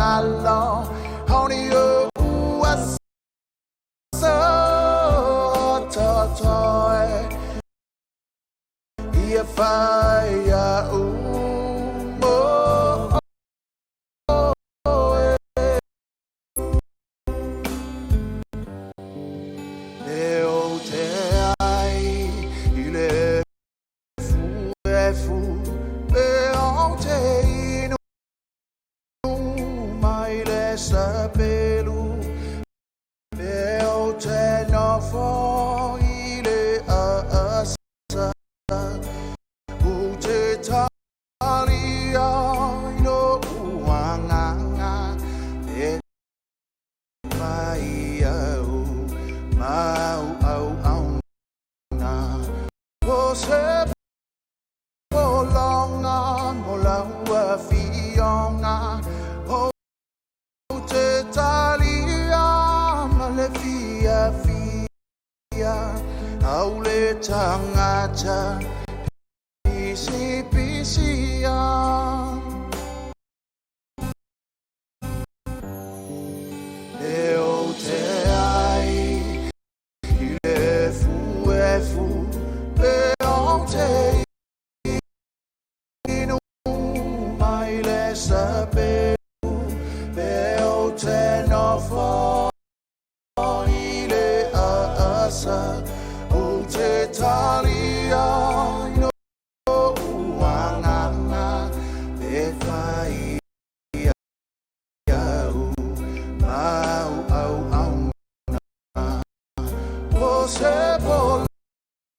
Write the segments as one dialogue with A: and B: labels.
A: magalo Honi o ua so totoe Ia whai a umo oe E o te ai i le efuefu E o te inu mai le sapelu E o te nofo i le asa U te talia i lo'u agaga E fai au mau auauna O se pologa mo lau afioga Ou te talia ma le fiafia Au le tagata pisipisia. E ou te ai i le efuefu e ou te inu mai le sapelu e ou te nofo i le aasa ou te talia i lou agaga e fai au mau auauna o se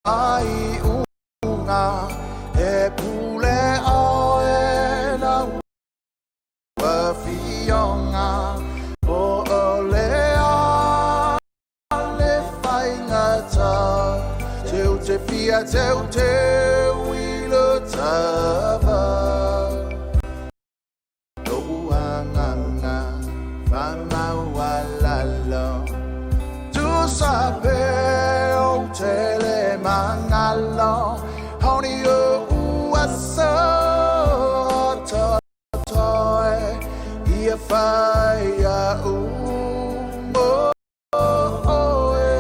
A: ai unga e pule oe lau afioga po o le a le faigata teu te fia teu teu i le tava Lo'u agaga faamaualalo Tusa pe ou te le magalo Honi o'u aso totoe Ia fai a'u mo oe.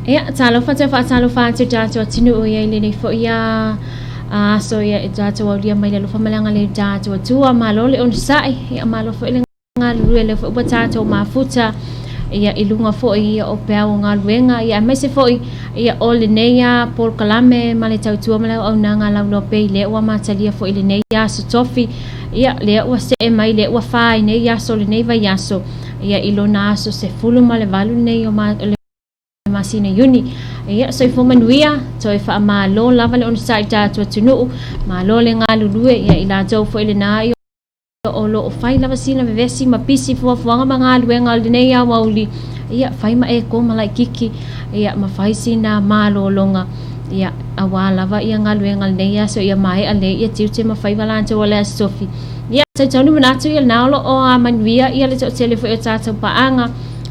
B: Ia, talofa te faatalofa atu tatou atunuu ia i lenei foi a aso ia e tatou aulia mai le alofa ma le agalelei tatou Atua. Malo le onosai, ia malo foi le galulue lea foi ua tatou mafuta ia i luga foi ia o peau o galuega ia aemaise foi ia o lenei a polokalame ma le tautua ma le auaunaga lauloa pei lea ua matalia foi lenei aso tofi ia lea ua see mai lea ua fa ai nei aso lenei vaiaso ia i lona aso 18 lenei o ma, le masina Iuni. Ia, soifua manuia, toe faamalo lava le onosai tatou atunuu, malo le galulue, ia i latou foi lena ia o lo o fai lava sina vevesi ma pisi fuafuaga ma galuega o lenei aoauli, ia fai ma e koma laititi, ia ma fai sina malologa, ia auā lava ia galuega o lenei aso ia maea lelei ia tiute ma faiva latou o le Aso Tofi. Ia talitonu manatu ia lena o lo o manuia ia le toatele foi o tatou paaga,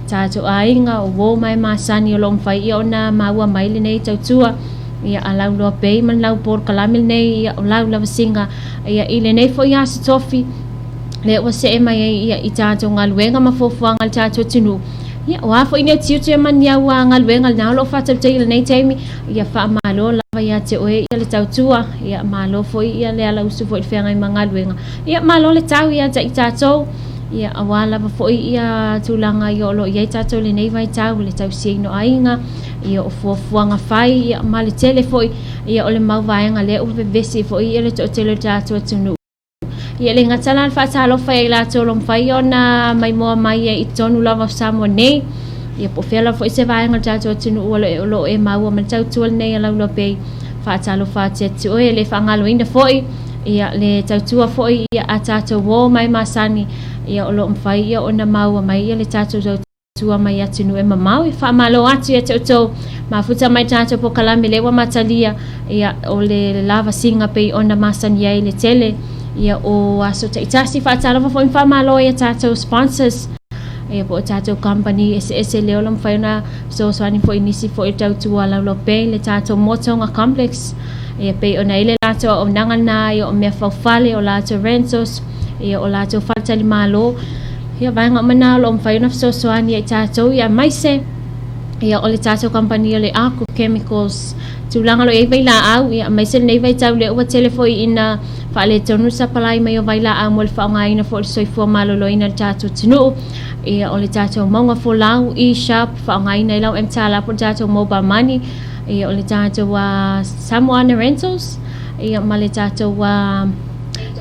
B: tatou aiga, o uo ma e masani o lo o mafai ia ona maua mai lenei tautua, ia a lauloa pei ma le lau polokalame lenei, ia o lau lavasiga ia i lenei foi aso tofi lea ua see mai ai ia i tatou galuega ma fuafuaga a le tatou atunuu. Ia o a foi nei tiute ma ni au galuega lena o lo o faatautaia i lenei taimi, ia faamalo lava ia te oe ia le tautua, ia malo foi ia le alausu foi i le feagai ma galuega. Ia malo le tau ia te i tatou, ia auā lava foi ia tulaga ia o lo o i ai tatou i lenei vaitau, le tausiaina o aiga, ia o fuafuaga fai, ia ma le tele foi ia o le mau vaega lea ua vevesi ai foi ia le toatele o le tatou atunuu. Ia e le gata la le faatalofa ia i latou o lo o mafai ona maimoa mai ai i totonu lava o Samoa nei, ia po o fea lava foi se vaega o le tatou atunuu o lo o e maua mai le tautua lenei a Lauloa Bay. Faatalofa atu ia te oe, e le faagaloina foi ia le tautua foi ia a tatou uo mai masani. Ia o lo o mafai ia ona maua mai ia le tatou tautua mai atunuu e mamao. Ia faamalo atu ia te outou mafuta mai tatou polokalame lea ua matalia ia o le lavasiga pei ona masani ai le tele ia o aso taitasi. Faatalofa foi ma faamalo ia tatou sponsors ia po o tatou company eseese lea o lo o mafai ona fesoasoani foi i nisi foi o tautua laulau pea i le tatou Motoga Complex ia pei ona i ai le latou auaunaga lena ia o mea faufale, o latou rentals ia o latou faletalimalo ia vaega uma na o lo o mafai ona fesoasoani ia i tatou ia aemaise ia o le tatou kamupani o le Arco Chemicals tulaga o lo o i ai vailaau ia aemaise lenei vaitau lea ua tele foi ina faaletonu le sapalai mai o vailaau mo le faaaogaina foi o le soifua maloloina i le tatou atunuu ia o le tatou mauga folau e-shop faaaogaina ai lau mtala po o le tatou mobile money ia o le tatou Samoana Rentals ia ma le tatou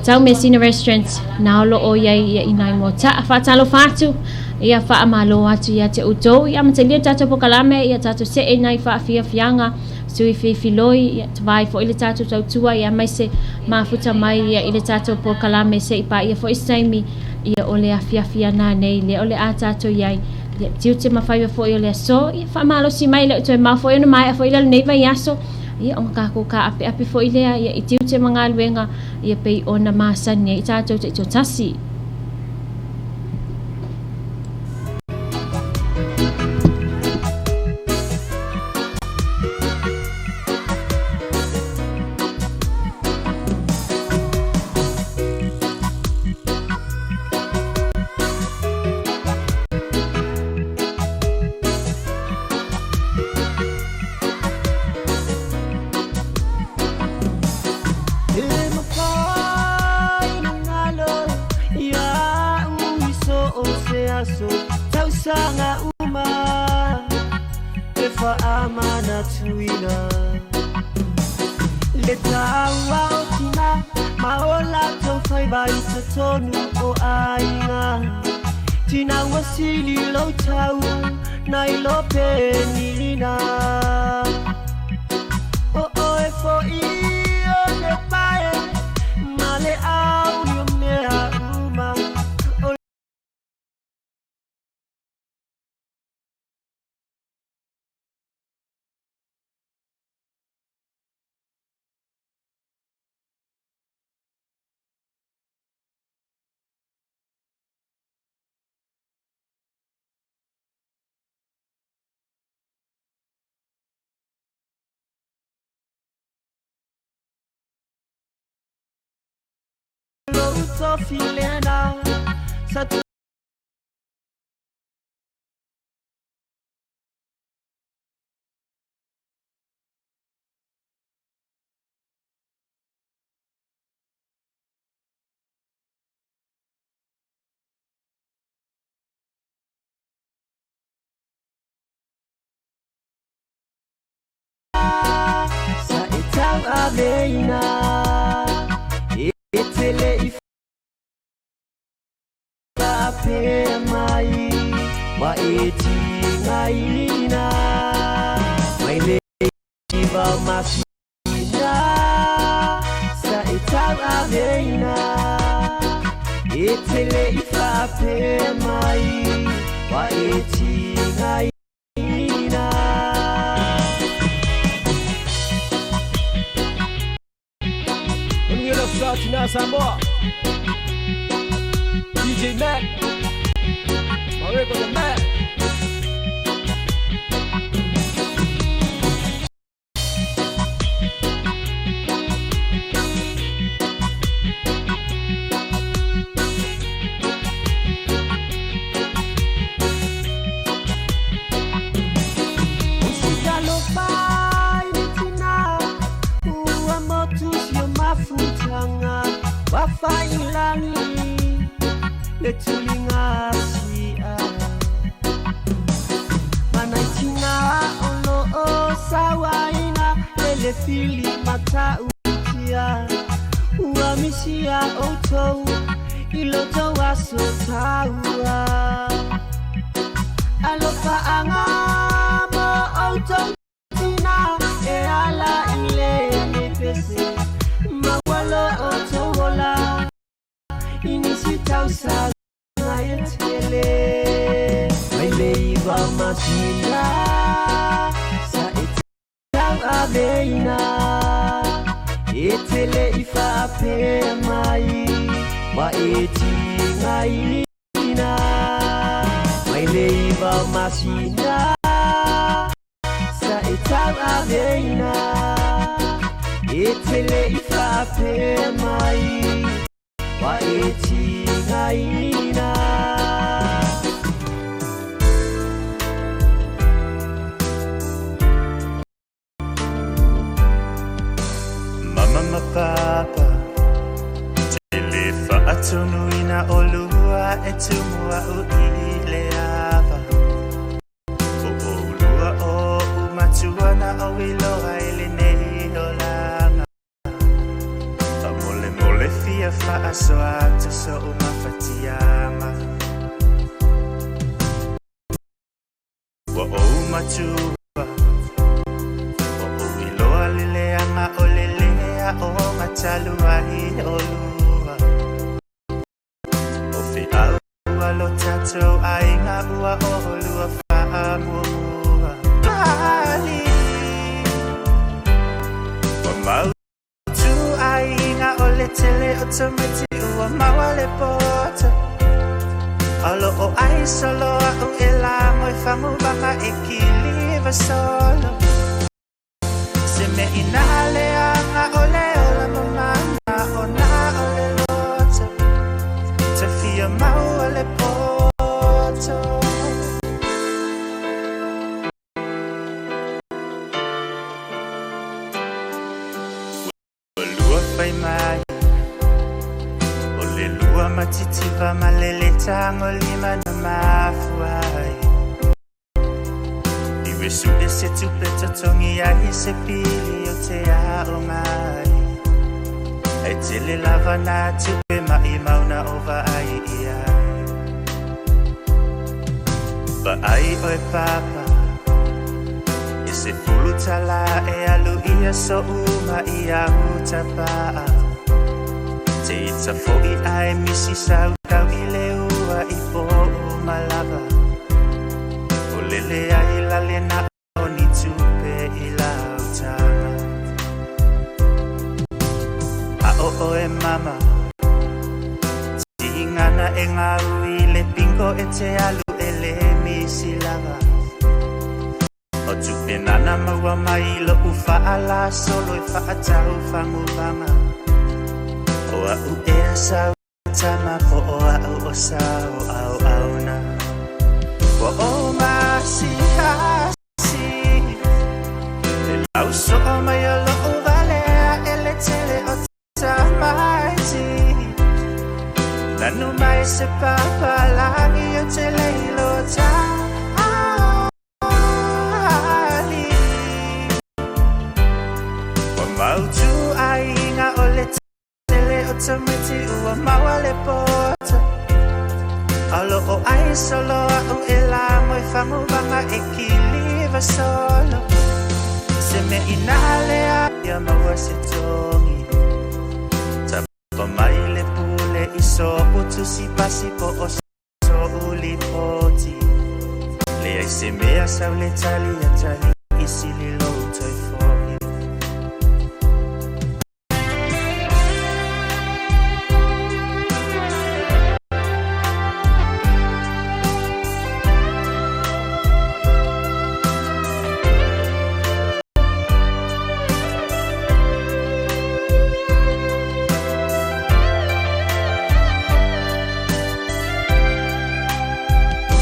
B: Taumeasina Restaurant na o lo o i ai ia i nai moata'a. Faatalofa atu ia faamalo atu ia te outou ia amatalia le tatou polokalame ia tatou se'e i nai faafiafiaga sui fifiloi ia tavai foi le tatou tautua ia aemaise mafuta mai ia i le tatou polokalame se i paia foi se taimi ia o le afiafi ana nei lea o le a tatou i ai ia tiute ma faiva foi o le aso ia faamalosi mai le toe mau foi ona maea foi lea o lenei vaiaso ia ona tatou taapeape foi lea ia i tiute ma galuega ia pei ona masani ai tatou taitoatasi.
A: E mafai na galo ia u i so o se aso tausaga uma e faamanatuina le taua o tina ma o latou faiva i totonu o aiga tina ua sili lou tau nai lo penina o oe fo'i o le pae ma le auli o mea uma o lou tofi lena sa sa e tauaveina e te le i faapea mai ua e tigaina mai le iva o masina sa e tauaveina e te le i faapea mai ua e tigaina.
C: Manuia le Aso Sa Tina Samoa DJ Mac Mareko the Mac.
A: O si talofa i le tina ua motu si o mafutaga ua failagi le tuliga sia manaitina o loo sauaina e le fili matautia ua misia outou i lotou aso taua alofaaga mo outou tina e ala i le pese maua lo outou ola i nisi tausaga. faapea mai ma e tigaina mai le iva masina sa e tauaveina e te leʻi faapea mai ma e tigaina.
D: Mama ma papa Tele faatunuina o lua e tumua u i le ava O o lua o umatua na o iloa i le nei olanga Fa mole mole fia faasoa atu so umafatiaga Ua ou matua O ou iloa le leaga o le lea o matalu ai o lua O feau ua lo tatou aiga ua o lua faamuamua Ali Ua mautu aiga o le tele o tamaiti ua maua le poto Alo o ai solo au e lago e faguvaga e kiliva solo Se mea ina leaga o le ola mamana ona o le loto Te fia maua le poto. Ua lua fai mai O le lua matitiva ma le le tagolima na mafua ai I wesu e se tupe totogi ai se pili o te aoga ai Ai tele lava na tupe maʻimau na o vaai i ai Vaai oe papa E se fulu tala e alu ia so uma i au tapaa Te ita fo'i ai misi sau tau i le ua i po malava O lele ai lale na o ni tupe i lau taga A o oe mama Tigana e gau i le pingo e te alu e le misi lava O tupe nana maua mai lo'u faalasolo e faatau faguvaga O a'u ea sau tama po o a'u o sau auauna Ua o masihasi E lauso'o mai o lo'u valea e le tele o tamaiti Nanu mai se papalagi o te leilo tali Ua mautu aiga o le tele o tamaiti ua maua le poto Alo o ai solo a'u e lago e faguvaga e kiliva solo Se mea ina lea ia maua se togi Tapa mai le pule i so'u tusi pasi po o so'u lipoti Leai se mea sau le tali a tali i sili lou toe fo'i.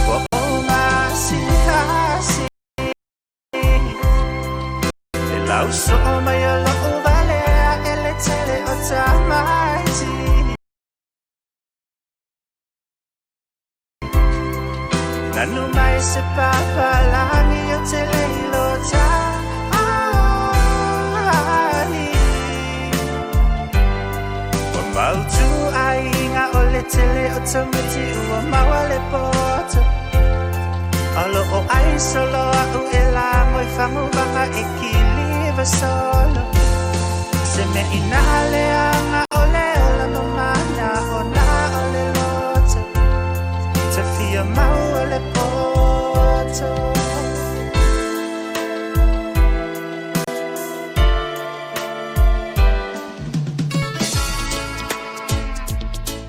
D: Ua o masihasi E lauso'o mai o lo'u valea e le tele o tamaiti Nanu mai se papalagi o te leilo tali Ua mautu aiga o le tele o tamaiti ua maua le poto Alo o ai solo a'u e lago e faguvaga e kiliva solo Se mea ina leaga o le ola mamana ona o le loto Te fia maua le poto.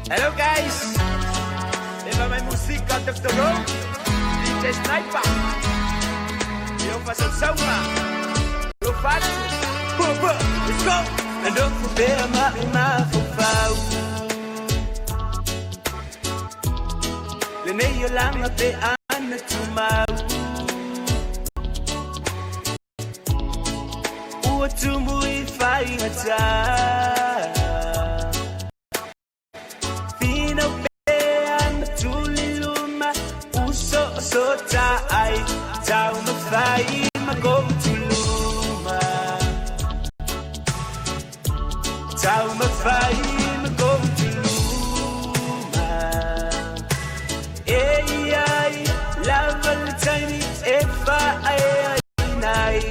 C: Hello guys, Leva mai musika Dr. Rowe, DJ Sniper, Leo Fasausauga, Lo Fatu, Boom boom, let's go. Nandoko pea ma'umafofau Lenei o langa pe ana tumau Ua tumu i faigata Finau pea na tuli luma Uso o sota ai Taumafai ma tuluma Taumafai ma tuluma E ai lava le taimi e faaeaina ai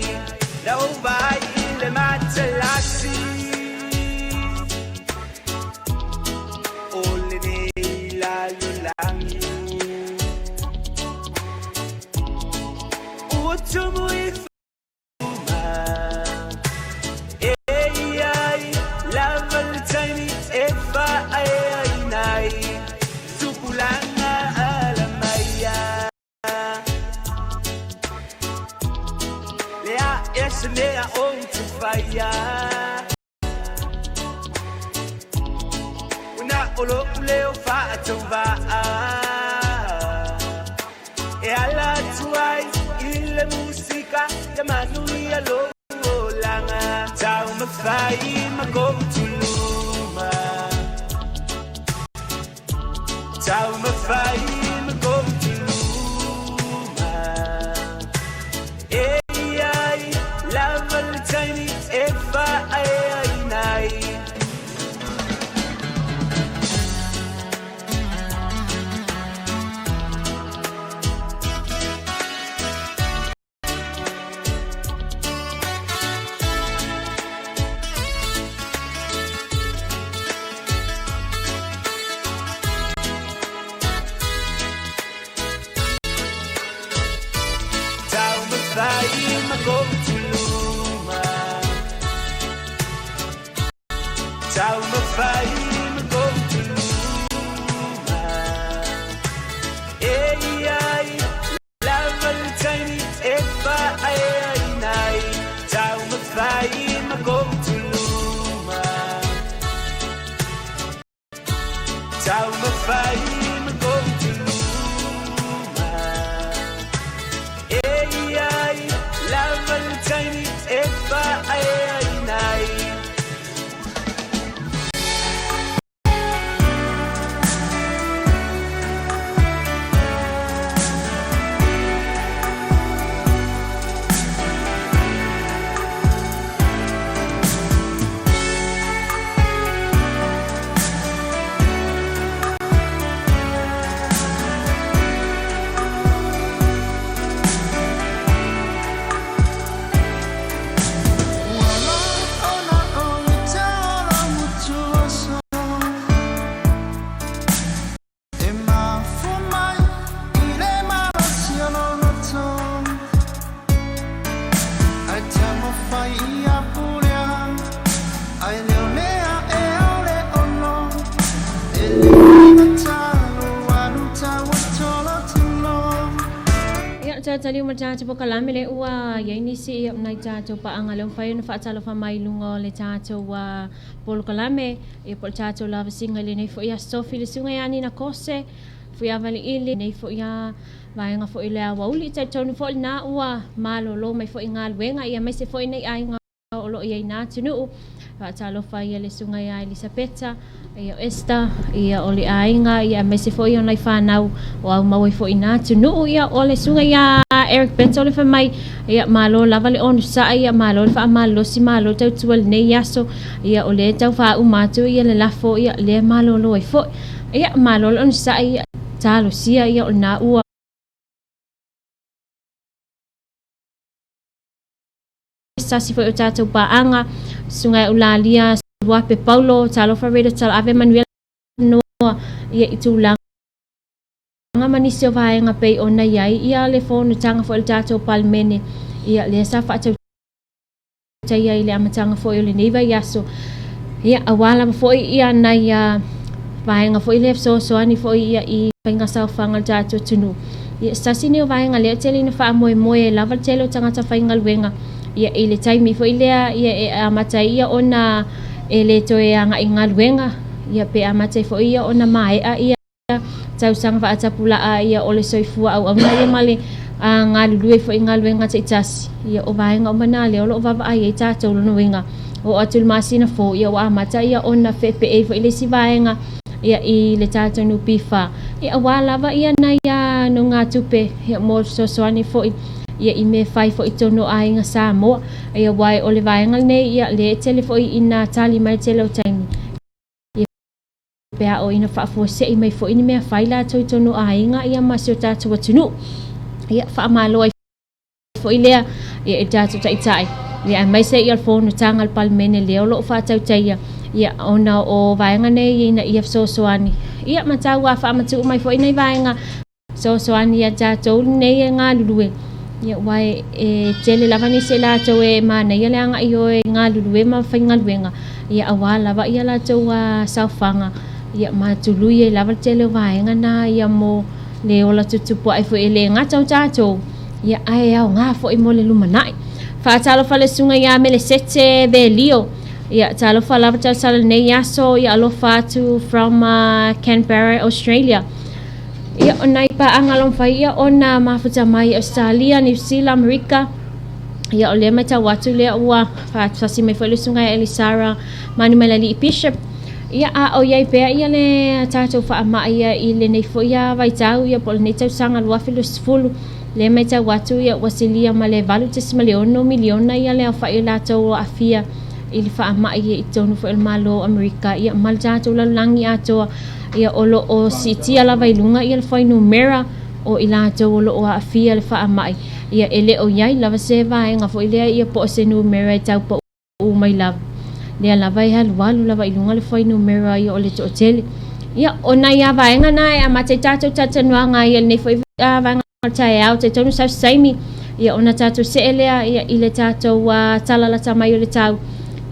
C: Lau vaai i le matalasi O lenei lalolagi Ua tumu i fuma E ai lava le taimi e faaeaina ai Tupulaga ala mai Lea e se mea ou te faia Una o lo'u leo fa'atauvā'a E ala atu ai i le musika Ia manuia lou olaga Taumafai ma tuluma Taumafai ma tuluma E ai lava le taimi e faaeaina ai Taumafai ma tuluma Taumafai ma tuluma E ai lava le taimi e faaeaina ai Taumafai ma tuluma Taumafai ma tuluma E ai lava le taimi e faaeaina ai.
B: Ia taliu ma tatou polokalame le ua iai nisi ia nai tatou paaga le mafai ona faatalofa mai i luga o le tatou polokalame ia po o le tatou lavasiga i lenei foi aso. Sofi le susuga ia Nina Kose Fuiavaliili nei foi a vaega foi le aoauli talitonu foi lena ua malolo mai foi galuega ia aemaise foi nei aiga o loo iai na atunuu. Faatalofa ia le susuga ia Elisapeta ia Esther ia o le aiga ia aemaise foi o nai fanau o aumau ai foi na atunuu ia o le susuga ia Eric Beto le fai mai ia malo lava le onosai ia malo le faamalolosi malo tautua lenei aso ia o lea tau faauma atu ia le lafo ia lea malolo ai foi ia malo le onosai ia talosia ia o lena ua sasi foi o tatou paaga susuga ia Ulalia Luape Paulo talofa Rita Talaave Manuia Noa ia i tulaga ma nisi o vaega pei ona i ai ia le fonotaga foi a le tatou Palemene ia lea sa faatautaia i le amataga foi o lenei vaiaso ia aua lava foi ia nai vaega foi lea e fesoasoani foi ia i faiga saofaga a le tatou atunuu. Ia, se tasi lenei o vaega lea e tele ina faamoemoe ai lava le tele o tagata faigaluega ia i le taimi foi lea ia e amata ai ia ona e le toe agai i galuega ia pe amata ai foi ia ona maea ia tausaga faatapulaa ia o le soifua auauna ia ma le galulue foi i galuega taitasi. Ia o vaega uma na lea o lo o vaavaai ai tatou. Lona uiga, oo atu i le masina fou ia ua amata ia ona feepee foi le isi vaega ia i le tatou NPF ia aua lava ia nai nogatupe ia mo le fesoasoani foi ia i mea e fai foi i totonu o aiga Samoa. Ia aua o le vaega lenei ia lea e tele foi ina tali mai le tele o taimi ia pe a oo ina faafuasei mai foi ni mea fai latou i totonu o aiga ia ma si o tatou atunuu. Ia faamalo ai foi lea ia i le tatou Taitai, ia aemaise ia le fonotaga a le Palemene lea o lo o faatautaia ia ona o vaega nei ina ia fesoasoani ia ma tau faamatuu mai foi nai vaega fesoasoani ia tatou nei e galulue ia aua e tele lava nisi e latou e manaia le agai o e galulue ma faigaluega ia aua lava ia latou saofaga ia ma tului ai lava le tele o vaega na ia mo le ola tutupua'i foi e le gata o tatou ia ae aoga foi mo le lumanai. Faatalofa le susuga ia Melesete Velio ia talofa lava tausala lenei aso ia alofa atu from Canberra Australia. Ia o nai paaga lo mafai ia ona mafuta mai Australia, Niu Sila, Amerika. Ia o lea matau atu lea ua faatasi mai foi le susuga ia Elisara Manumailali'i Bishop. Ia a o i ai pea ia le tatou faamai ia i lenei foi ia vaitau ia po o lenei tausaga 2020, lea matau atu ia ua silia ma le 8.6 miliona ia le aofai o latou o aafia i le faamai ia i totonu foi o le Malo o Amerika ia ma le tatou lalolagi atoa ia o lo o siitia lava i luga ia le fuainumera o i latou o lo o aafia le faamai ia e le o i ai lava se vaega foi lea ia po o se numera e tau pau mai lava lea lava e alualu lava i luga le fuainumera ia o le toatele. Ia, o nai a vaega na e amata i tatou talatalanoaga ai lenei foi vaega o le taeao, talitonu sau se taimi ia ona tatou see lea ia i le tatou tala lata mai o le tau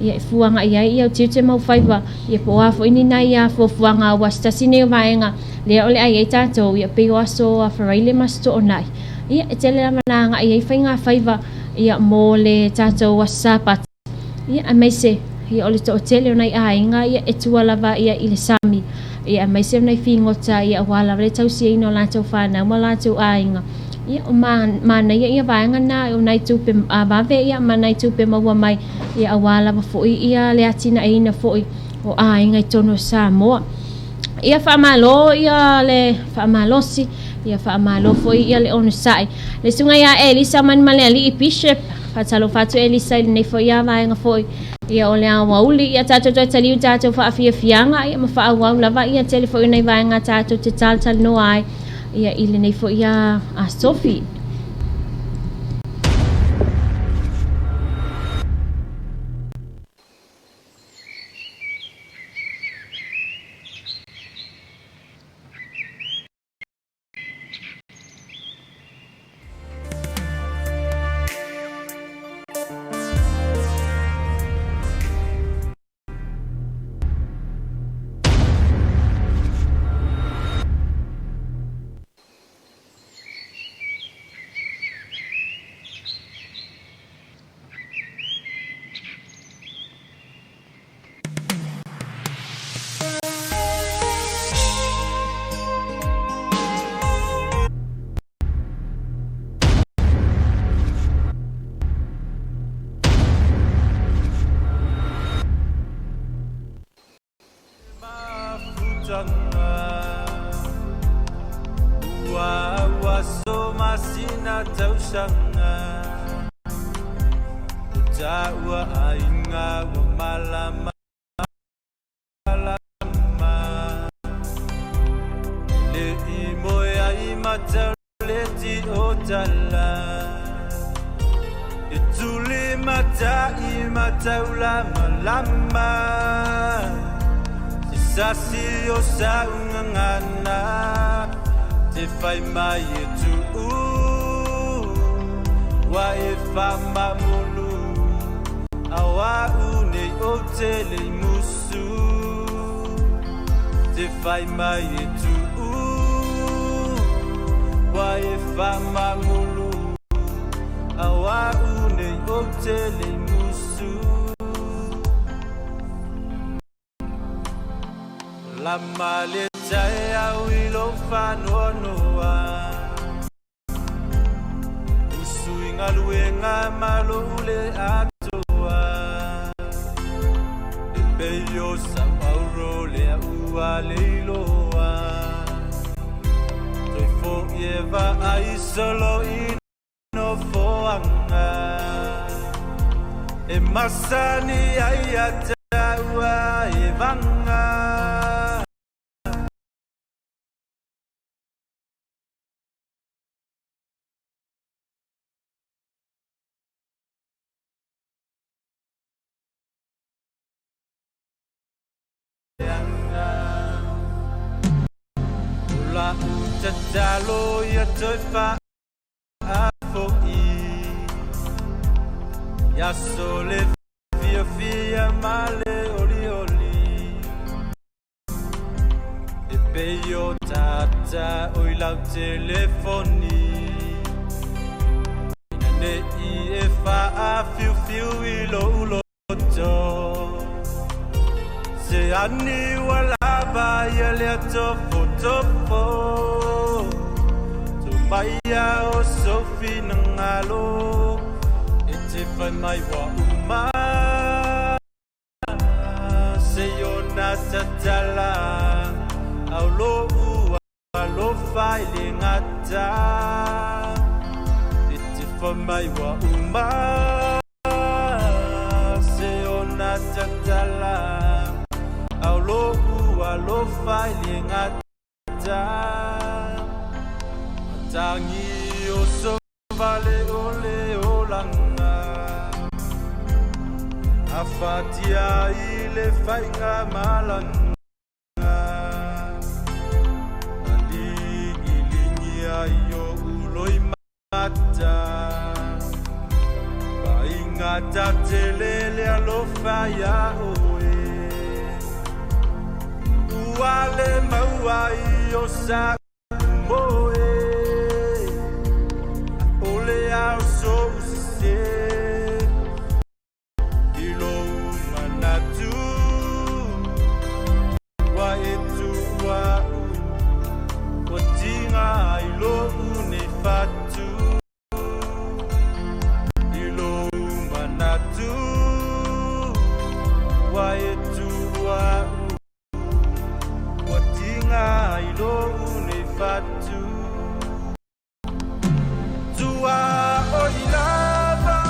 B: ia e fuaga i ai ia o tiute ma faiva ia po o a foi ni nai fuafuaga aua se tasi nei o vaega lea o le a i ai tatou ia pei o aso Faraile ma aso Toonai ia e tele lava na agai ai faiga faiva ia mo le tatou aso Sapati ia aemaise ia o le toatele o nai aiga ia e tua lava ia i le sami ia aemaise o nai figota ia aua lava le tausiaina o latou fanau ma latou aiga ia o manaia ia vaega na o nai tupe vave ia ma nai tupe maua mai ia aua lava foi ia le atinaeina foi o aiga i totonu o Samoa. Ia faamalo ia le faamalosi, ia faamalo foi ia le onosai. Le susuga ia Elisa Manumalealii Bishop, faatalofa atu Elisa i lenei foi ia vaega foi ia o le aoauli, ia tatou toe taliu tatou faafiafiaga ia ma faaauau lava ia tele foi o nai vaega tatou te talatalanoa ai ia i lenei foi ia Asofi.
C: Te fai mai e tuu Wa e whamangulu Awa unei o te le musu Lama le tae au i lo whanoanoa Usu i ngaluenga malo ule atoa E peio sa auro le ua le iloa Toi fo i e va ai solo i no foanga E masani ai a taua e vanga La utatalo ia toi faafoi Ia sole fia fia ma le olioli E peio tata o i lau telefoni Ina ne i e faafiufiu i lou loto Se ani ua lava ia lea tofotofo Tu mai ia o sou finagalo E te fai mai ua uma Se ona tatala Au lou alofa i le gata E te fai mai ua uma Se ona tatala Au lou alofa i le gata Matangi o sovale o le olaga Afatia i le faiga malaga Aligilingi ai o uloi mata Vaigata tele le alofa ia oe Ua le maua i o sa moe O le ao sou sese I lou manatu Ua e tuua Ua tiga i lou nei fatu I lou manatu Ua e tuua Ua tiga i lou nei fatu Tua o i lava o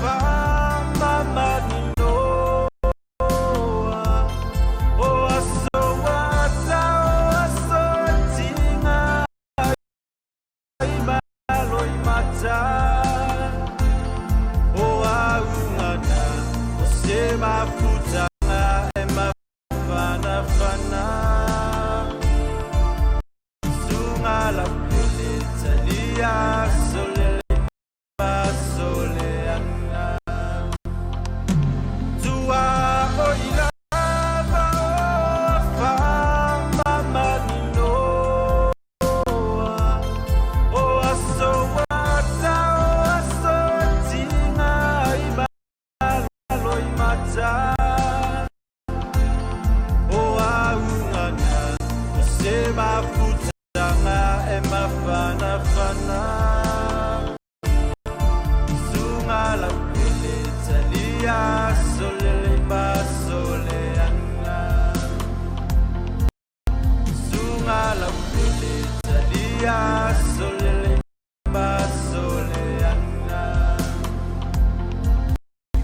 C: whamamaninoa O aso ata o aso tinga i malo i mata O aungana o se mafutanga e mafanafana Sunga la pele talia solele masoleanga Tua o i lava o whamamaninoa O aso ata o aso tinga i malo i mata O aungana o se mafutanga e mafanafana Sunga la pele talia solele masoleanga Sunga la pele talia solele masoleanga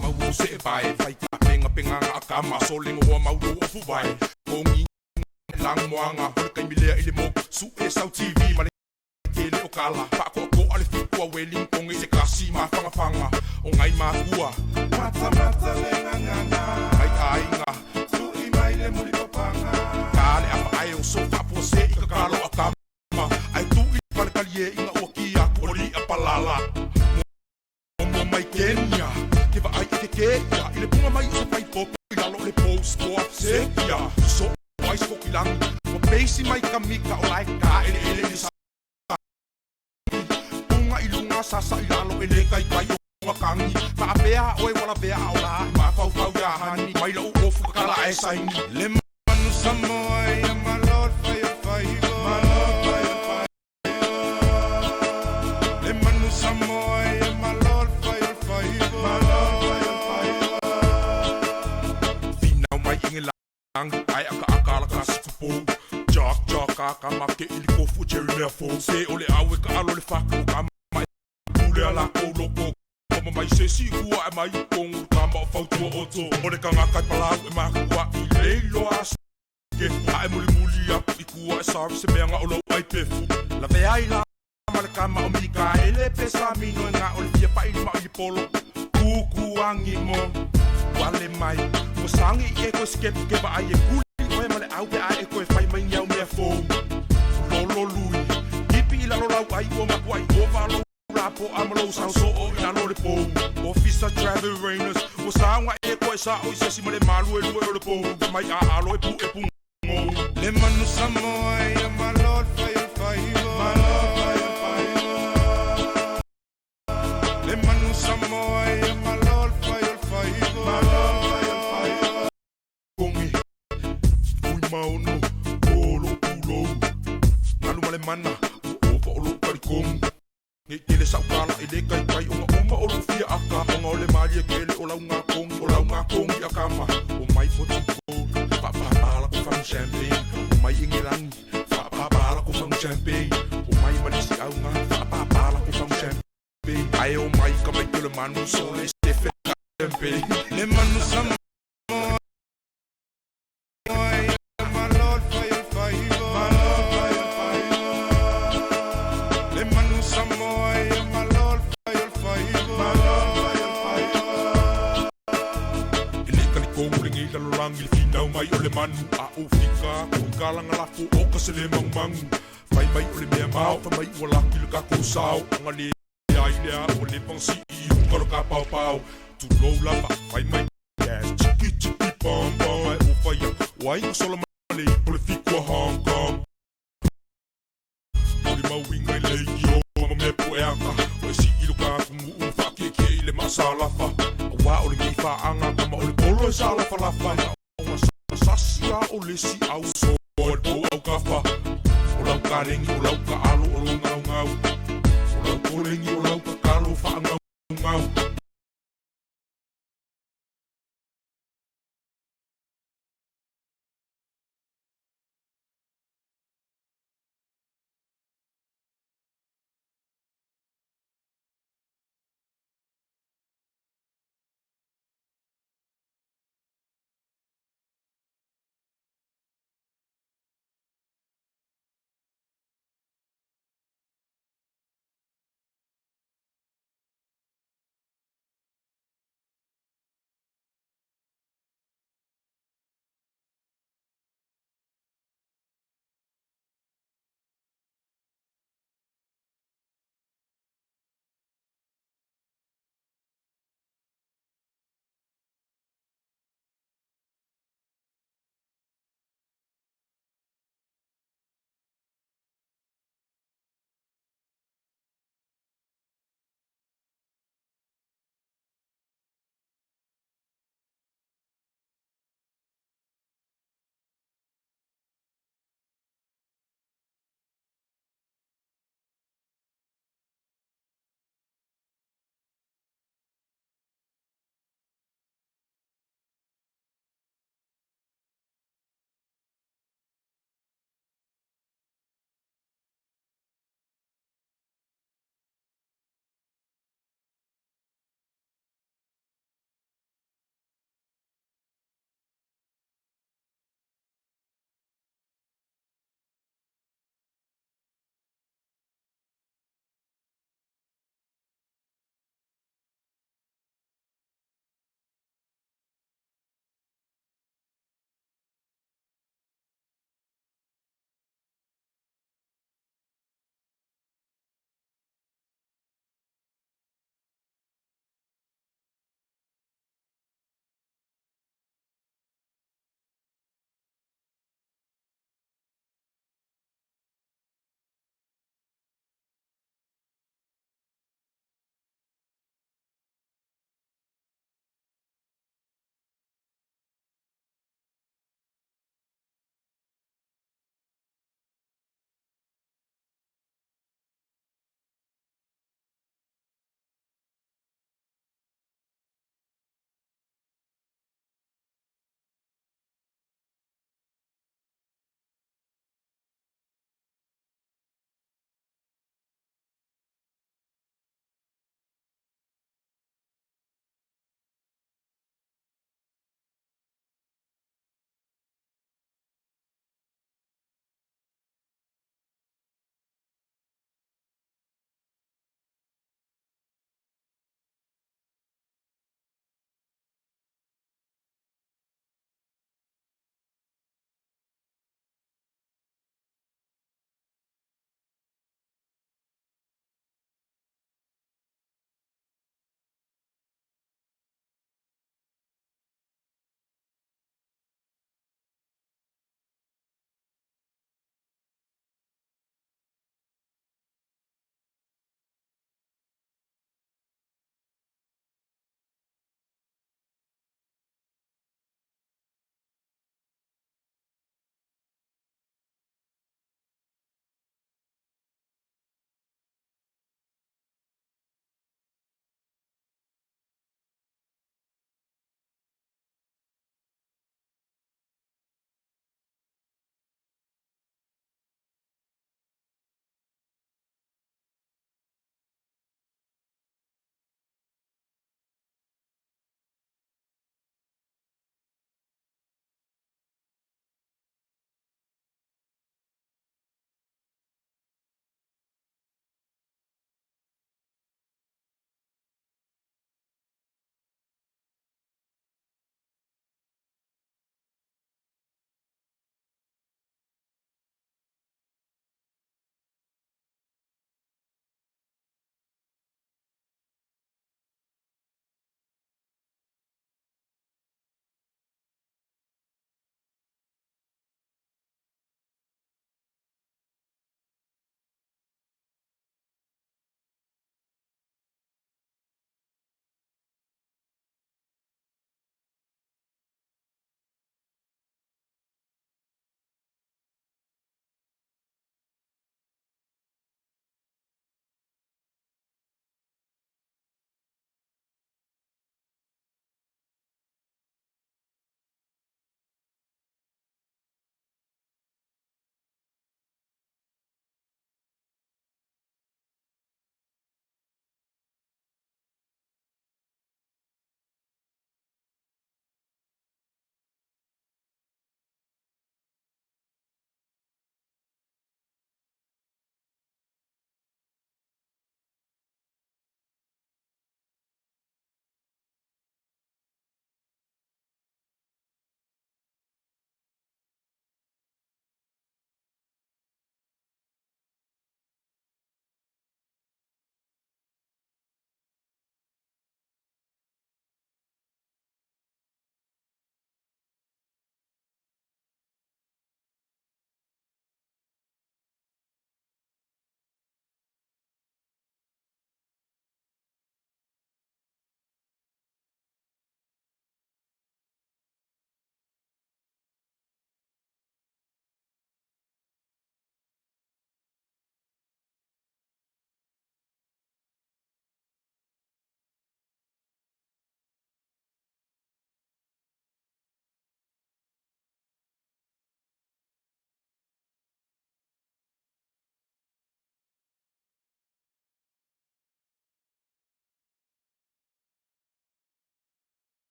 E: Mau o se vai vai ta penga penga nga ka ma so lengo o mau o fu vai kongi lang moanga o kai milea i le mo su e sau TV ma le tele o kala pa ko ko ale fi kua weling kongi se kasi ma fanga fanga o ngai makua mata mata le nganga ai ainga tu i mai le muli papanga kale apa ai o so fa po se i ka kalo a kama ai tu i pale kalie inga o kia ko oli a palala mo mai Kenya ke va ai ke ke ia i le punga mai o se fai popo i lalo le post ko se ia so ai so ki Ua peisi mai ka mika o lae ka ele ele i sa Punga i lunga sasa i lalo e le kai kai o makangi Faapea oe wala pea o la Mafau fau ia hani Mai lau ofu kala e saini Le manu Samoa ia ma lord fai fai Ma lord fai fai Le manu Samoa ia ma lord fai fai Ma lord fai fai Finau mai inge lang ai aka aka la ka situpo Jock jock aka ma ke ili kofu Jerry mea fo Se o le awe ka alo le faku ka mai Pule ala ko loko Koma mai se si kua e mai kongu ka ma o fautua oto O le kanga kai palau e makua i leilo a ke A e muli muli aku i kua e savi se mea nga o lau ai pefu La vea i la ma le kama o mika ele pesa mino e nga o le fia pa ili ma o i polo Kuku angi mo wale mai Mo sangi i e koe skep ke ba ai e kuli Oe ma le au pe ai e koe whai mai niau mea fou Lolo lui Kipi i lalo lau ai ua maku ai o valo La po amalo sao so o i lalo le pou Officer Trevor Rainers Ua saunga e koe sa o i sesi ma le malu e lue o le pou Mai a alo e pu e pungo Le manu Samoa ia ma lord fai fai Ma lord fai fai Le manu Samoa ia ma lord fai fai Ma lord fai fai Kongi Fui maono Olo pulou Ngalu ma le mana Ua ova o lou kalikomu Nei tele sau kala e le kai kai o nga uma o fia aka O nga o le malie kele o lau ngā kongi O lau ngā kongi a kama O mai fotu gold Pa pa pa la ko fangu champagne O mai ingelangi Fa pa pa la ko fangu champagne O mai malisi au ngā Fa pa pa la ko fangu champagne Ai o mai ka mai tele manu Sole se fe champagne Le manu Samoa Ma lord fai fai Ma lord fai fai Le manu Samoa ia ma lord fai fai Ma lord fai fai E le kali kongu le ngei lalo langi le finau mai o le manu A o fika ko kalanga lafo o ka se le mangu mangu Fai mai o le mea mao fai mai ua laki le kako sao Anga le ai lea o le pansi i unga lo ka pao pao Tu lou lava fai mai gas chiki chiki pom pom Ai o whaia wai o sola male o le fikua Hong Kong O le mauinga i leiki o ma mea po e aka O e si ilo ka kumu u wha ke ke i le masalafa A wā o le ngei whaanga kama o le polo e sa lafa lafa O nga sasia o le si au so o le po au kafa O lau ka rengi o lau ka alo o lo ngau ngau O lau kolengi o lau ka kalo wha ngau ngau.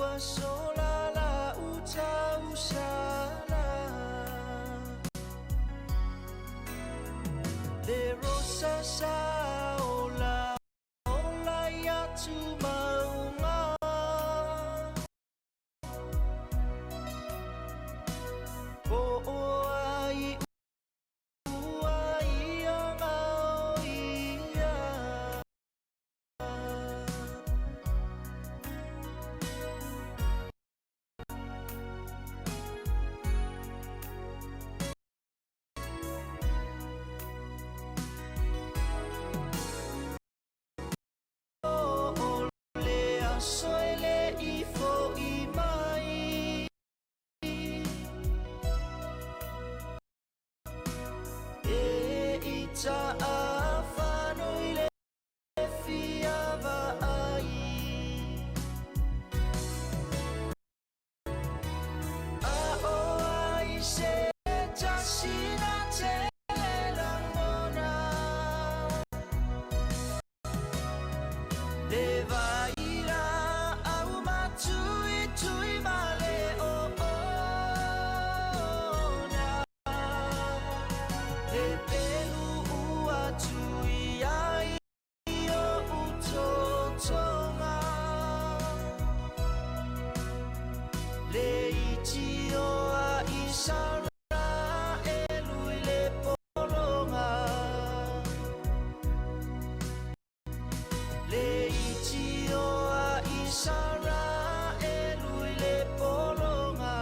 A: Ua sola la utausala Le rosa sa ola ola ia tumaunga Po o ai ua ia ngao ia. O le aso e le i fo'i mai E i taafano i le fia vaai A o ai se tasi na tele lagona Le vai la au matuitui ma le oona Le pelu ua tui ai o'u totoga Le itio a Isaraelu i le pologa Le itio a Isaraelu i le pologa.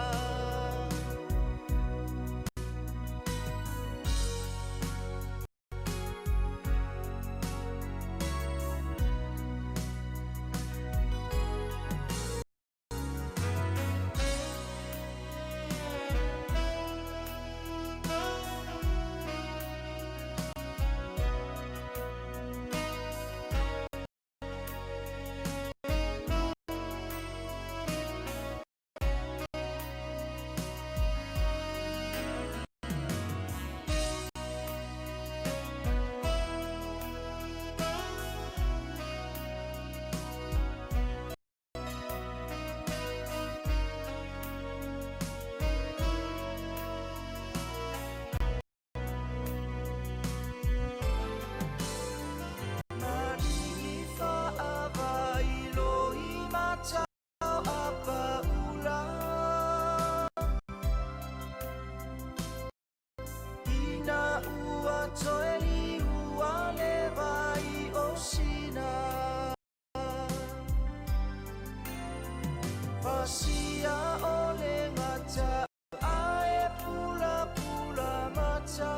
A: Maligi faavailoi matao apaula Ina ua toe liua le vai o Sina Pasia o le gata ae pulapula mata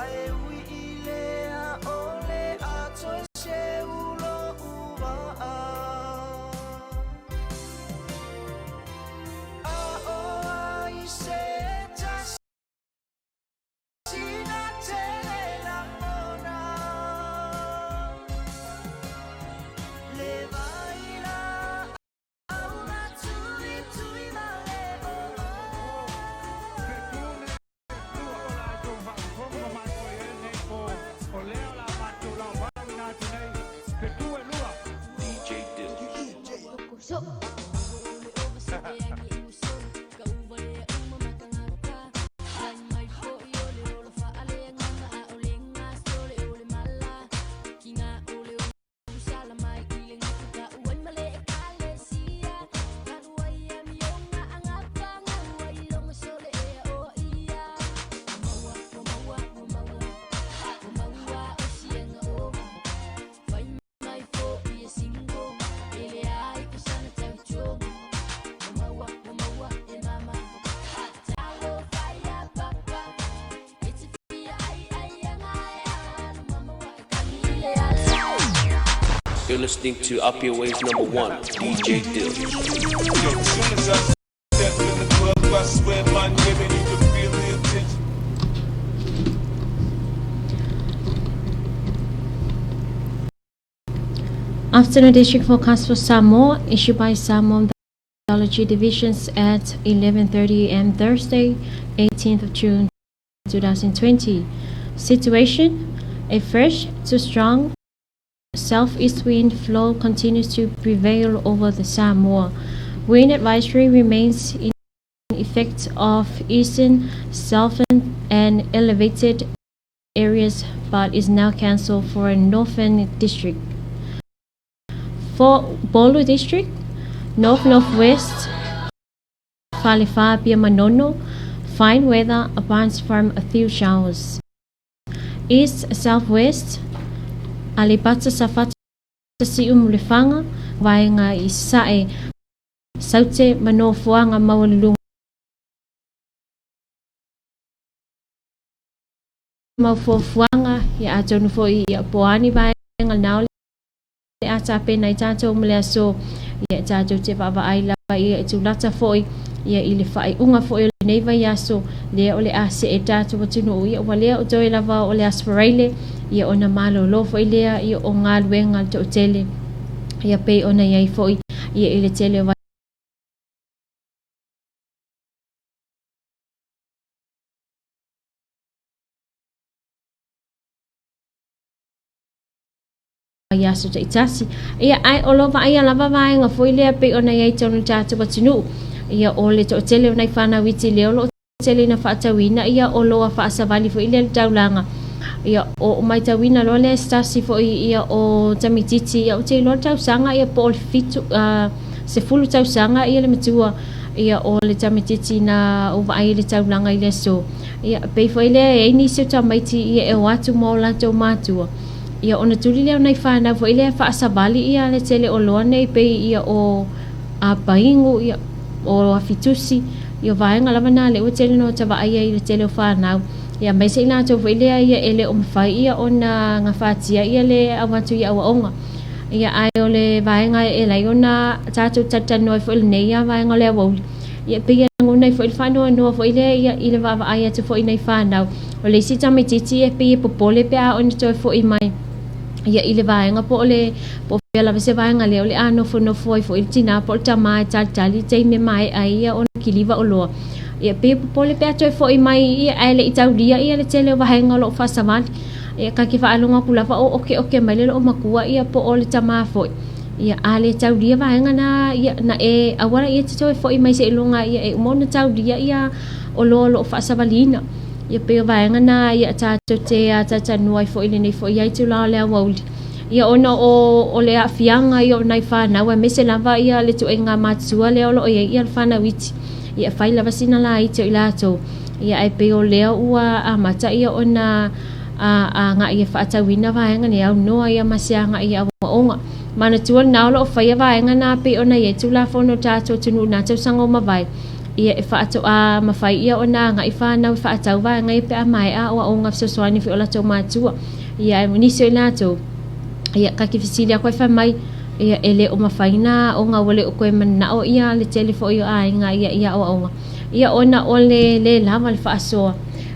A: Ae ui i lea o le a toe seu lo'u vaa A o ai se tasi na tele lagona Le vai la au matuitui ma le
F: DJ Dills. You're listening to Up Your Ways number one, DJ Dills.
G: Yo, soon as I step in the club, I swear my nigga, you can feel the attention.
B: Afternoon district forecast for Samoa issued by Samoa Meteorology Divisions at 11:30 a.m. Thursday, 18th of June 2020. Situation: a fresh to strong Southeast wind flow continues to prevail over the Samoa. Wind advisory remains in effect of eastern, southern and elevated areas but is now cancelled for northern district. For Bolu district, north northwest, Falefa Manono, fine weather advanced from a few showers. East southwest, Aleipata Safata Si'u Mulifaga, vaega i Sasae, Saute ma Nofoaga Maualuluga mau fuafuaga, ia atonu foi ia po o a ni vaega na o le a tapena ai tatou mo le aso, ia tatou te vaavaai lava ia i tulata foi ia i le faaiuga foi o lenei vaiaso lea o le a see tatou atunuu ia ua lea o toe lava o le Aso Faraile ia ona malolo foi lea ia o galuega a le toatele ia pei ona i ai foi ia i le tele o vaiaso taitasi. Ia, ae o lo o vaaia lava vaega foi lea pei ona i ai tonu i le tatou atunuu. Ia, o le toatele o nai fanau iti lea o lo o tele ina faatauina ia oloa faasavali foi lea i le taulaga. Ia, o matauina loa lea e se tasi foi ia o tamititi, ia ou te iloa le tausaga ia po o le fitu, 10 tausaga ia le matua ia o le tamititi na ou vaai i le taulaga i le aso. Ia, pei foi lea e i ai nisi o tamaiti ia e o atu ma o latou matua. Ia ona tuli lea o nai fanau foi lea e faasavali ia le tele oloa nei pei ia o apaigu, ia o afitusi, ia o vaega lava na lea ua tele ona ota vaai ai i le tele o fanau. Ia aemaise i latou foi lea ia e le o mafai ia ona gafatia ia le au atu i aoaoga. Ia ae o le vaega e lai ona tatou talatalanoa ai foi i lenei ia vaega o le aoauli. Ia e pei e lagona ai foi le faanoanoa foi lea ia i le vaavaai atu foi i nai fanau. O le isi tamaitiiti e pei e popole pe a oo ina toe foi mai ia i le vaega po o le po o fea lava se vaega lea o le a nofonofo ai foi le tinā po o le tamā e talitali i taimi e maea ai ia ona kiliva oloa. Ia pei e popole pe a toe foi mai ia ae le i taulia ia le tele o vaega o lo o faasavali. Ia ka ke faalogo atu lava o okeoke mai le loomatua ia po o le tamā foi. Ia a le taulia vaega na ia na e aua laia e te toe foi mai seiloga ia e uma ona taulia ia oloa o lo o faasavaliina. Ia pei o vaega na ia tatou te talatalanoa ai foi i lenei foi itula o le aoauli. Ia ona o o le aafiaga ia o nai fanau aemaise lava ia le tuaiga matutua lea o lo o i ai ia le fanau iti. Ia e fai lava sina laiti o i latou. Ia ae pei o lea ua amata ia ona agai e faatauina vaega nei aunoa ia ma se agai i aoaoga. Manatua lena o lo o faia vaega na pei ona i ai Tulafono o tatou atunuu i na tausaga ua mavae. Ia e faatoa mafai ia ona agai fanau e faatau vaega ia pe a maea aoaoga fesoasoani foi o latou matua. Ia ae nisi o i latou, ia ka ke fesili aku ai fai mai, ia e le o mafai na aoga ua le o toe manao ia le tele foi o aiga ia i aoaoga. Ia ona o le le lava le faasoa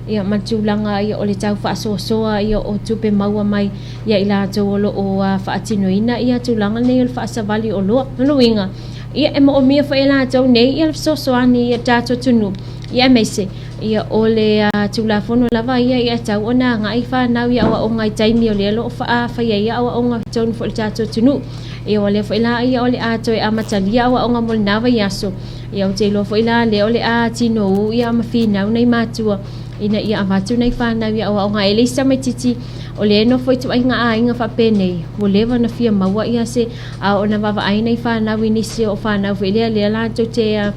B: ia ma le tulaga ia o le tau faasoasoa ia o tupe maua mai ia i latou o lo o faatinoina ia tulaga nei o le faasavali oloa. O lona uiga, ia e moomia foi e latou nei ia le fesoasoani i tatou atunuu, ia aemaise ia o le Tulafono lava ia ia tau ona agai fanau i aoaoga i taimi o lea o lo o faafaia ai aoaoga i totonu foi o le tatou atunuu. Ia ua lea foi la ia o le a toe amatalia aoaoga mo lena vaiaso. Ia ou te iloa foi la lea o le a tinou ia ma finau nai matua ina ia avatu nai fanau i aoaoga. E leai se tamaitiiti o lea e nofo i tuaiga aiga faapenei, ua leva ona fia maua ia se a ona vaavaai nai fanau i nisi o fanau foi lea lea latou te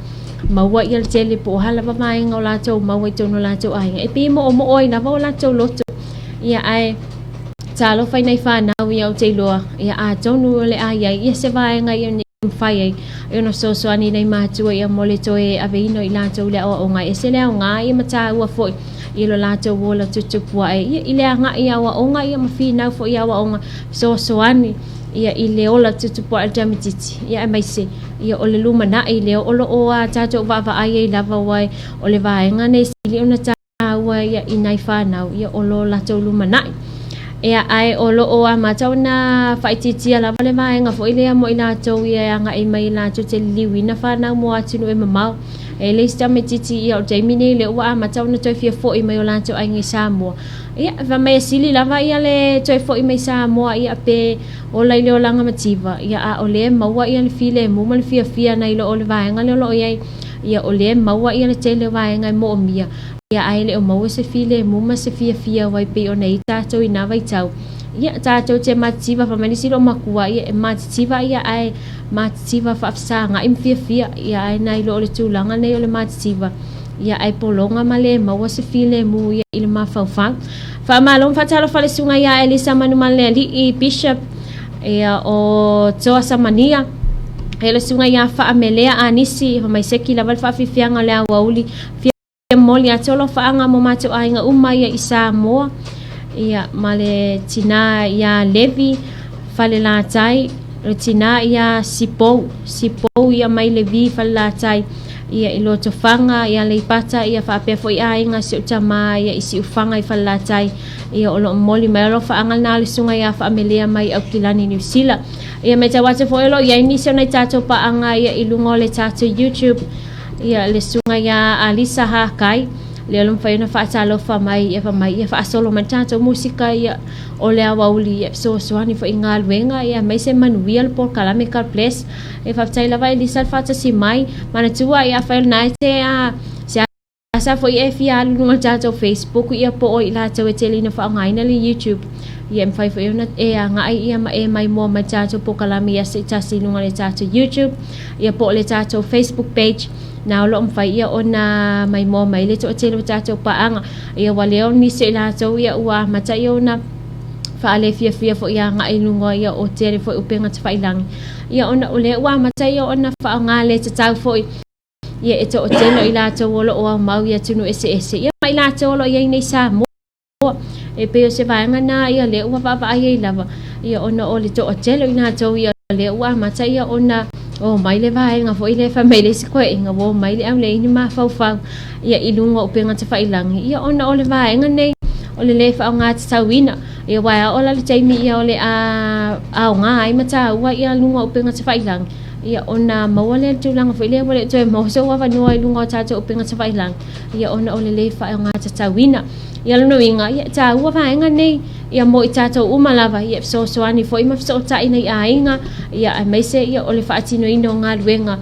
B: maua ia le tele po o a lava vaega o latou maua i totonu o latou aiga. E pei e moomoo ai lava o latou loto. Ia ae talofa i nai fanau ia ou te iloa ia atonu o le a i ai ia se vaega ia mafai ai e ona fesoasoani nai matua ia mo le toe aveina o i latou i le aoaoga. E ese le aoga ia ma taua foi i lo latou ola tutupu ae ia i le agai i aoaoga ia ma finau foi i aoaoga fesoasoani ia i le ola tutupu ae o le tamaitiiti ia aemaise ia o le lumanai lea o lo o a tatou vaavaai ai lava aua o le vaega nei sili ona taua ia i nai fanau ia o lo latou lumanai. Ia ae o lo o amata ona faaitiitia lava le vaega foi lea mo i latou ia e agai mai latou te liliuina fanau mo atunuu e mamao. E le isi tamaitiiti ia o le taimi nei lea ua amata ona toe fia fo'i mai o latou aiga i Samoa. Ia, fai mai e sili lava ia le toe fo'i mai Samoa ia pe ola i le olaga mativa, ia a o lea e maua ia le filemu ma le fiafia nai lo o le vaega lea o lo o i ai, ia o lea e maua ia le tele o vaega e moomia, ia ae le o maua se filemu ma se fiafia wai pei ona i ai tatou i na vaitau. Ia, tatou te matitiva, fai mai le isi loomatua, ia e matitiva ia ae matitiva faafesaga'i ma fiafia, ia ae nai lo o le tulaga lenei o le matitiva, ia ae pologa ma le maua se filemu ia i le mafaufau. Faamalo ma faatalofa i le susuga ia Elisa Manumalealii Bishop ia o Toa Samania, ia le susuga ia Faamelea Anisi, fai mai seki lava le faafiafiaga o le aoauli. Fia momoli atu alofaaga mo matou aiga uma ia i Samoa, ia ma le tinā ia Levi Falelatai, le tinā ia Sipou, Sipou ia mai Levi Falelatai, ia i Lotofaga, ia Aleipata, ia faapea foi aiga si ou tamā ia i Siufaga i Falelatai, ia o lo o momoli mai alofaaga lena o le susuga ia Faamelea mai Aukilani Niu Sila. Ia matau atu foi o lo o i ai nisi o nai tatou paaga ia i luga o le tatou YouTube, Ia, le susuga ia Alisa Hakai, lea o le mafai ona faatalofa mai, ia fai mai, ia faasolo mai le tatou musika, ia, o le aoauli, ia fesoasoani foi i galuega, ia aemaise manuia le polokalame, God bless. Ia faafetai lava Elisa le faatasi mai. Manatua, ia afai o lena e te, a, se asa foi e fia alu i luga o le tatou Facebook, ia po o i latou e tele ina faaaogaina le YouTube, ia e mafai foi ona e agai ia ma e maimoa mai le tatou polokalame i aso itasi i luga o le tatou YouTube. Ia po o le tatou Facebook page na o lo o mafai ia ona maimoa mai le toatele o tatou paaga. Ia ua leo nisi o i latou ia ua amata ia ona faalefiafia foi ia agai i luga ia o tele foi upega tafailagi. Ia ona o lea ua amata ia ona faaaoga le tatau foi ia e toatele o i latou o lo o aumau i atunuu eseese ia ma i latou o lo o i ai nei Samoa. E pei o se vaega na ia lea ua vaavaai ai lava ia ona o le toatele o i latou ia lea ua amata ia ona o mai le vaega foi lea fai mai le isi koeaiga ua o mai le au leai ni mafaufau ia i luga o upega tafailagi ia ona o le vaega nei o le lē faaaoga tatauina ia aua e ao la le taimi ia o le a aoga ai ma taua ia luga o upega tafailagi ia ona maua lea le tulaga foi lea ua le toe maua sou avanoa i luga o tatou upega tafailagi ia ona o le lē faaaoga tatauina. Ia lona uiga, ia e taua vaega nei, ia mo i tatou uma lava, ia e fesoasoani foi ma fesootai nai aiga, ia aemaise ia o le faatinoina o galuega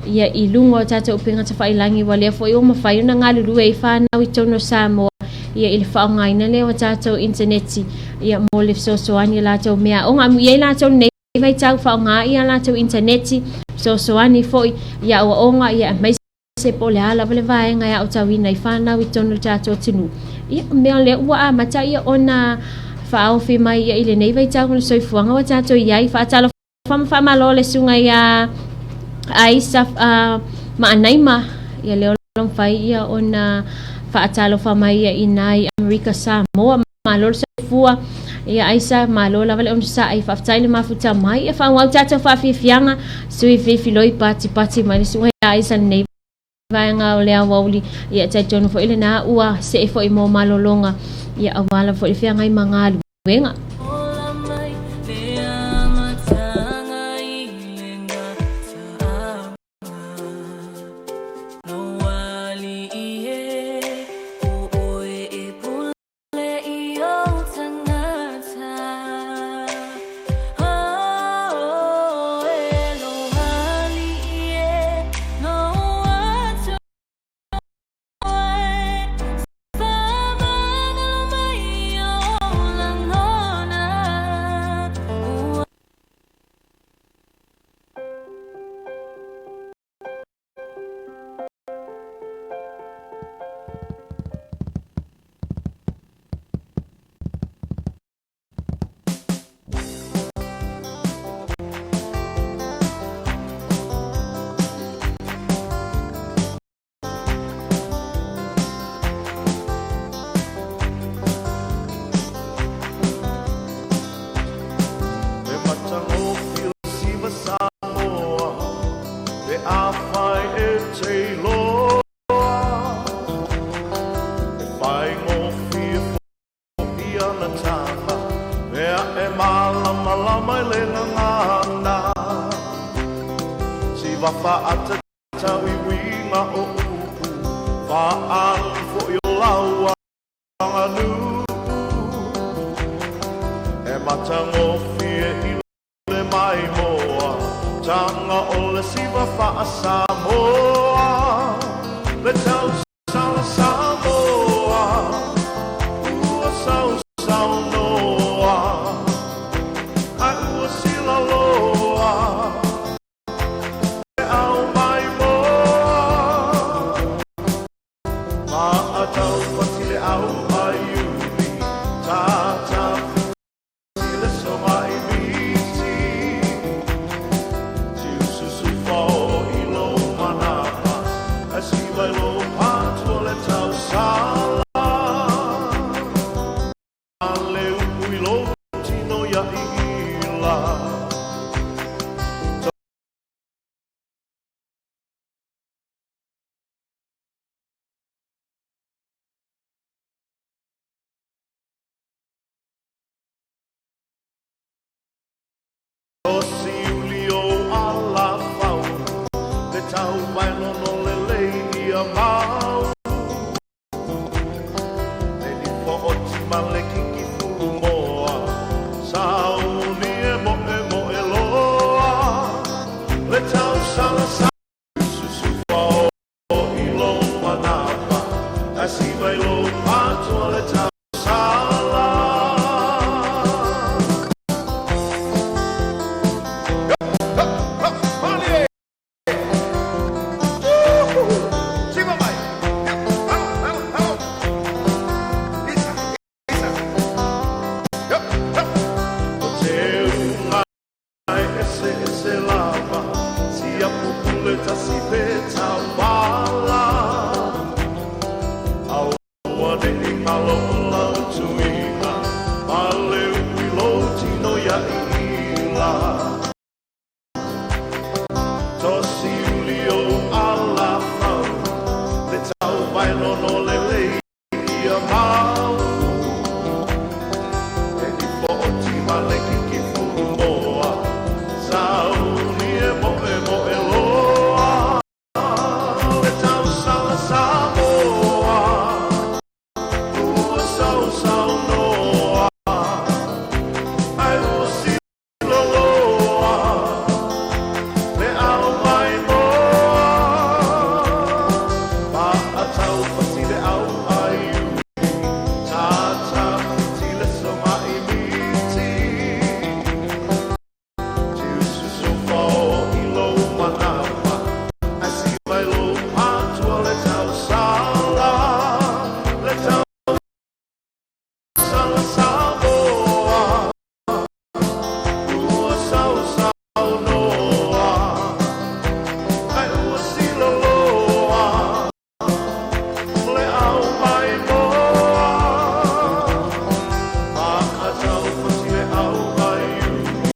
B: ia i luga o tatou upega tafailagi, ua lea foi ua mafai ona galulue ai fanau i totonu o Samoa, ia i le faaaogaina lea o tatou initaneti, ia mo le fesoasoani i latou meaaoga. Amuia ai latou lenei vaitau faaaoga ia latou initaneti, fesoasoani foi i aoaoga, ia aemaise se po o le a lava le vaega e aotauina ai fanau i totonu o le tatou atunuu. Ia, o mea lea ua amata ia ona faaofi mai ia i lenei vaitau o le soifuaga ua tatou i ai. Faatalofa ma faamalo le susuga ia Aisa Maanaima, ia lea o lo o mafai ia ona faatalofa mai ia i nai Amerika Samoa. Malo le soifua. Ia Aisa, malo lava le onosai. Faafetai le mafuta mai. Ia faaauau tatou faafiafiaga. Sui filifiloi patipati mai le susuga ia Aisa lenei vaega o le aoauli. Ia e talitonu foi lena ua see foi mo malologa. Ia aua lava foi le feagai ma galuega.
G: E matagofie o siva Samoa pe afai e te iloa E faigofie foi ana tama mea e malamalama i le gagana Siva faatatau i uiga o. Fa'aali fo'i o lau aganuu E matagofie i le maimoa Taga o le siva fa'asamoa Le tausala Samoa Ua sausaunoa Ae ua silaloa Le au maimoa Maʻataupati le au a iuli Tatafiti le sogaimiti Tiususu fao i lou manava Ae siva i lou patu o le tausala Ma le upu i lou tino ia iila. Tosi uli o alafau Le tau vaelono lelei ia mau Le nifo oti ma le kiki fulumoa Sauni e moemoe loa Le tausala sa susu i lou manava Ae siva i lou patu o le tausala. O teuga eseese lava Siapu pule tasi pe tauala Aua neʻi galo o lau tuiga Ma le upu i lou tino ia iila Tosi uli ou alafau Le tauvaelono lelei ia mau E nifo oti ma le kiki fulumoa Sauni e moemoe loa Le tausala Samoa Ua sausaunoa Ae ua siloloa Le au maimoa Maʻataupati le au a iuli Tatafiti le sogaimiti Tiususu fao i lou manava Ae siva i lou patu o le tausala Le tausala Samoa Ua sausaunoa Ae ua siloloa Le au maimoa Maʻataupati le au a iuli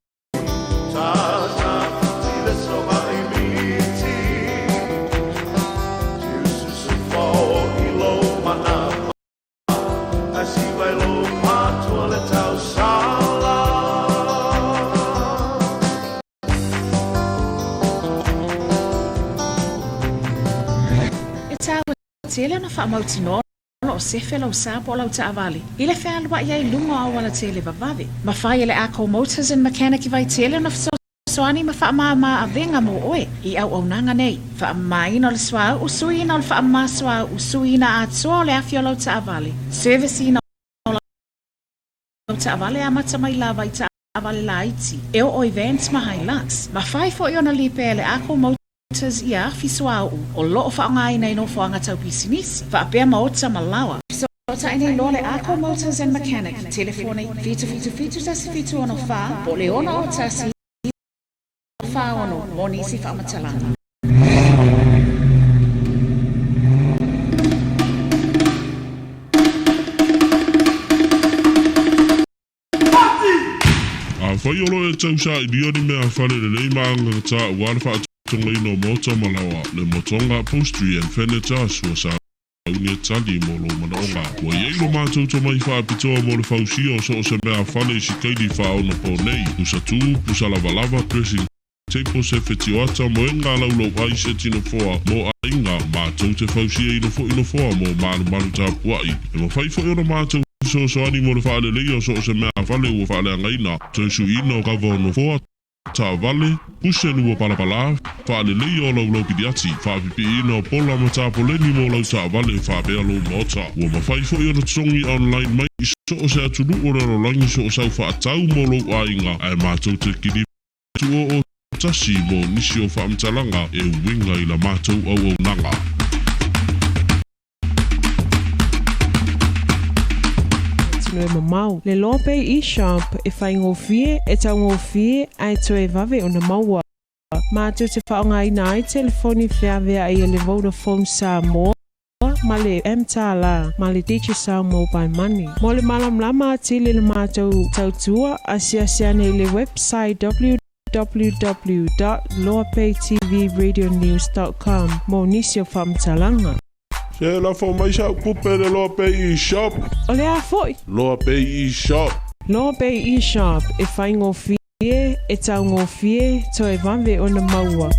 G: Tatafiti le sogaimiti Tiususu fao i lou manava Ae siva i lou patu o le tausala.
H: E taua tele ona faamautinoa o lo o sefe lau sa po o lau taavale i le fealuai ai i luga o auala tele vavave. Mafai e le Ako Motors and Mechanic i Vaitele ona fesoasoani ma faamāmā avega mo oe i auaunaga nei. Faamamaina o le suauu, suiina o le faamama suauu, suiina atoa o le afi o lau taavale, service ina o lau taavale amata mai lava i taavale laiti e oo i vans ma Hilux. Mafai foi ona lipea e le Ako Motors ia afi suauu o lo o faaaogaina i nofoaga tau pisinisi, faapea ma ota ma laoa. Fesootai nei loa le Ako Motors and Mechanic i telefoni 777 1764 po o le 6 01 9 46 mo nisi faamatalaga.
E: Afai o lo o e tausailia ni mea fale lelei ma agagata aua le faatotogaina o maota ma laoa, le motoga, upholstery and furniture, sua sauni e tali mo lou manaoga. Ua i ai lo matou tomai faapitoa mo le fausia o so o se mea fale i si kaili faaonaponei, pusa tu, pusa lavalava, dressing.
I: Table se fetioata moega laulau ai se tinofoa mo aiga matou te fausiaina foi nofoa mo malumalu tapuai. E mafai foi ona matou fesoasoani mo le faaleleia o so o se meafale ua faaleagaina, toe suiina o kava o nofoa, taavale, kuseni ua palapala, faaleleia o laulau piliati, faapipiiina o pola ma tapoleni mo lau taavale faapea lou maota. Ua mafai foi ona totogi online mai i so o se atunuu o le lalolagi so o sau faatau mo lou aiga, ae matou te kilifi 201 mo nisi o faamatalaga e uiga i la matou auaunaga.
J: Tino e mamao. Le Loa Bay eShop e faigofie, e taugofie ae toe vave ona maua. Matou te faaaogaina ai telefoni feaveai a le Vodafone Samoa ma le mTala ma le Digicel Mobile Money. Mo le malamalama atili i le matou tautua, asiasi ane i le website www.loapaytvradionews dot com mo nisi o faamatalaga.
I: Se lafo mai sau tupe le Loa Bay eShop.
J: O le a foi?
I: Loa Bay eShop.
J: Loa Bay eShop e faigofie, e taugofie, toe vave ona maua.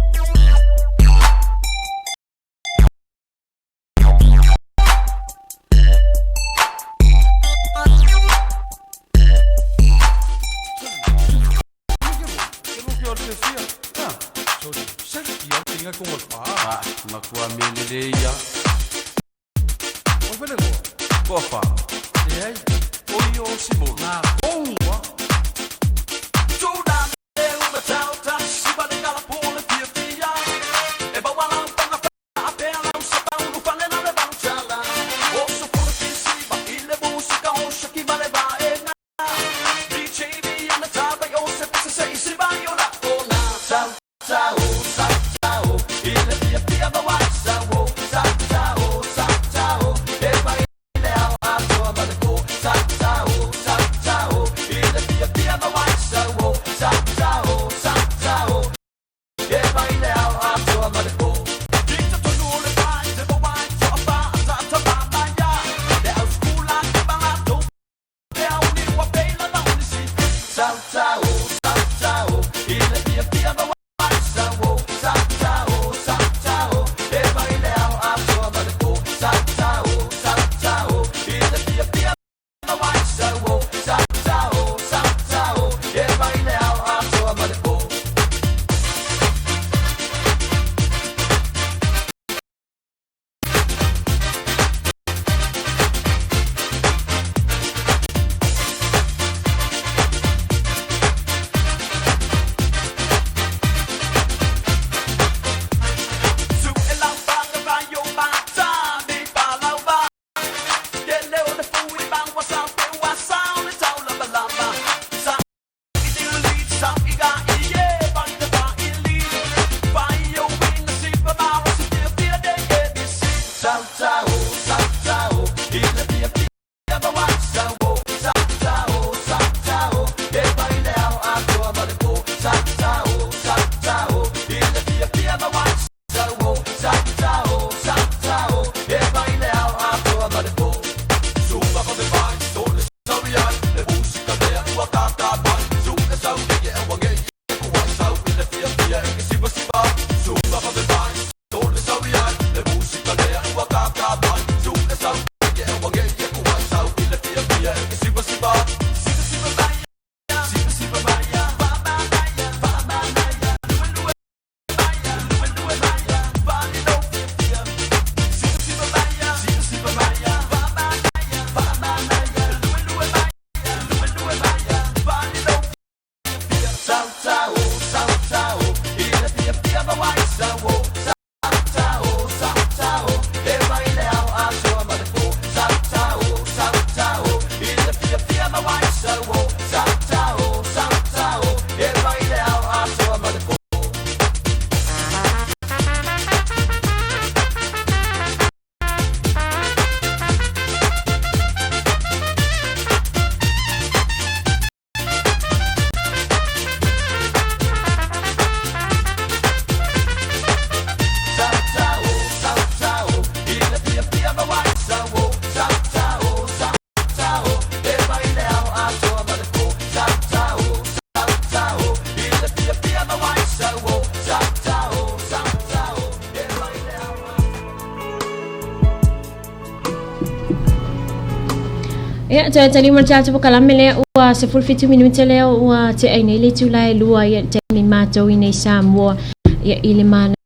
B: Ia, toe taliu ma le tatou polokalame lea ua 17 minute lea ua tea ai nei le itula e 2 ia le taimi matou i nei Samoa ia i le manaia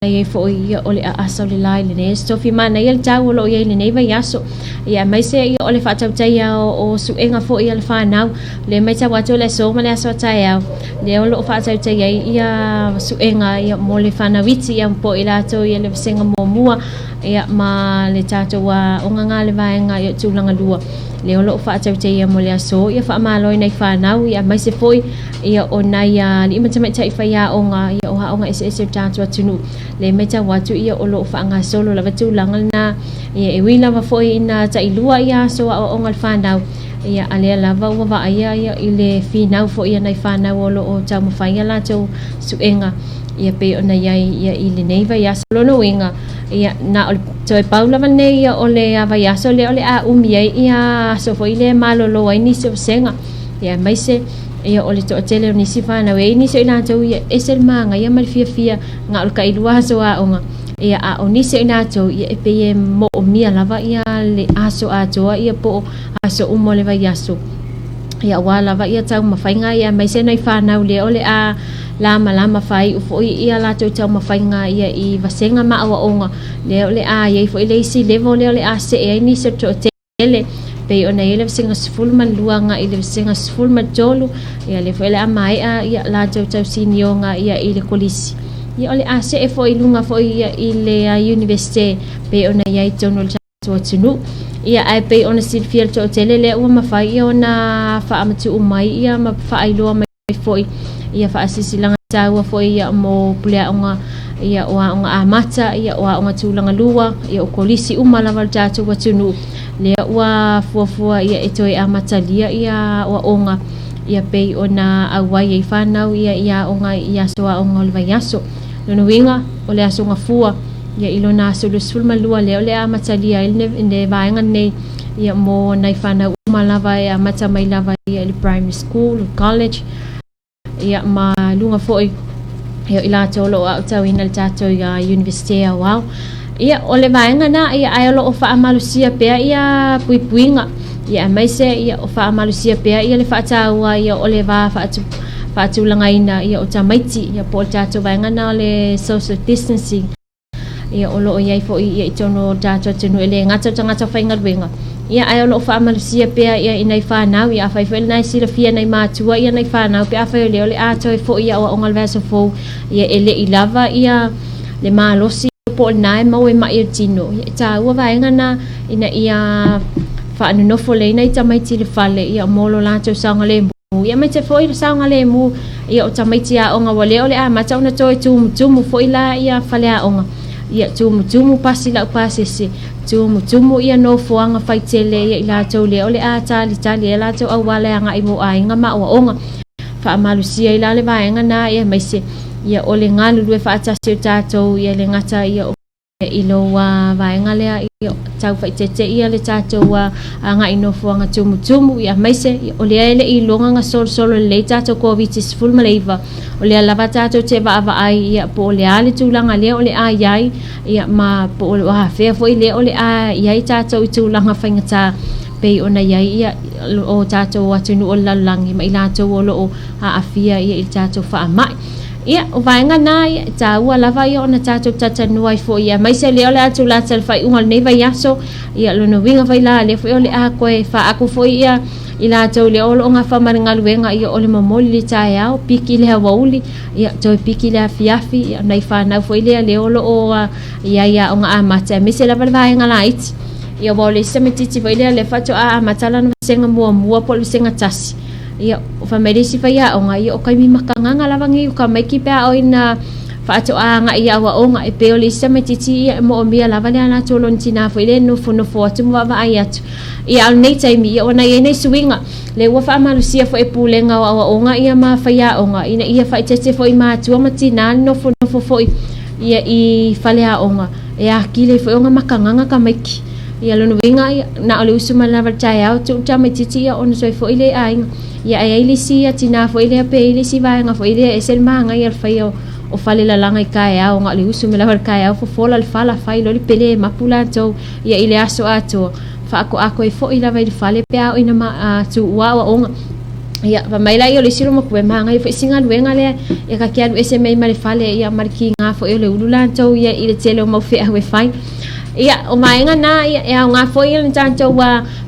B: ai foi ia o le aasa o le la i lenei aso. Tofi manaia le tau o lo o i ai i lenei vaiaso ia aemaise ia o le faatautaia o suega foi a le fanau lea e matau atu o le aso ma le aso a taeao lea o lo o faatautaia ai ia suega ia mo le fanau iti ia po o i latou ia le vasega muamua ia ma le tatou aoga le vaega ia tulaga lua lea o lo o faatautaia mo le aso ia faamalo i nai fanau ia aemaise foi ia o nai alii ma tamaitai faiaoga ia o aoga eseese o le tatou atunuu lea e matau atu ia o lo o faagasolo lava tulaga lena ia e ui lava foi ina tailua ia aso aoaoga a le fanau ia a lea lava ua vaaia ia i le finau foi a nai fanau o lo o taumafai a latou suega ia pei ona i ai ia i lenei vaiaso. O lona uiga, ia na o le toe pau lava lenei ia o le vaiaso lea o le a umi ai ia aso foi lea e malolo ai nisi o vasega, ia aemaise ia o le toatele o nisi fanau. E i ai nisi o i latou ia e ese le magaia ma le fiafia na o le tailua aso aoga, ia a o nisi o i latou ia e pei e moomia lava ia le aso atoa ia po o aso uma o le vaiaso. Ia aua lava ia taumafaiga ia aemaise nai fanau lea o le a lamalama faaiu foi ia latou taumafaiga ia i vasega ma aoaoga lea o le a i ai foi le isi level lea o le a see ai nisi o le toatele pei ona i ai le vasega 12 agai i le vasega 13 ia lea foi o le a maea ia latou tausinioga ia i le kolisi ia o le a see foi i luga foi ia i le Iunivesite pei ona i ai i totonu o le tatou atunuu. Ia, ae pei ona silafia e le toatele lea ua mafai ia ona faamatuu mai ia ma faailoa mai foi ia faasilasilaga taua foi ia mo puleaoga ia o aoga amata ia o aoga tulaga lua ia o kolisi uma lava o le tatou atunuu lea ua fuafua ia e toe amatalia ia aoaoga ia pei ona auai ai fanau ia i aoga i aso aoga o le vaiaso. Lona uiga o le aso gafua ia i lona aso 22 lea o le a amatalia ai le vaega lenei ia mo nai fanau uma lava e amata mai lava ia i le primary school, college ia ma luga foi ia o i latou o lo o aotauina i le tatou Iunivesite Aoao. Ia o le vaega na ia ae o lo o faamalosia pea ia puipuiga ia aemaise ia o faamalosia pea ia le faataua ia o le va faatulagaina ia o tamaiti ia po o le tatou vaega na o le social distancing ia o lo o i ai foi ia i totonu o le tatou atunuu e le gata o tagata faigaluega ia ae o lo o faamalosia pea ia i nai fanau ia afai foi lena e silafia nai matua ia nai fanau pe afai o lea o le a toe foi ia aoaoga o le vaiaso fou ia e le i lava ia le malosi po o lena e maua i mai o le tino ia e taua vaega na ina ia faanonofo lelei nai tamaiti i le fale ia mo lo latou saogalemu ia aemaise foi le saogalemu ia o tamaiti aoga ua lea o le amata ona toe tumutumu foi la ia faleaoga ia tumutumu pasi laupasese tumutumu ia nofoaga faitele ia i latou lea o le a talitali ai latou auala e agai mo aiga ma aoaoga faamalosia ai la le vaega na ia aemaise ia o le galulue faatasi o tatou ia le gata ia o I lou vaega lea ia tau faaeteete ia le tatou agai nofoaga tumutumu ia aemaise o lea e le i iloga na solosolo lelei tatou Koviti-19 o lea lava tatou te vaavaai ia po o le a le tulaga lea o le a i ai ia ma po o afea foi lea o le a i ai tatou i tulaga faigata pei ona i ai ia o tatou atunuu o le lalolagi ma i latou o lo o aafia ia i le tatou faamai. Ia, o vaega na, ia, e taua lava ia ona tatou talatalanoa ai foi, aemaise lea o le a tulata i le faaiuga o lenei vaiaso, ia, lona uiga foi la, lea foi o le a toe faaaku foi ia i latou lea o lo o gafa ma le galuega, ia, o le momoli i le taeao, piki i le aoauli, ia, toe piki i le afiafi, ia, nai fanau foi lea lea o lo o i ai i aoga amata, aemaise lava le vaega laiti. Ia, aua o le isi tamaitiiti foi lea lea faatoa amata lana vasega muamua po o le vasega tasi, Ia, fai mai le isi faiaoga, ia o taimi makagaga lava nei o tamaiti pe a oo ina faatoa agai i aoaoga. E pei o le isi tamaitiiti ia e moomia lava le ala atu o lona tina foi lea e nofonofo atu ma vaavaai atu. Ia, a o lenei taimi, ia ua na i ai nai suiga, lea ua faamalosia foi e Pulega o Aoaoga ia ma faiaoga ina ia faaeteete foi i matua ma tina le nofonofo foi ia i faleaoga e atili ai foi ona makagaga tamaiti. Ia lona uiga ia, na o le usu mai lava i le taeao tuu le tamaitiiti ia ona toe foi lea i aiga. Ia ae ai le isi ia tina foi lea pe ai le isi vaega foi lea e ese le magaia o le faia o fale lalaga i taeao na o le usu mai lava i le taeao fofola le fala fai loa le pele e mapu latou ia i le aso atoa. Faakoako ai foi lava i le fale pe a oo ina tuua aoaoga. Ia, fai mai laia o le isi loma matua, e magaia foi si galuega lea, ia ta te alu ese mai ma le fale, ia ma le kiga foi o le ulu latou ia i le tele o mau feau e fai. Ia, o vaega na, ia, e aoga foi le tatou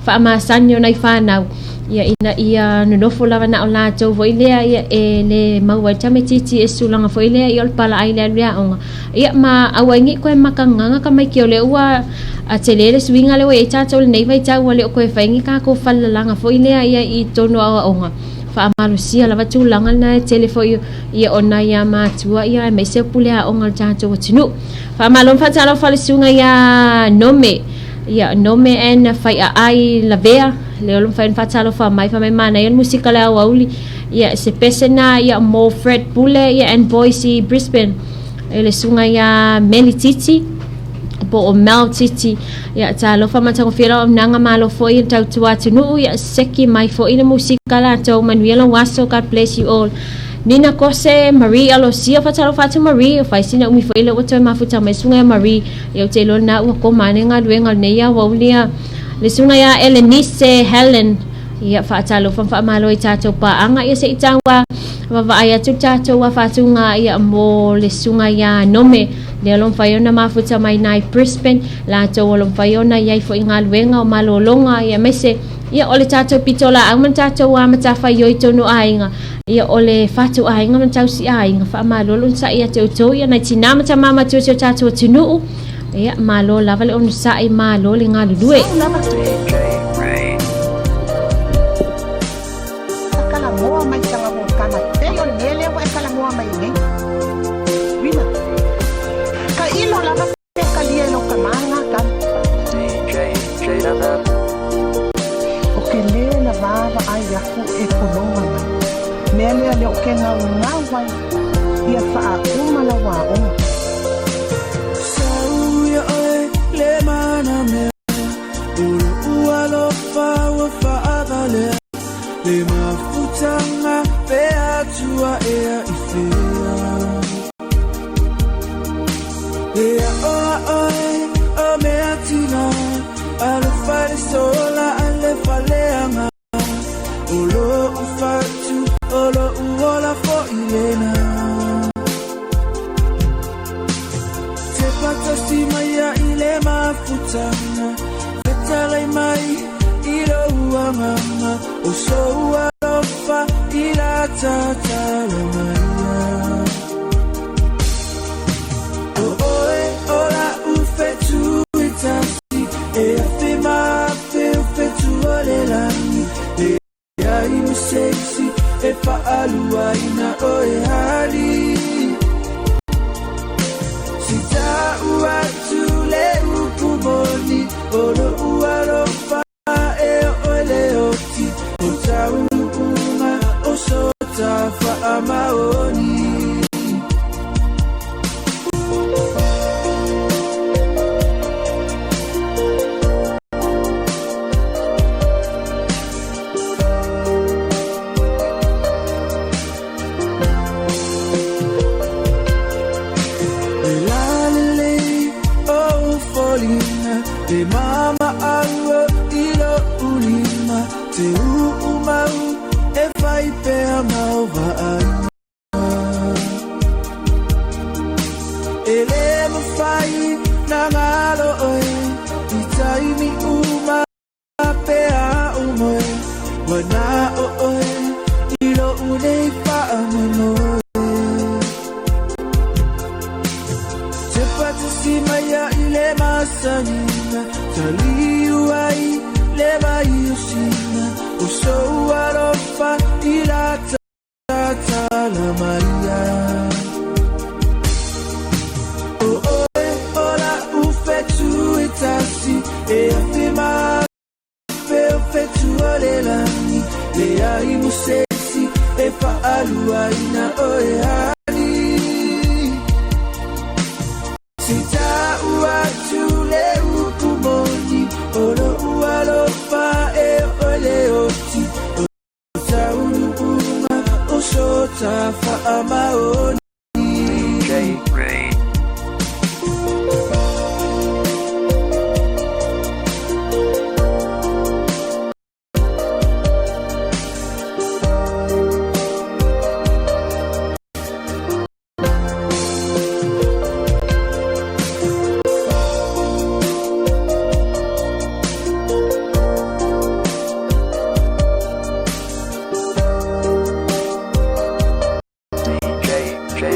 B: faamasani o nai fanau, ia, ina ia nonofo lava na o latou foi lea, ia, e le maua ai le tamaitiiti i se tulaga foi lea, ia, o le palaai i le alu i le aoga. Ia, ma aua ai ne i toe makagaga tamaiti o lea ua tele le suiga lea ua i ai tatou i lenei vaitau, ua le o toe fai ni tatou falelalaga foi lea ia i totonu o aoaoga. Faamalosia lava tulaga lena e tele foi ia o nai matua ia aemaise o pule aoga o le tatou atunuu. Faamalo ma faatalofa i le susuga ia Nome, ia Nome and Faiaai Lavea, lea o lo o mafai ona faatalofa mai, fai mai manaia le musika le aoauli, ia se pese na ia mo Fred Pule ia and boys i Brisbane. E le susuga ia Meli Titi po o Mel Titi ia talofa matagofie lau auaunaga malo foi le tautua atunuu ia seki mai foi le musika latou manuia lou aso God bless you all Nina Kose Marie Alosia fatalofa atu Marie o fai sina umi foi le ua toe mafuta mai susuga ia Marie ia ou te iloa lena ua koma ane galuega o lenei aoauli ia le susuga ia Elenice Helen Ia faatalofa ma faamalo i tatou paaga ia se i tau a vaavaai atu le tatou a faatuga ia mo le susuga ia Nome lea o lo o mafai ona mafuta mai nai Brisbane latou o lo o mafai ona i ai foi galuega o malologa ia aemaise ia o le tatou pitolaau ma le tatou a matafaioi tonu o aiga ia o le fatu aiga ma le tausi aiga faamalo le onosai ia te outou ia nai tina ma tama matua o si o tatou atunuu Ia, malo lava le onosai, malo le galulue.
K: Kalamoa mai tanga mo kana pei o le mea lea ua e kalamoa mai nei. Rina. Ka ilo lava pe kalia e lou tama lena tala. O ke lē na vaavaai aku e pologa mai. Mea lea lea o ke gaugau ai ia faauma lau aoga.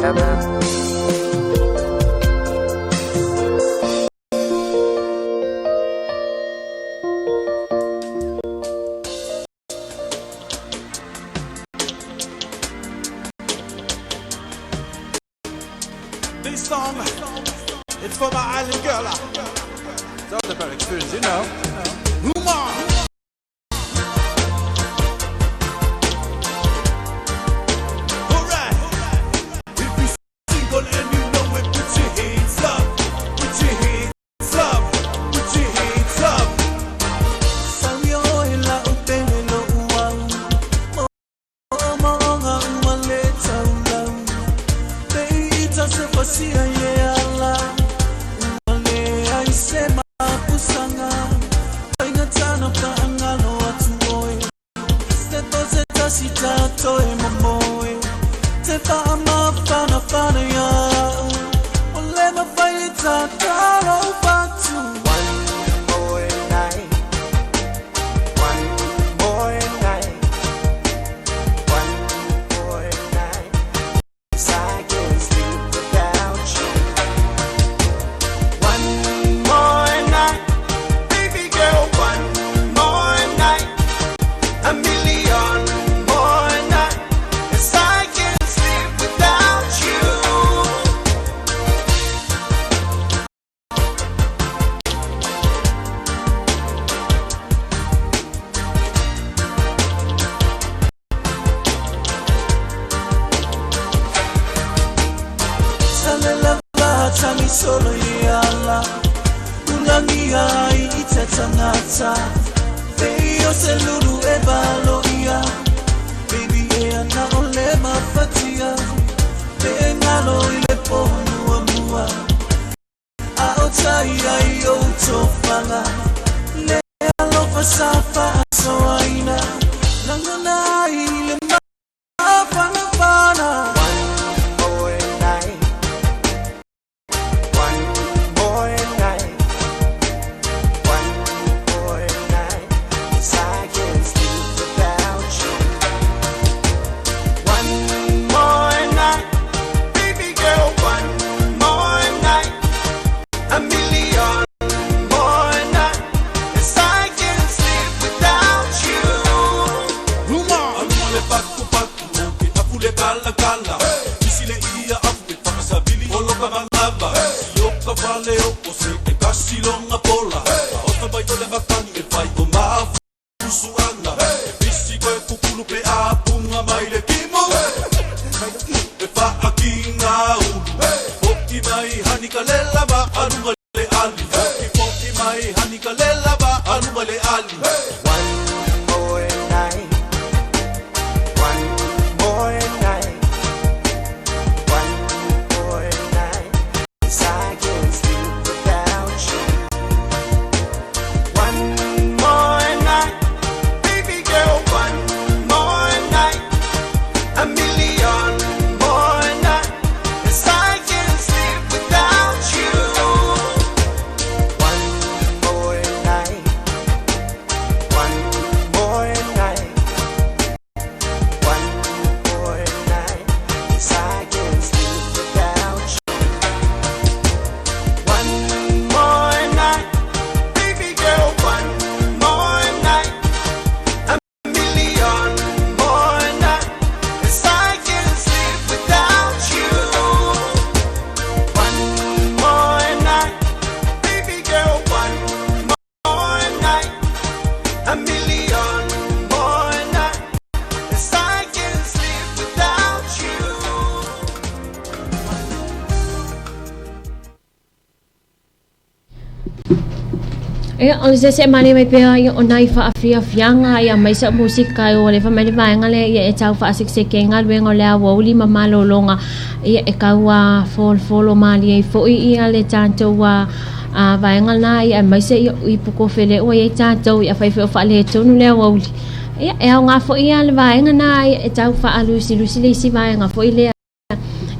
C: This song, it's for my island girl. It's all about experience, you know. Uma. Alright. If you single and you know it, put your hands up. Put your hands up. Put your hands up.
A: One more night, one more night, one more night. 'Cause I can't sleep without you. One more night, baby girl, one more night. A million more nights. 'Cause I can't sleep without you.
D: Solo yala ulangia itetangata Feio selulu e valo ia Baby e ana ole mafatia Te ngalo ile ponu amua A o tai ai o tofanga Le alofa safa asoaina Langona ai le mafana fana
A: One more night, one more night, one more night. 'Cause I can't sleep without you. One more night, baby girl, one more night. A million more nights. 'Cause I can't sleep without you.
E: Alule paku paku, ke akule kala kala. Isile ia afu e whakasabili o loka malava. Ioka wale o o se e kasi longa pola. Ofa mai ole makani e whai o mafusuanga. E pisi koe kukulu pe a punga mai le kimo. E whaaki ngā ulu. Poki mai hanika le lava alunga le ali. Poki mai hanika le lava alunga le ali.
A: One more night, one more night, one more night. 'Cause I can't sleep without you. One more night, baby girl, one more night. A million more nights. 'Cause I can't sleep without you. One more night. One more night, one more night, 'cause I can't sleep without you. One more night, baby girl, one more night, a million more nights, 'cause I can't sleep without you. One more night, baby girl, one more night. A million more nights, 'cause I can't sleep without you.
B: Ia, o le sese mani mai pea ia o nai faafiafiaga ia mai sa musika ua lefa mai le vaega lea ia e tau faasekeseke ai galuega o le aoauli ma malōlōga ia e kaua folofolo malie ai foʻi ia le tatou a vaega lena ia aemaise ia ipu kofe lea ua iai tatou ia afai foi o faaletonu le aoauli ia e aoga foʻi ia le vaega lena ia e tau faalusilusi le isi vaega foʻi lea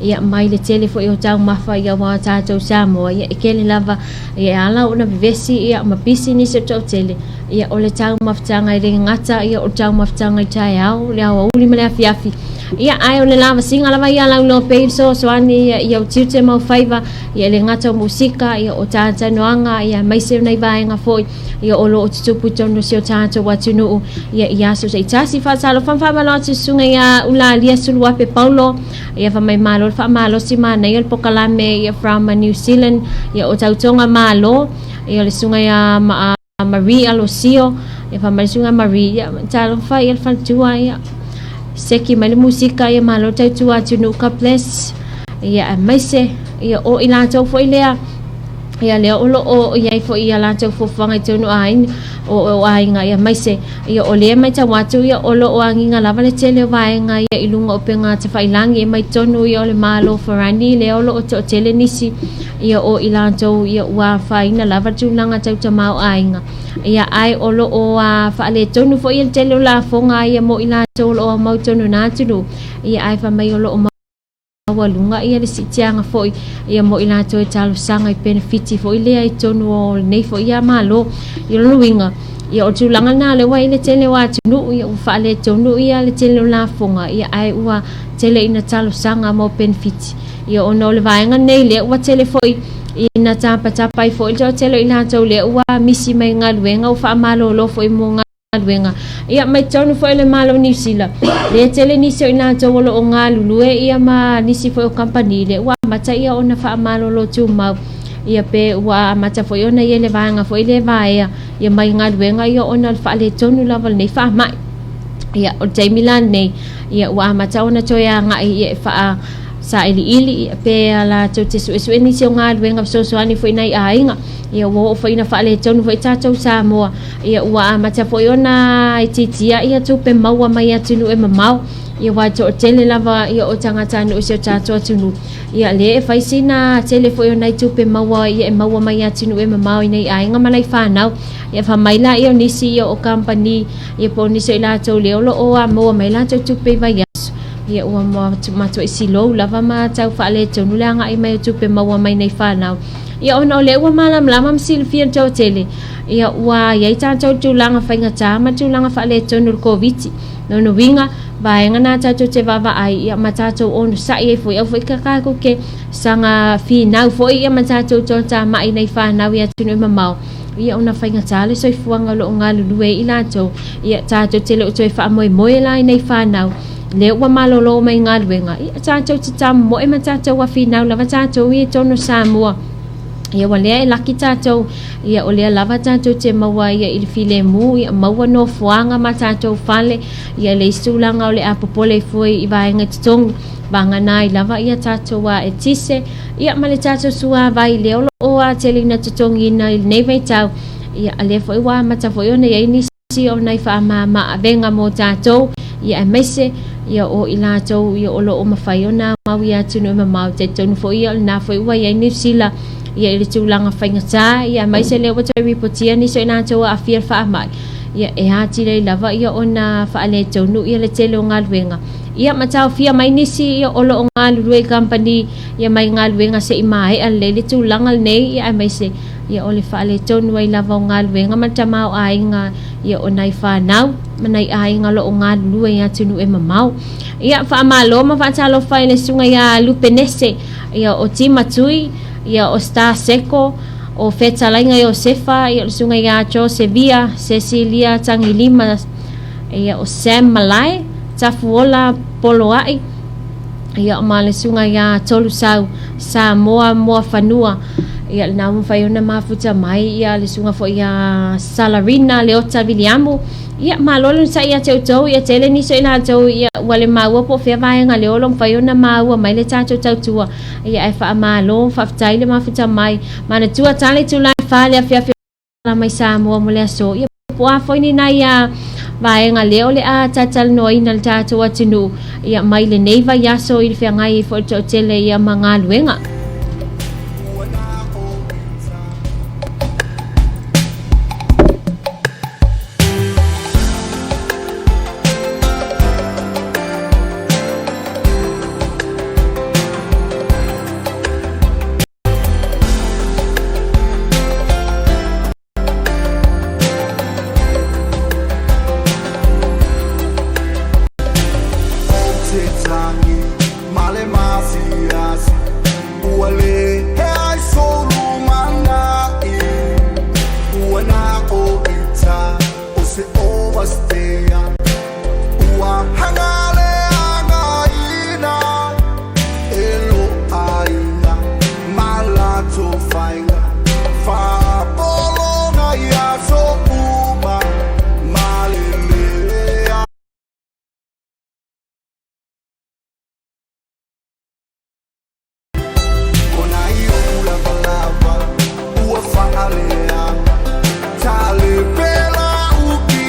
B: ia mai le tele foi o taumafa ia ua tatou Samoa ia e kele lava ia e ala ona vevesi ia ma pisinisi o toatele ia o le taumafataga e le gata ia o le taumafataga i taeao le aoauli ma le afiafi Ia, ae o le lavasiga lava ia a lau Lope i le fesoasoani ia i ou tiute ma ou faiva, ia e le gata o musika, ia o talanoaga, ia aemaise o nai vaega foi ia o lo o tutupu i totonu o si o tatou atunuu ia i aso taitasi. Faatalofa ma faamalo atu i susuga ia Ulalia Suluape Paulo, ia fai mai malo le faamalosi manaia le pokalame ia from New Zealand, ia o tautoga malo, ia o le susuga ia Marie Alosio, ia fai mai le susuga Marie, ia talofa ia le faletua ia seki mai le musika ia malo tautua atunuu God bless. Ia aemaise ia o i latou foi lea ia lea o lo o i ai foi ia latou fuafuaga i totonu o aiga o aiga ia aemaise ia o lea e matau atu ia o lo o agiga lava le tele o vaega ia i luga o upega tafailagi e mai totonu ia o le Malo Farani lea o lo o toatele nisi ia o i latou ia ua afaina lava tulaga tau tamaoaiga ia ae o lo o faaletonu foi ia le tele o lafoga ia mo i latou o lo o aumau i totonu o na atunuu ia ae fai mai o lo o maualuga ia le siitiaga foi ia mo i latou e talosaga i penefiti foi lea i totonu o lenei foi ia Malo. I lona uiga, ia o le tulaga lena lea ua i ai le tele o atunuu ia ua faaletonu ia le tele o lafoga ia ae ua tele ina talosaga mo penefiti ia ona o le vaega lenei lea ua tele foi ina tapatapa ai foi le toatele o i latou lea ua misi mai galuega ua faamalolo foi mo galuega. Ia, mai totonu foi o le Malo o Niu Sila, lea e tele nisi o i latou o lo o galulue ia ma nisi foi o kamupani lea ua amata ia ona faamalolo tumau ia pe ua amata foi ona i ai le vaega foi lea e vaea ia mai galuega ia ona o le faaletonu lava o lenei faamai. Ia, o le taimi la lenei, ia ua amata ona toe agai ia e faa sailiili ia pe a latou te suesue nisi o galuega fesoasoani foi i nai aiga. Ia ua oo foi ina faaletonu foi tatou Samoa. Ia ua amata foi ona itiitia ia tupe maua mai atunuu e mamao. Ia aua e toatele lava ia o tagatanuu o si o tatou atunuu. Ia lea e fai sina tele foi o nai tupe maua ia e maua mai atunuu e mamao i nai aiga ma nai fanau. Ia fai mai laia o nisi ia o kamupani ia po o nisi o i latou lea o lo o maua mai latou tupe i vaiaso. Ia ua matuai silou lava ma tau faaletonu le agai mai o tupe maua mai nai fanau. Ia ona o lea ua malamalama ma silafia le toatele, ia ua i ai tatou tulaga faigata ma tulaga faaletonu o le Koviti. Lona uiga, vaega na tatou te vaavaai ia ma tatou onosai ai foi, aua foi tatou te saga finau foi ia ma tatou toatamai nai fanau i atunuu e mamao, ia ona faigata le soifuaga o lo o galulue ai i latou. Ia tatou te le o toe faamoemoe la i nai fanau lea ua malolo mai galuega, ia tatou te tamomoe ma tatou afinau lava tatou ia i totonu o Samoa. Ia ua lea e laki tatou, ia o lea lava tatou te maua ia i le filemu, ia maua nofoaga ma tatou fale, ia le isi tulaga o le a popole ai foi i vaega i totogi, vagana ai lava ia tatou a etise, ia ma le tatou suavai lea o lo o a tele ina totogiina i lenei vaitau, ia a lea foi ua amata foi ona i ai nisi o nai faamama avega mo tatou, ia aemaise ia o i latou ia o lo o mafai ona mau i atunuu e mamao. Talitonu foi ia o lena foi ua i ai Niu Sila ia i le tulaga faigata, ia aemaise lea ua toe ripotia nisi o i latou ua aafia i le faamai, ia e atili ai lava ia ona faaletonu ia le tele o galuega. Ia ma taofia mai nisi ia o lo o galulue i kamupani ia mai galuega se i maea lelei le tulaga lenei, ia aemaise ia o le faaletonu ai lava o galuega ma le tamaoaiga ia o nai fanau ma nai aiga o lo o galulue i atunuu e mamao. Ia faamalo ma faatalofa i le susuga ia Lupenese, ia o Tima Tui, ia o Star Seko, o Fetalaiga Iosefa, ia o le susuga ia Josevia, Cecilia Tagilima, ia o Sam Malae, Tafuola Poloai, ia ma le susuga ia Tolusau Samoa Moafanua, ia lena ua mafai ona mafuta mai ia le susuga foi ia Salarina Leota Viliamu. Ia malo le onosai ia te outou, ia tele nisi o i latou ia ua le maua po o fea vaega lea o lo o mafai ona maua mai le tatou tautua. Ia ae faamalo, faafetai le mafuta mai. Manatua tala itula e 4 le afiafi o mai Samoa mo le aso. Ia po o a foi ni nai vaega lea o le a talatalanoaina le tatou atunuu ia mai lenei vaiaso i le feagai ai foi le toatele ia ma galuega.
L: lagi ma le masiasi ua lē heai sou lumanaʻi ua na o ita o se overstayer ua hagaleagaina e lo aiga ma latou faiga faapologa ia so uma malelea. Ona i oʻu lavalava ua faaleaga talepela uki.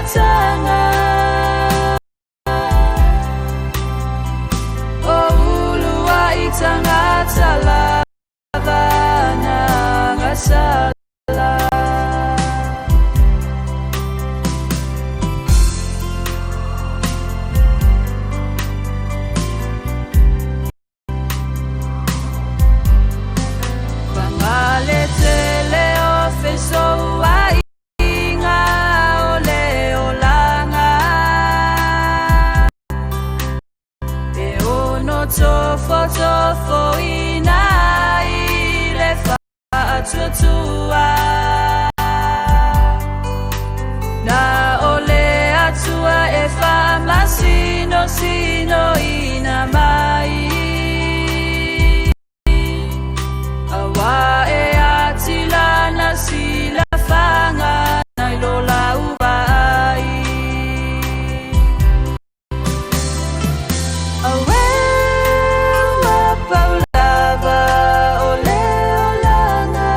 M: amataga O ulu ai tagata lava na gasala. Fagale tele o fesouaiga o le olaga e ono tofotofoina ai le faatuatua. Na o le Atua e faamasinosinoina mai auā e atilana silafaga nai lo lau vaai. Auē ua pau lava o le olaga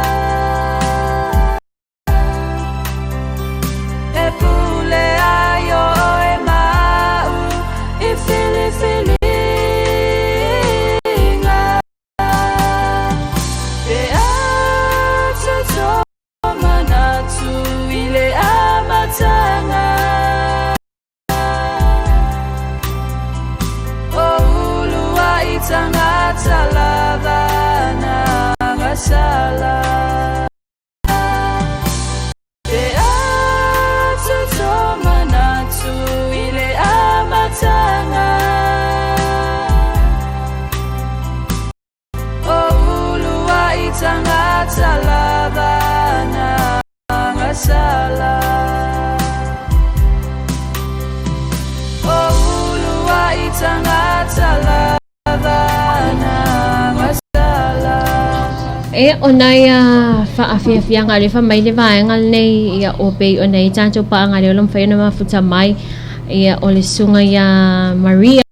M: e pule ai oe ma a'u i filifiliga pe a toe tomanatu i le amataga o uluai tagata lava na gasala pe a toe tomanatu i le amataga o uluai tagata lava na gasala o uluai tagata lava na gasala.
B: E o nai a faafiafiaga alefa mai le vaega lenei ia o pei ona i tatou paaga lea o lo mafai ona mafuta mai ia o le susuga ia Maria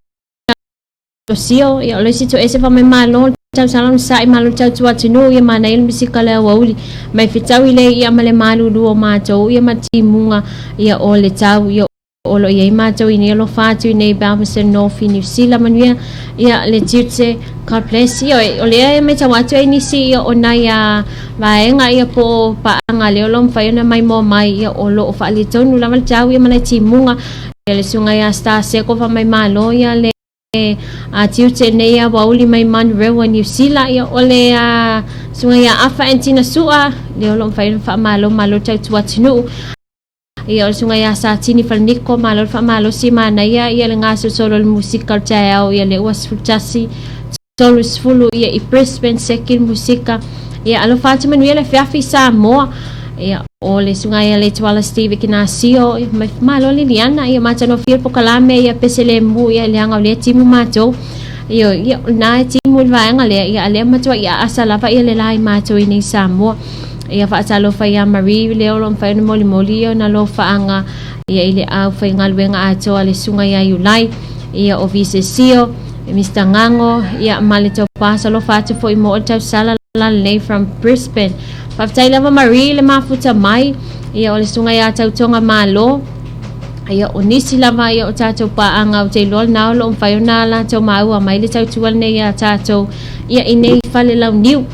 B: Sio ia o le isi toese fa mai malo tausala ona sa'i malo tautua atunuu ia manaia le misika le auauli mai fetau i le ia ma le malulu o matou ia ma timuga ia o le tau ia o lo o i ai matou i nei alofa atu i nei Palmerston North i New Zealand manuia ia le tiute God bless ia o lea e matau atu ai nisi ia o nai a vaega ia po o paaga lea o lo o mafai ona maimoa mai ia o lo o faaletonu lava le tau ia ma nai timuga ia le susuga ia Star Seko fa mai malo ia le a tiute nei ia wauli mai Manurewa New Zealand ia o le a susuga ia Afa Antina Sua lea o lo o mafai ona faamalo malo tautua atunuu ia o le susuga ia Satini Falaniko malo le faamalosi manaia ia le gasolosolo o le musika o le taeao ia lea ua 11 30 ia i Brisbane seki le musika ia alofa atu manuia le afiafi Samoa ia o le susuga ia Leituala Steve Ikenasio ia mai malo Liliana ia matanofie le pokalame ia pese lemu ia leaga o lea timu matou ia ia na e timu i le vaega lea ia a lea matua ia asa lava ia le la i matou i nei Samoa ia faatalofa ia Marie lea o lo o mafai ona molimoli ia ona lofaaga ia i le aufaigaluega atoa le susuga ia Iulai ia o Visesio Mister Ngango ia ma le Topaz alofa atu foi mo le tausala lalelei from Brisbane. Faafetai lava Marie le mafuta mai ia o le susuga ia Tautoga Malo ia o nisi lava ia o tatou paaga ou te iloa lena o lo o mafai ona latou maua mai le tautua lenei ia tatou ia i nei fale launiu.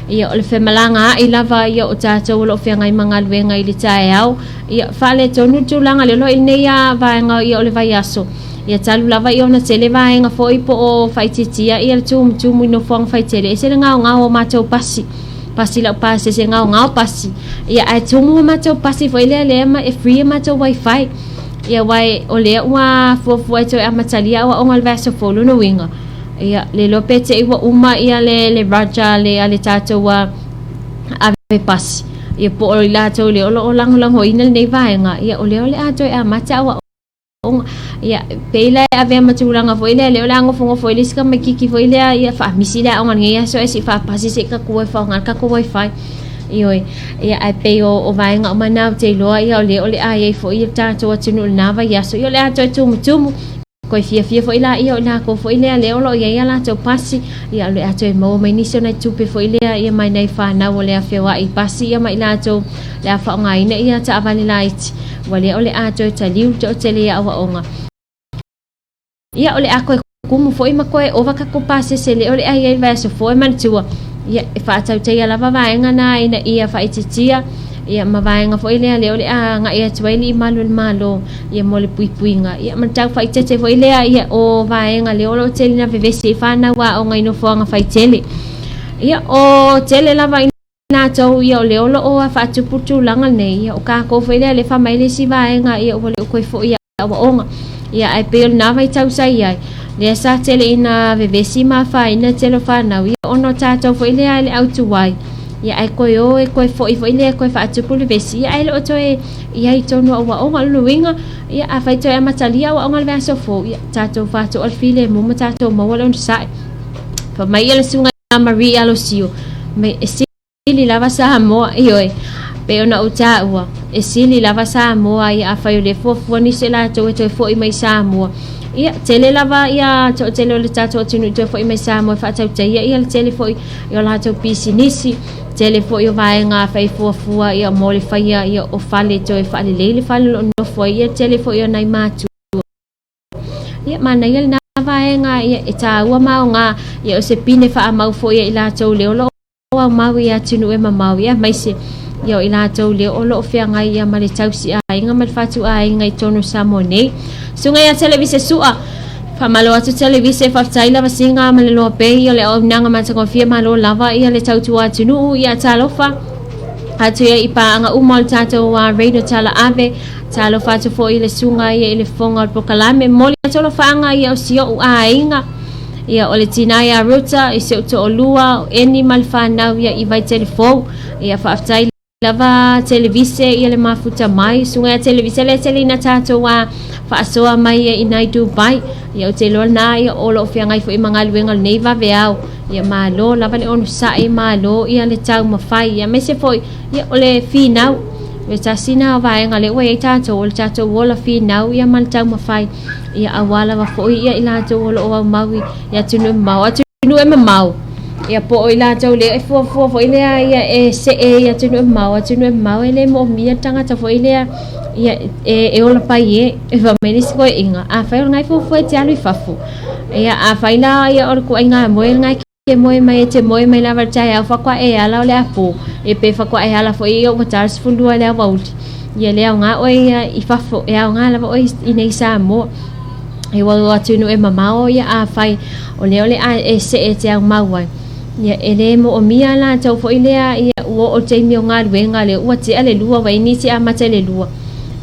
B: Ia, o le femalagaai lava ia o tatou o lo o feagai ma galuega i le taeao. Ia, faaletonu le tulaga lea o lo o i lenei a vaega ia o le vaiaso. Ia, talu lava ia ona tele vaega foi po o faaitiitia ia le tumutumu i nofoaga faitele, ese le gaogao o matou pasi. Pasi lau pasese, gaogao pasi. Ia, ae tumu a matou pasi foi lea lea ma e free a matou wifi. Ia, aua o lea ua fuafua e toe amatalia aoaoga o le vaiaso fou lona uiga. Ia, le iloa pe te i ua uma ia le, le raja le, a le tatou a, ave pasi. Ia, po o i latou lea o lo o lagolagoina lenei vaega, ia, o lea o le a toe amata aoaoga. Ia, pei la e avea ma tulaga foi lea, lea o le a nofonofo ai le isi tamaititi foi lea, ia, faamisi le aoga i lenei aso ae se i faapasi se i tatou e faaaoga le tatou wifi. Ioe. Ia, ae pei o, o vaega uma na ou te iloa, ia, o lea o le a i ai foi le tatou atunuu i lena vaiaso, ia, o le a toe tumutumu. Koe fiafia foi laia o i lakou foi lea lea o lo o i ai a latou pasi, ia o le a toe maua mai nisi o nai tupe foi lea ia mai nai fanau o le a feoai i pasi ia ma i latou le a faaaogaina ia taavale laiti, ua lea o le a toe taliu le toatele i aoaoga. Ia o le a koe kumu foi ma koe ova tatou pasese lea o le a i ai le vaiaso fou e manatua, ia e faatautaia lava vaega na ina ia faaitiitia ia ma vaega foi lea lea o le a agai atu ai alii malu o le Malo ia mo le puipuiga ia ma le tau faaitete foi lea ia o vaega lea o lo o tele ina vevesi ai fanau aoga i nofoaga faitele. Ia o tele lava i latou ia o lea o lo o faatupu tulaga lenei ia o kākou foi lea lea fai mai le isi vaega ia ua le o toe foi aoaoga. Ia ae pei o lena vaitau sa i ai, lea sa tele ina vevesi ma afaina tele o fanau, ia ona o tatou foi lea i le au tuai, ia ae toe o e toe foi foi lea e toe faatupu le vesi, ia ae le o toe i ai i totonu o aoaoga. O lona uiga, ia afai toe amatalia aoaoga i le vaiaso fou, ia tatou faatoa le filemu ma tatou maua le onosai. Fai mai ia le susuga ia Marie Alosio, mai e sili lava Samoa, ioe, pei ona ou taua, e sili lava Samoa ia afai o lea e fuafua nisi o latou e toe foi mai Samoa. Ia, tele lava ia toatele o le tatou atunuu i toe foi mai Samoa e faatautaia ia le tele foi o latou pisinisi, tele foi o vaega afai e fuafua ia mo le faia ia o fale toe faalelei le fale o lo o nofo ai ia tele foi o nai matua. Ia, manaia lena vaega ia e taua ma aoga ia o se pine faamau foi ia i latou lea o lo o aumau i atunuu e mamao ia aemaise ia o i latou lea o lo o feagai ia ma le tausiaiga ma le fatuaiga i totonu o Samoa nei. Susuga ia Televise Sua, faamalo atu Televise, faafetai lava siga ma le loa pei o le auaunaga matagofie malo lava ia le tautua atunuu ia talofa atu ia i paaga uma o le tatou radio tala ave talofa atu foi i le susuga ia i le fofoga o le polokalame momoli atu alofaaga ia o si ou aiga Ia, o le tina ia Ruta, i si ou toalua, o Eni ma le fanau ia i Vaitele Fou. Ia, faafetai lava Televise ia le mafuta mai. Susuga ia Televise lea tele ina tatou a faasoa mai ia i nai Dubai. Ia, ou te iloa lena ia o lo o feagai foi ma galuega o lenei vaveao. Ia, malo lava le onosai, malo ia le taumafai. Ia, aemaise foi ia o le finau. O le tasi lena o vaega lea ua i ai tatou, o le tatou ola finau ia ma le taumafai. Ia aua lava foi ia i latou o lo o aumau i atunuu e mamao, atunuu e mamao. Ia po o i latou lea e fuafua foi lea ia e see i atunuu e mamao, atunuu e mamao e le moomia le tagata foi lea ia e, e ola pai e, e fai mai le isi koeaiga, afai o lena e fuafua e te alu i fafo. Ia afai la ia o le kuaiga moe lena e te moe mai e te moe mai lava i le taeao faatoa e ala o le apo e pe faatoa e ala foi ia ua ta le 12 i le aoauli ia le aoga oe ia i fafo e aoga lava oe i nei Samoa e ua o atunuu e mamao ia afai o lea o le a e see e te aumau ai ia e le moomia latou foi lea ia ua oo i le taimi o galuega lea ua tea le lua ua i ai nisi amata i le lua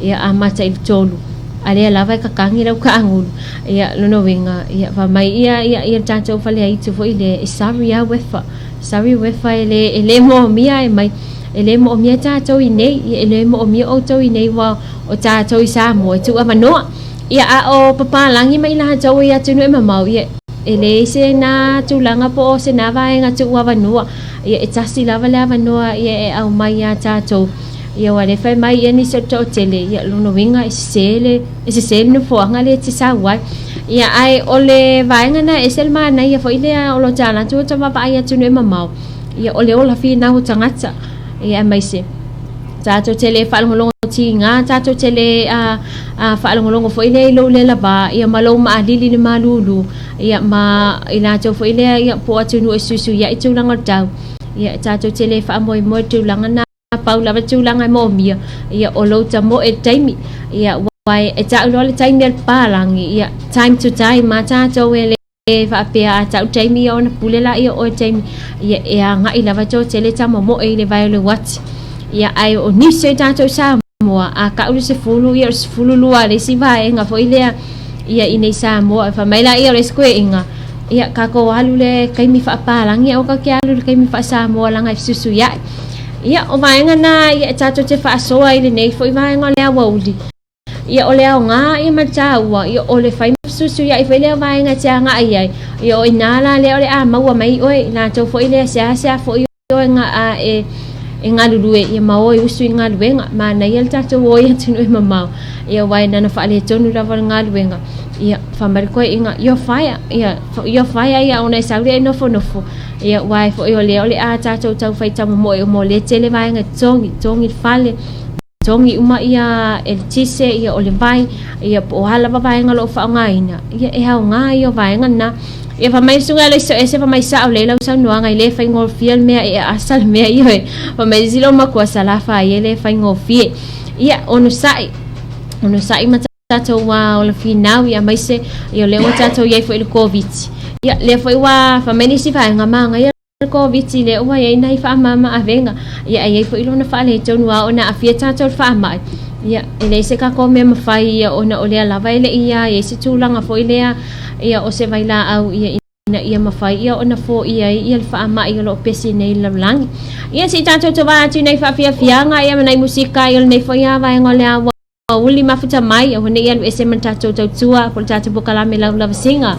B: ia amata i le tolu a lea lava e kakagi lau kaagulu. Ia, lona uiga, ia, fai mai ia, ia, ia le tatou faleaitu foi lea, e sorry a uefa, sorry uefa e le, e le moomia e mai, e le moomia tatou i nei, ia, e le moomia outou i nei ua o tatou i Samoa e tuuavanoa. Ia, a o papalagi mai latou i atunuu e mamao, ia, e leai se na tulaga po o se na vaega tuuavanoa, ia, e tasi lava le avanoa ia e aumai iā tatou. Ia ua le fai mai ia nisi o le toatele, ia lona uiga e sese le, e sese le nofoaga lea e te sau ai. Ia ae o le vaega na e ese le manaia foi lea o lo talantu o ta vaavaai atunuu e mamao, ia o le ola finau o tagata. Ia aemaise tatou te le faalogologo tiga, tatou te le faalogologo foi lea i lou lela va, ia ma lou maalili le malulu, ia ma i latou foi lea ia po o atunuu e suisuiai tulaga o le tau. Ia tatou te le faamoemoe i tulaga na. Pau lava le tulaga e moomia, ia o lou tamoe i le taimi, ia aua e tau loa le taimi a le papalagi, ia time to time a tatou e le faapea a tau le taimi ia ona pule laia o oe i le taimi, ia e agai lava toatele tamomoe i le vae o le uati. Ia ae o nisi o i tatou i Samoa, a tau le 10 ia o le 12 a le isi vaega foi lea ia i nei Samoa, fai mai laia o le isi koeaiga, ia tatou alu i le taimi faapalagi aua tatou te alu i le taimi faa-Samoa leaga e fesuisuiai. Ia, o vaega na ia e tatou te faasoa i lenei foi vaega o le aoauli. Ia, o le aoga ia ma le taua, ia, o le fai ma fesuisuiai foi lea vaega e te agai ai. Ia, o i ina la lea o le a maua mai oe, i latou foi lea seasea foi oe ga, a, e, e galulue, ia ma o e usu i galuega. Manaia le tatou o i atunuu e mamao, ia, aua e nana faaletonu lava le galuega. Ia, fai mai le toeaina, Ia faia, ia, ia faia ia ona e sau lea e nofonofo. Ia, aua e foi o lea o le a tatou taufai taumomoe uma o lea e tele vaega e totogi, totogi le fale, totogi uma ia eletise, ia o le vai, ia po o a lava vaega o lo o faaaogaina, ia e aoga ia o vaega na. Ia fai mai le susuga ia Loisoese, fai mai sao lelei lau saunoaga e le faigofie le mea e aasa le mea ioe. Fai mai le isi loomatua Salafa ai e le faigofie. Ia, onosai, onosai ma tatou ua ola finau ia aemaise ia o lea ua tatou i ai foi i le Koviti. Ia lea foi ua fai mai nisi vaega manaia le Koviti lea ua i ai nai faamama avega. Ia e i ai foi lona faaletonu a ona aafia tatou i le faamai. Ia e leai se tatou mea mafai ia ona o lea lava e le i i ai se tulaga foi lea ia o se vailaau ia ina ia mafai ia ona foia ai ia le faamai o lo o pesi nei i le lalolagi. Ia se i tatou tovā atu i nai faafiafiaga ia ma nai musika ia o lenei foi lava vaega o le aoauli mafuta mai, aua ne i alu ese ma le tatou tautua po o le tatou polokalame laulavasiga.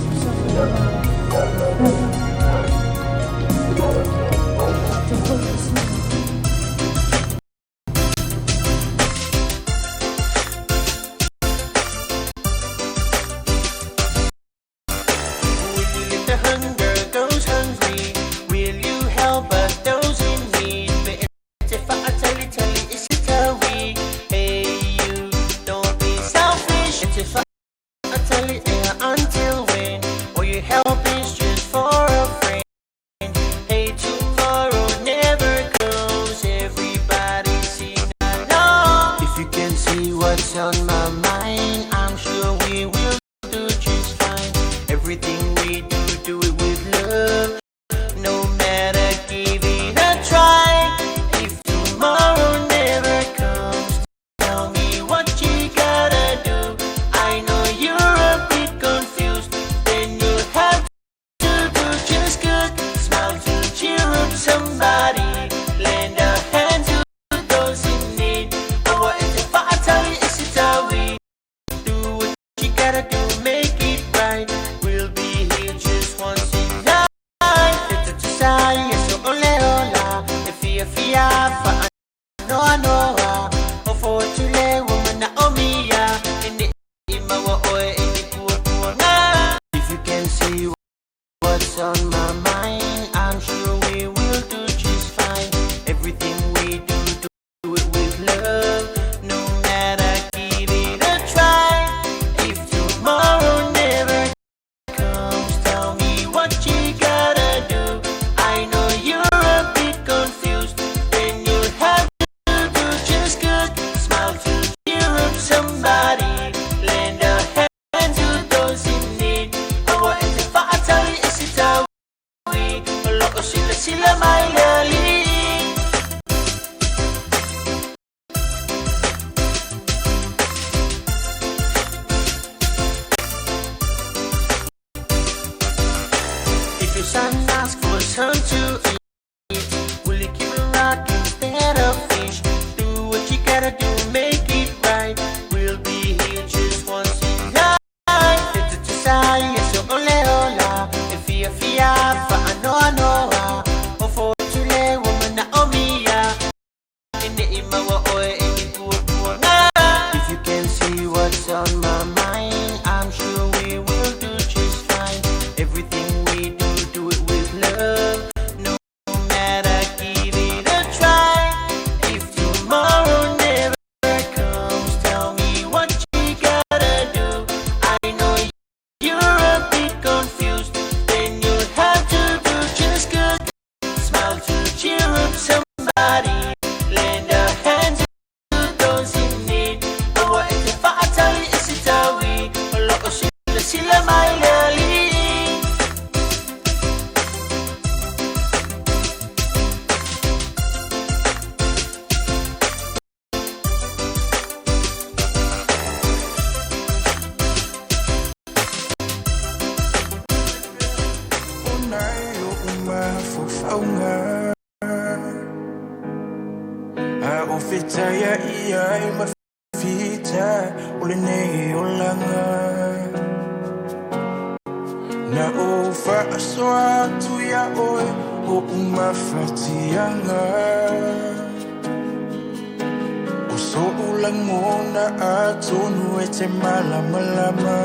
N: O so'u lagona atonu e te malamalama.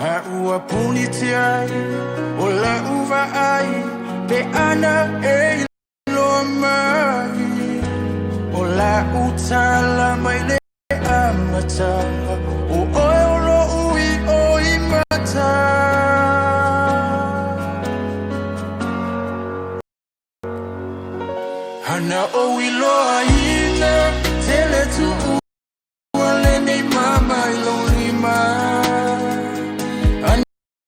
N: A ua punitia ai o la'u vaai pe ana e iloa mai o la'u tala mai le amataga o oe o lo'u i'o i mata. Ana ou iloaina tele tuua lenei mama i lou lima.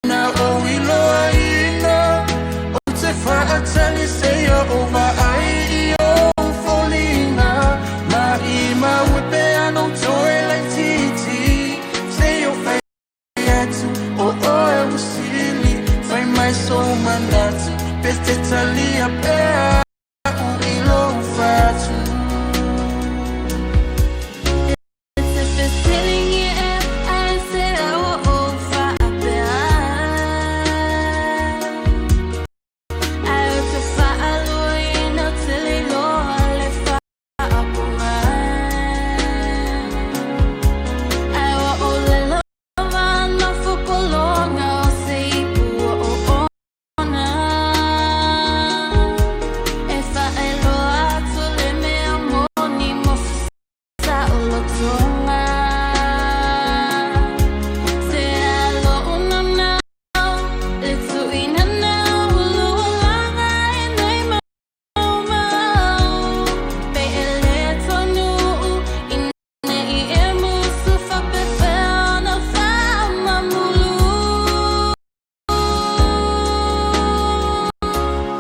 N: Ana ou iloaina ou te faatali seia ou vaai i ou foliga maimau e pe ana ou toe laitiiti seia ou fai atu o oe ua sili fai mai sou manatu pe te talia pea a'u i lou fatu.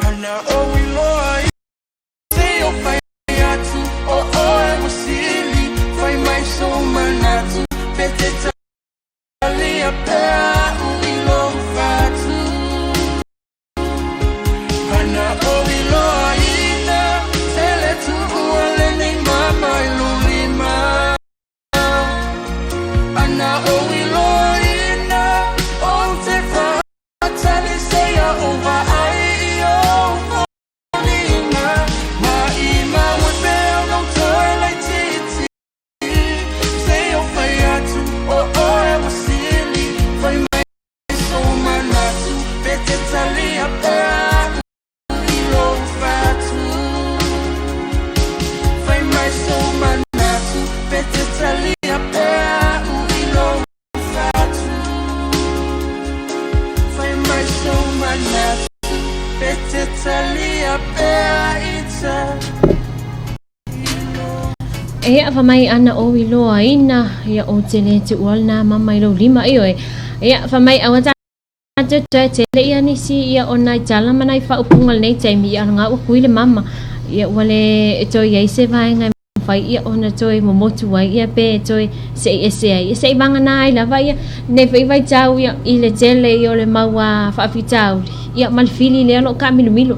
N: Ana ou iloa seia ou fai atu o oe ua sili fai mai sou manatu pe te talia pea a'u i lou fatu. Ana ou iloaina tele tuua lenei mama i lou lima. Ana ou iloaina ou te faatali seia ou vaai i ou foliga maimau e pe ana ou toe laitiiti seia ou fai atu o oe ua sili fai mai sou manatu pe te talia pea a'u i lou fatu. Fai mai sou manatu pe te talia pea a'u i lou fatu. Fai mai sou manatu pe te talia pea ita.
B: Ia fa mai ana o iloaina ia o te le tuua lena mama i lou lima ioe. Ia fa mai aua tatou toe tele ia nisi ia o nai tala ma nai faaupuga o lenei taimi ia nga ua kui le mama ia ua le toe i ai se vaega e mafai ia ona toe momotu ai ia pe toe se'i ese ai ia se'i vagana ai lava ia lenei foi vaitau ia i le tele ia o le mau a faafitauli ia ma le fili lea o lo o taamilomilo.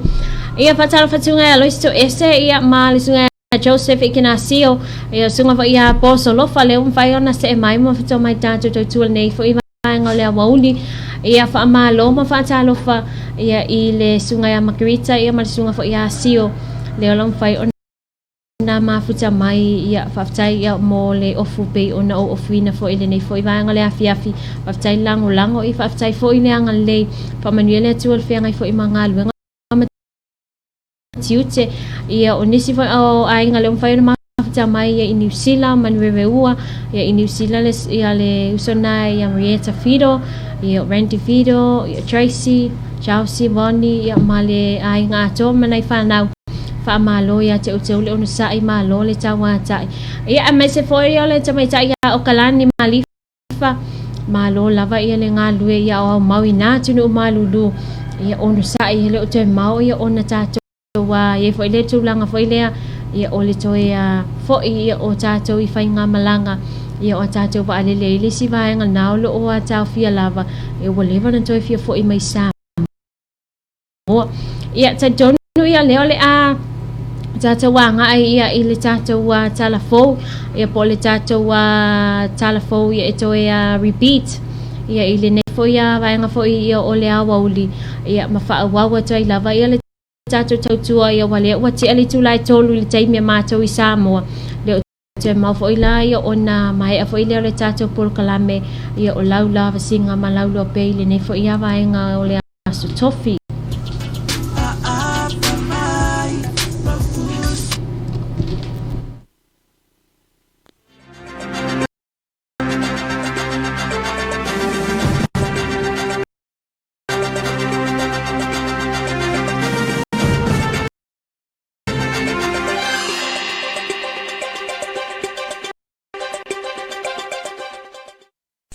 B: Ia faatalofa atu ia Alois Toese ia ma le susuga Joseph Ikenasio ia susuga foi ia Aposo Lofa lea ua mafai ona see mai ma fitoa mai tatou tautua lenei foi vaega o le aoauli. Ia faamalo ma faatalofa ia i le susuga ia Margarita ia ma le susuga foi ia Sio lea o lo o mafai ona mafuta mai ia faafetai ia mo le ofu pei ona ou ofuina foi i lenei foi vaega o le afiafi. Faafetai le lagolago ia faafetai foi le agalelei. Faamanuia le Atua i le feagai foi ma galuega ma tiute. Ia o nisi foi o aiga lea ua mafai ona mafuta mai ia i Niu Sila ma Nuereua ia i Niu Sila le ia le uso na ia Marietta Fido ia Randy Fido ia Tracy Chelsea Bonnie ia ma le aiga atoa ma nai fanau faamalo ia te outou le onosai malo le tauatai ia aemaise foi o le tamaitai ia o Kalani Malifa malo lava ia le galue ia o aumau i nā atunuu malulu ia onosai he le o toe mao ia ona tatou ua i ai foi le tulaga foi lea ia o le toe fo'i ia o tatou i faigamalaga ia o a tatou vaalele i le isi vaega na o lo o taofia lava ia ua leva ona toe fia fo'i mai Samoa. Ia talitonu ia lea o le a tatou agai ia i le tatou tala fou ia po o le tatou tala fou ia e toe repeat ia i lenei foi vaega foi ia o le aoauli ia ma faaauau atu ai lava ia le tatou tautua ia ua lea ua tea le itula e 3 i le taimi a matou i Samoa lea o. Toe mau foi la ia ona maea foi lea o le tatou polokalame ia o lau lavasiga ma lau lope i lenei foi ia vaega o le Aso Tofi.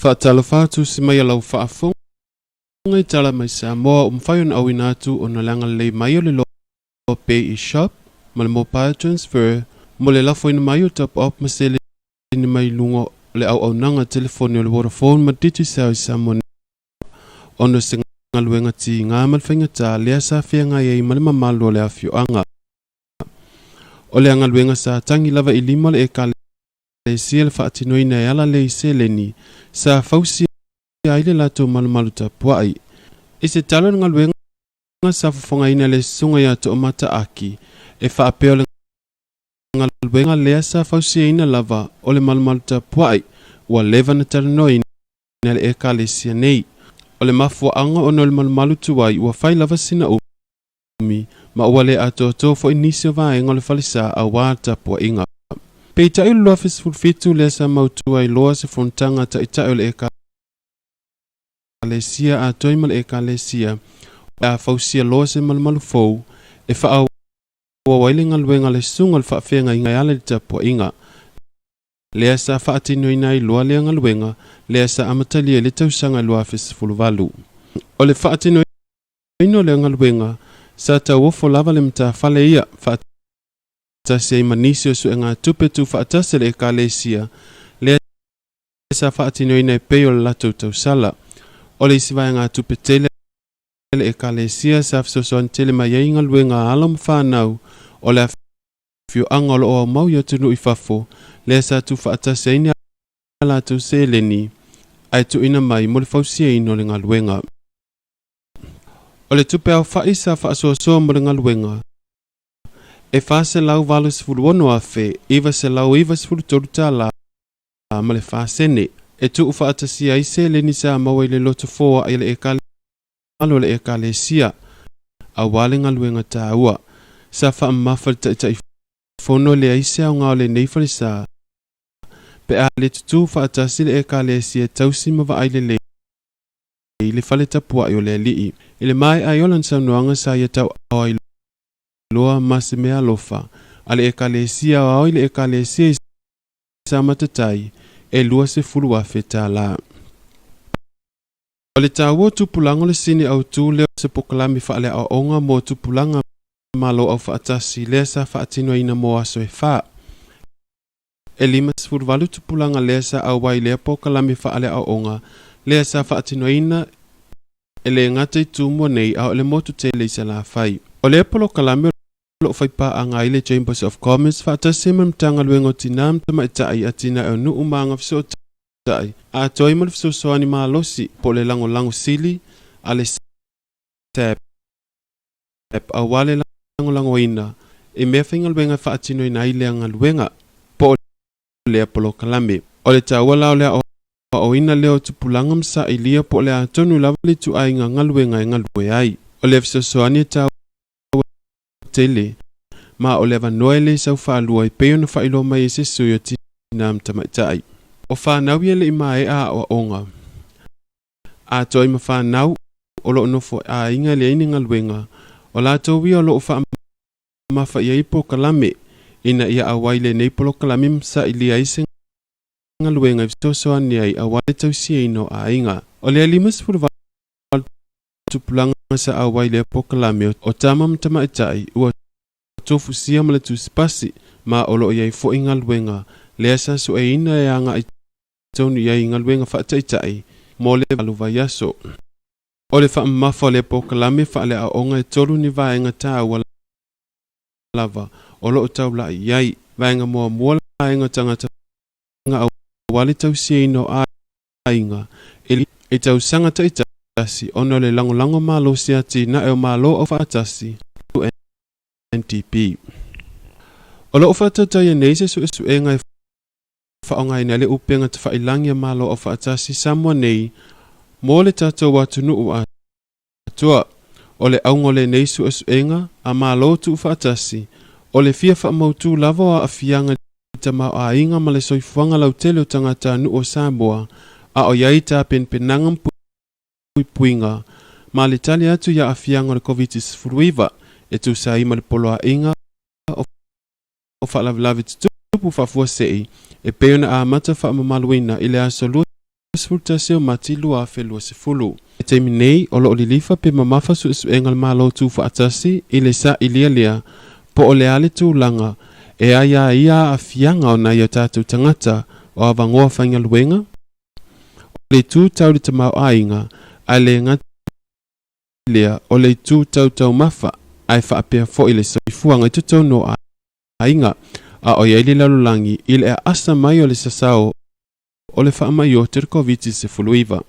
O: Faatalofa atu si mai a lau faafofoga i tala mai Samoa ua mafai ona auina atu ona le agalelei mai o le Lope e-shop ma le mobile transfer mo le lafoina mai o top up ma seleni mai luga o le auaunaga telefoni o le Vodafone ma Digicel i Samoa nei ona o se galuega tiga ma le faigata lea sa feagai ai ma le mamalu o le afioaga. O lea galuega sa tagi lava i lima o le Ekalesia le faatinoina e ala lea i seleni sa fausia ai le latou malumalu tapuai. I se tala o le galuega sa fofogaina e le Susuga ia Toomata Aki e faapea o le galuega lea sa fausiaina lava o le malumalu tapuai ua leva na talanoaina e le Ekalesia nei. O le mafuaaga ona o le malumalu tuai ua fai lava sina umi ma ua le atoatoa foi nisi o vaega o le falesa auā le tapuaiga. Peitai o le 2017 lea sa mautu ai loa se fonotaga a Taitai o le Ekalesia atoa ma le Ekalesia o le a fausia loa se malumalu fou e faaauau ai le galuega a le Susuga o le Faafeagaiga e ala i le tapuaiga. Lea sa faatinoina ai loa lea galuega lea sa amatalia i le tausaga 2018. O le faatinoina o lea galuega, sa tauofo lava le matafale ia, faatasi ai ma nisi o suegatupe tuufaatasi a le Ekalesia, lea sa faatinoina e pei o le latou tausala. O le isi vaegatupe tele a le Ekalesia sa fesoasoani tele mai ai i galuega a alo ma fanau o le afioaga o lo o aumau i atunuu i fafo, lea sa tuufaatasi ai ni a latou seleni ae tuuina mai mo le fausiaina o le galuega. O le tupe aofa'i sa faasoasoa mo le galuega, e $486,993 tala ma le fa sene, e tuufaatasia ai seleni sa maua i le loto foa'i a le Malo o le Ekalesia, auā le galuega tāua. Sa faamamafa le Taitaifono e leai se aoga o lenei falesa pe a le tutū faatasi le Ekalesia e tausi ma vaai lelei i le fale tapuai o le Alii. I le maea ai o lana saunoaga sa ia tauaao ai loa ma se mea alofa a le Ekalesia aoao i le Ekalesia i Samatatai e $20,000. O le taua o tupulaga o le sini autu lea o se polokalame faaleaoaoga mo tupulaga Malo Aufaatasi lea sa faatinoina mo aso e fa. E 58 tupulaga lea sa auai i lea polokalame faaleaoaoga lea sa faatinoina e le gata i Tumua nei a o le motu tele i Salafai. O lea polokalame o lo o faipaaga ai le Chambers of Commerce faatasi ai ma le Matagaluega o Tinā ma Tamaitai, Atinae o Nuu ma Agafesootai, Taʻi, atoa ai ma le fesoasoani malosi po o le lagolago sili a le SAP aua le lagolagoina i mea faigaluega e faatinoina ai lea galuega po o lea polokalame. O le taua la o le aoaoina lea o tupulaga ma sailia po o le a tonu lava le ituaiga galuega e galue ai. O lea fesoasoani e taua tele ma o le avanoa e le sau faalua e pei ona faailoa mai e se sui o Tinā ma Tamaitai. O fanau ia e le i maea aoaoga. Atoa ai ma fanau o lo o nofo aiga e leai ni galuega, o latou ia o lo o faamamafa i ai polokalame ina ia auai lenei polokalame ma sailia ai se galuega e fesoasoani ai aua le tausiaina o aiga. O lea 58 tupulaga sa auai lea polokalame o tama ma tamaitai ua tofusia ma le tusipasi ma o lo o i ai foi galuega lea sa sueina e agai tonu i ai i galuega faataitai mo le valu vaiaso. O le faamamafa o lea polokalame faaleaoaoga e tolu ni vaega taua lava o lo o taulai i ai. Vaega muamua le vaega o tagata aua le tausiaina o aiga i tausaga taitasi ona o le lagolago malosi atinae o Malo Aufaatasi, UNDP. O lo o faatautaia nei se suesuega e. faaaogaina ai le upega tafailagi a Malo Aufaatasi Samoa nei mo le tatou atunuu atoa. O le auga o lenei suesuega a Malo Tuufaatasi, o le fia faamautu lava o aafiaga i le tamaoaiga ma le soifuaga lautele o tagatanuu o Samoa a o i ai tapenapenaga ma puipuiga ma le tali atu i aafiaga o le Koviti-19 e tusa ai ma le poloaiga o faalavelave tutupu faafuasei e pei ona amata faamamaluina i le aso 21 o Mati 2020. I le taimi nei, o lo o lilifa pe mamafa suesuega a le Malo Tuufaatasi i le sailia lea po o le a le tulaga e aiaia aafiaga o nai o tatou tagata o avanoa faigaluega, o le itu tau i le tamaoaiga, ae le gata i lea o le itu tau taumafa ae faapea foi le soifuaga i totonu o aiga, a o i ai le lalolagi i le aasa mai o le sasao o le faamai-oti o le Koviti-19.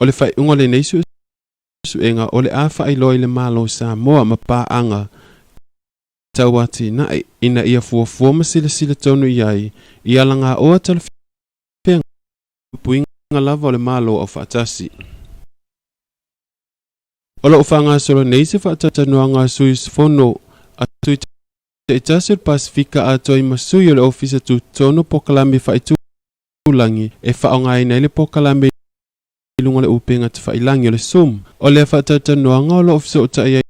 O: O le faaiuga o lenei suesuega o le a faailoa i le Malo o Samoa ma paaga tau atinae ina ia fuafua ma silasila tonu i ai i alagaoa talafeagai puipuiga lava o le Malo Aufaatasi. O lo o faagasolo nei se faatanoaga a sui usufono a sui taitasi o le Pasefika atoa i ma sui o le Ofisa Tutotonu Polokalame Faaitulagi e faaaogaina ai le polokalame i luga o le upega tafailagi o le Zoom. O lea faatanoaga o lo o fesootai ai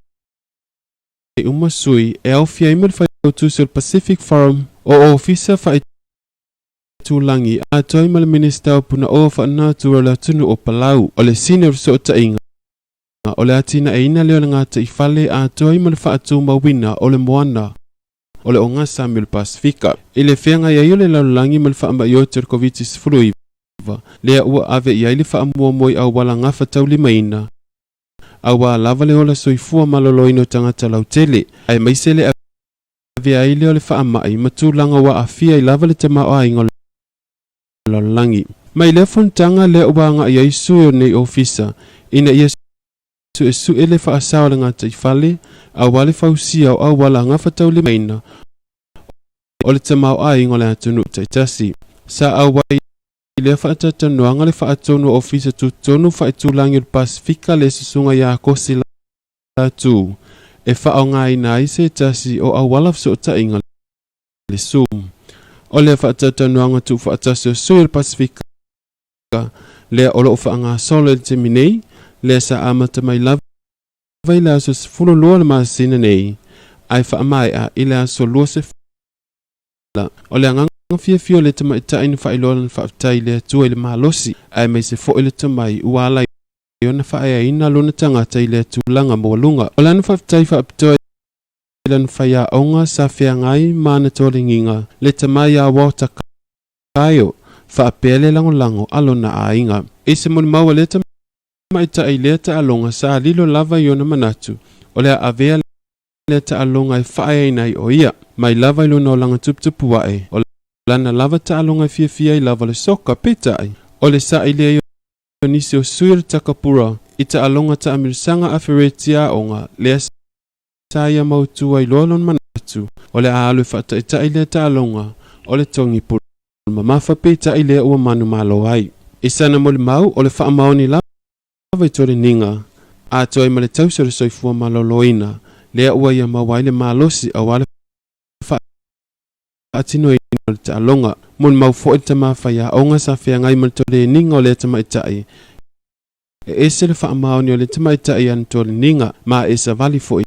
O: uma sui e aofia ai ma le Failautusi o le Pacific Forum o Ofisa Faaitulagi atoa ai ma le Minisita o Punaoa Faanatura o le atunuu o Palau. O le sini o le fesootaiga o le atinaeina lea o le gataifale atoa ai ma le faatumauina o le moana o le ogasami o le Pasefika. I le feagai ai o le lalolagi ma le faamai oti o le Koviti-19, lea ua ave i ai le faamuamua i auala gafataulimaina, auā lava le ola soifua maloloina o tagata lautele, aemaise le avea ai lea o le faamai ma tulaga ua aafia ai lava le tamaoaiga o le lalolagi. Mai lea fonotaga lea ua agai ai sui o lenei ofisa ina ia suesue le faasao o le gataifale aua le fausia o auala gafataulimaina o le tamaoaiga o le atunuu taitasi. Sa auai i lea faatautanoaga le faatonu o Ofisa Tutotonu Faaitulagi o le Pasefika le Susuga ia Kosi Latu e faaaogaina ai se tasi o auala fesootaiga le Zoom. O lea faatautanoaga tuufaatasi o sui o le Pasefika lea o lo o faagasolo i le taimi nei, lea sa amata mai lava i le aso 12 o le masina nei ae faamaea i le aso 20. O le agaga fiafia o le tamaitai na faailoa lana faafetai i le Atua i le malosi aemaise foi le tomai ua ala ai ona faaeaina lona tagata i lea tulaga maualuga. O lana faafetai faapitoa i lana faiaoga sa feagai ma ana tolegiga, le tama ia Walter Kaeo, faapea le lagolago a lona aiga. I se molimau a lea tamaitai i lea taaloga sa lilo lava i ona manatu o le a avea lea taaloga e faaeaina ai o ia. Mai lava i lona olaga tuputupu ae, o lana lava taaloga e fiafia ai lava o le soka, peitai, o le saili ai o nisi o sui o le Takapura i taaloga taamilosaga aferetia aoga lea sa ia mautu ai loa lona manatu o le a alu e faataitai lea taaloga o le togi pulu mamafa peitai lea ua manumalo ai. I sana molimau o le faamaoni lava i toleniga atoa ai ma le tausi o le soifua maloloina lea ua ia maua ai le malosi aua le faatinoina o le taaloga. Molimau foi le tama faiaoga sa feagai ma le toleniga o lea tamaitai E ese le faamaoni o le tamaitai ana toleniga ma e savali foi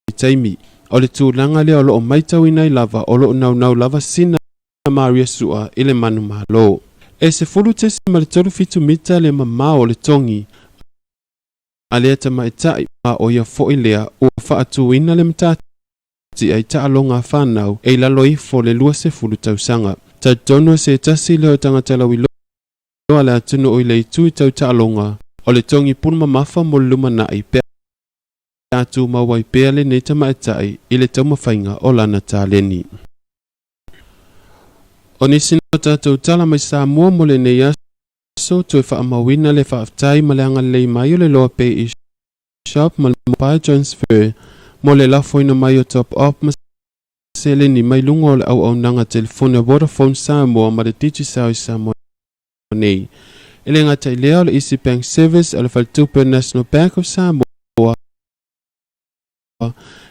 O: i taimi. O le tulaga lea o lo o maitauina ai lava o lo o naunau lava sina Maria Sua i le manumalo. E 10.37 mita le mamao o le togi a lea tamaitai ma o ia foi lea ua faatuina le matatia i taaloga a fanau e i lalo ifo o le 20 tausaga. Talitonu o se tasi lea o tagata lauiloa a le atunuu i le itu i tau taaloga o le togi pulu mamafa mo le lumanai pe a tumau ai pea lenei tamaitai i le taumafaiga o lana taleni. O nisi na o tatou tala mai Samoa mo lenei aso, toe faamauina le faafetai ma le agalelei mai o le Loa Pay eShop ma le Mobile Transfer mo le lafoina mai o top up ma seleni mai luga o le auaunaga telefoni a Vodafone Samoa ma le Digicel i Samoa nei. E le gata i lea o le Easy Bank Service a le Faletupe National Bank of Samoa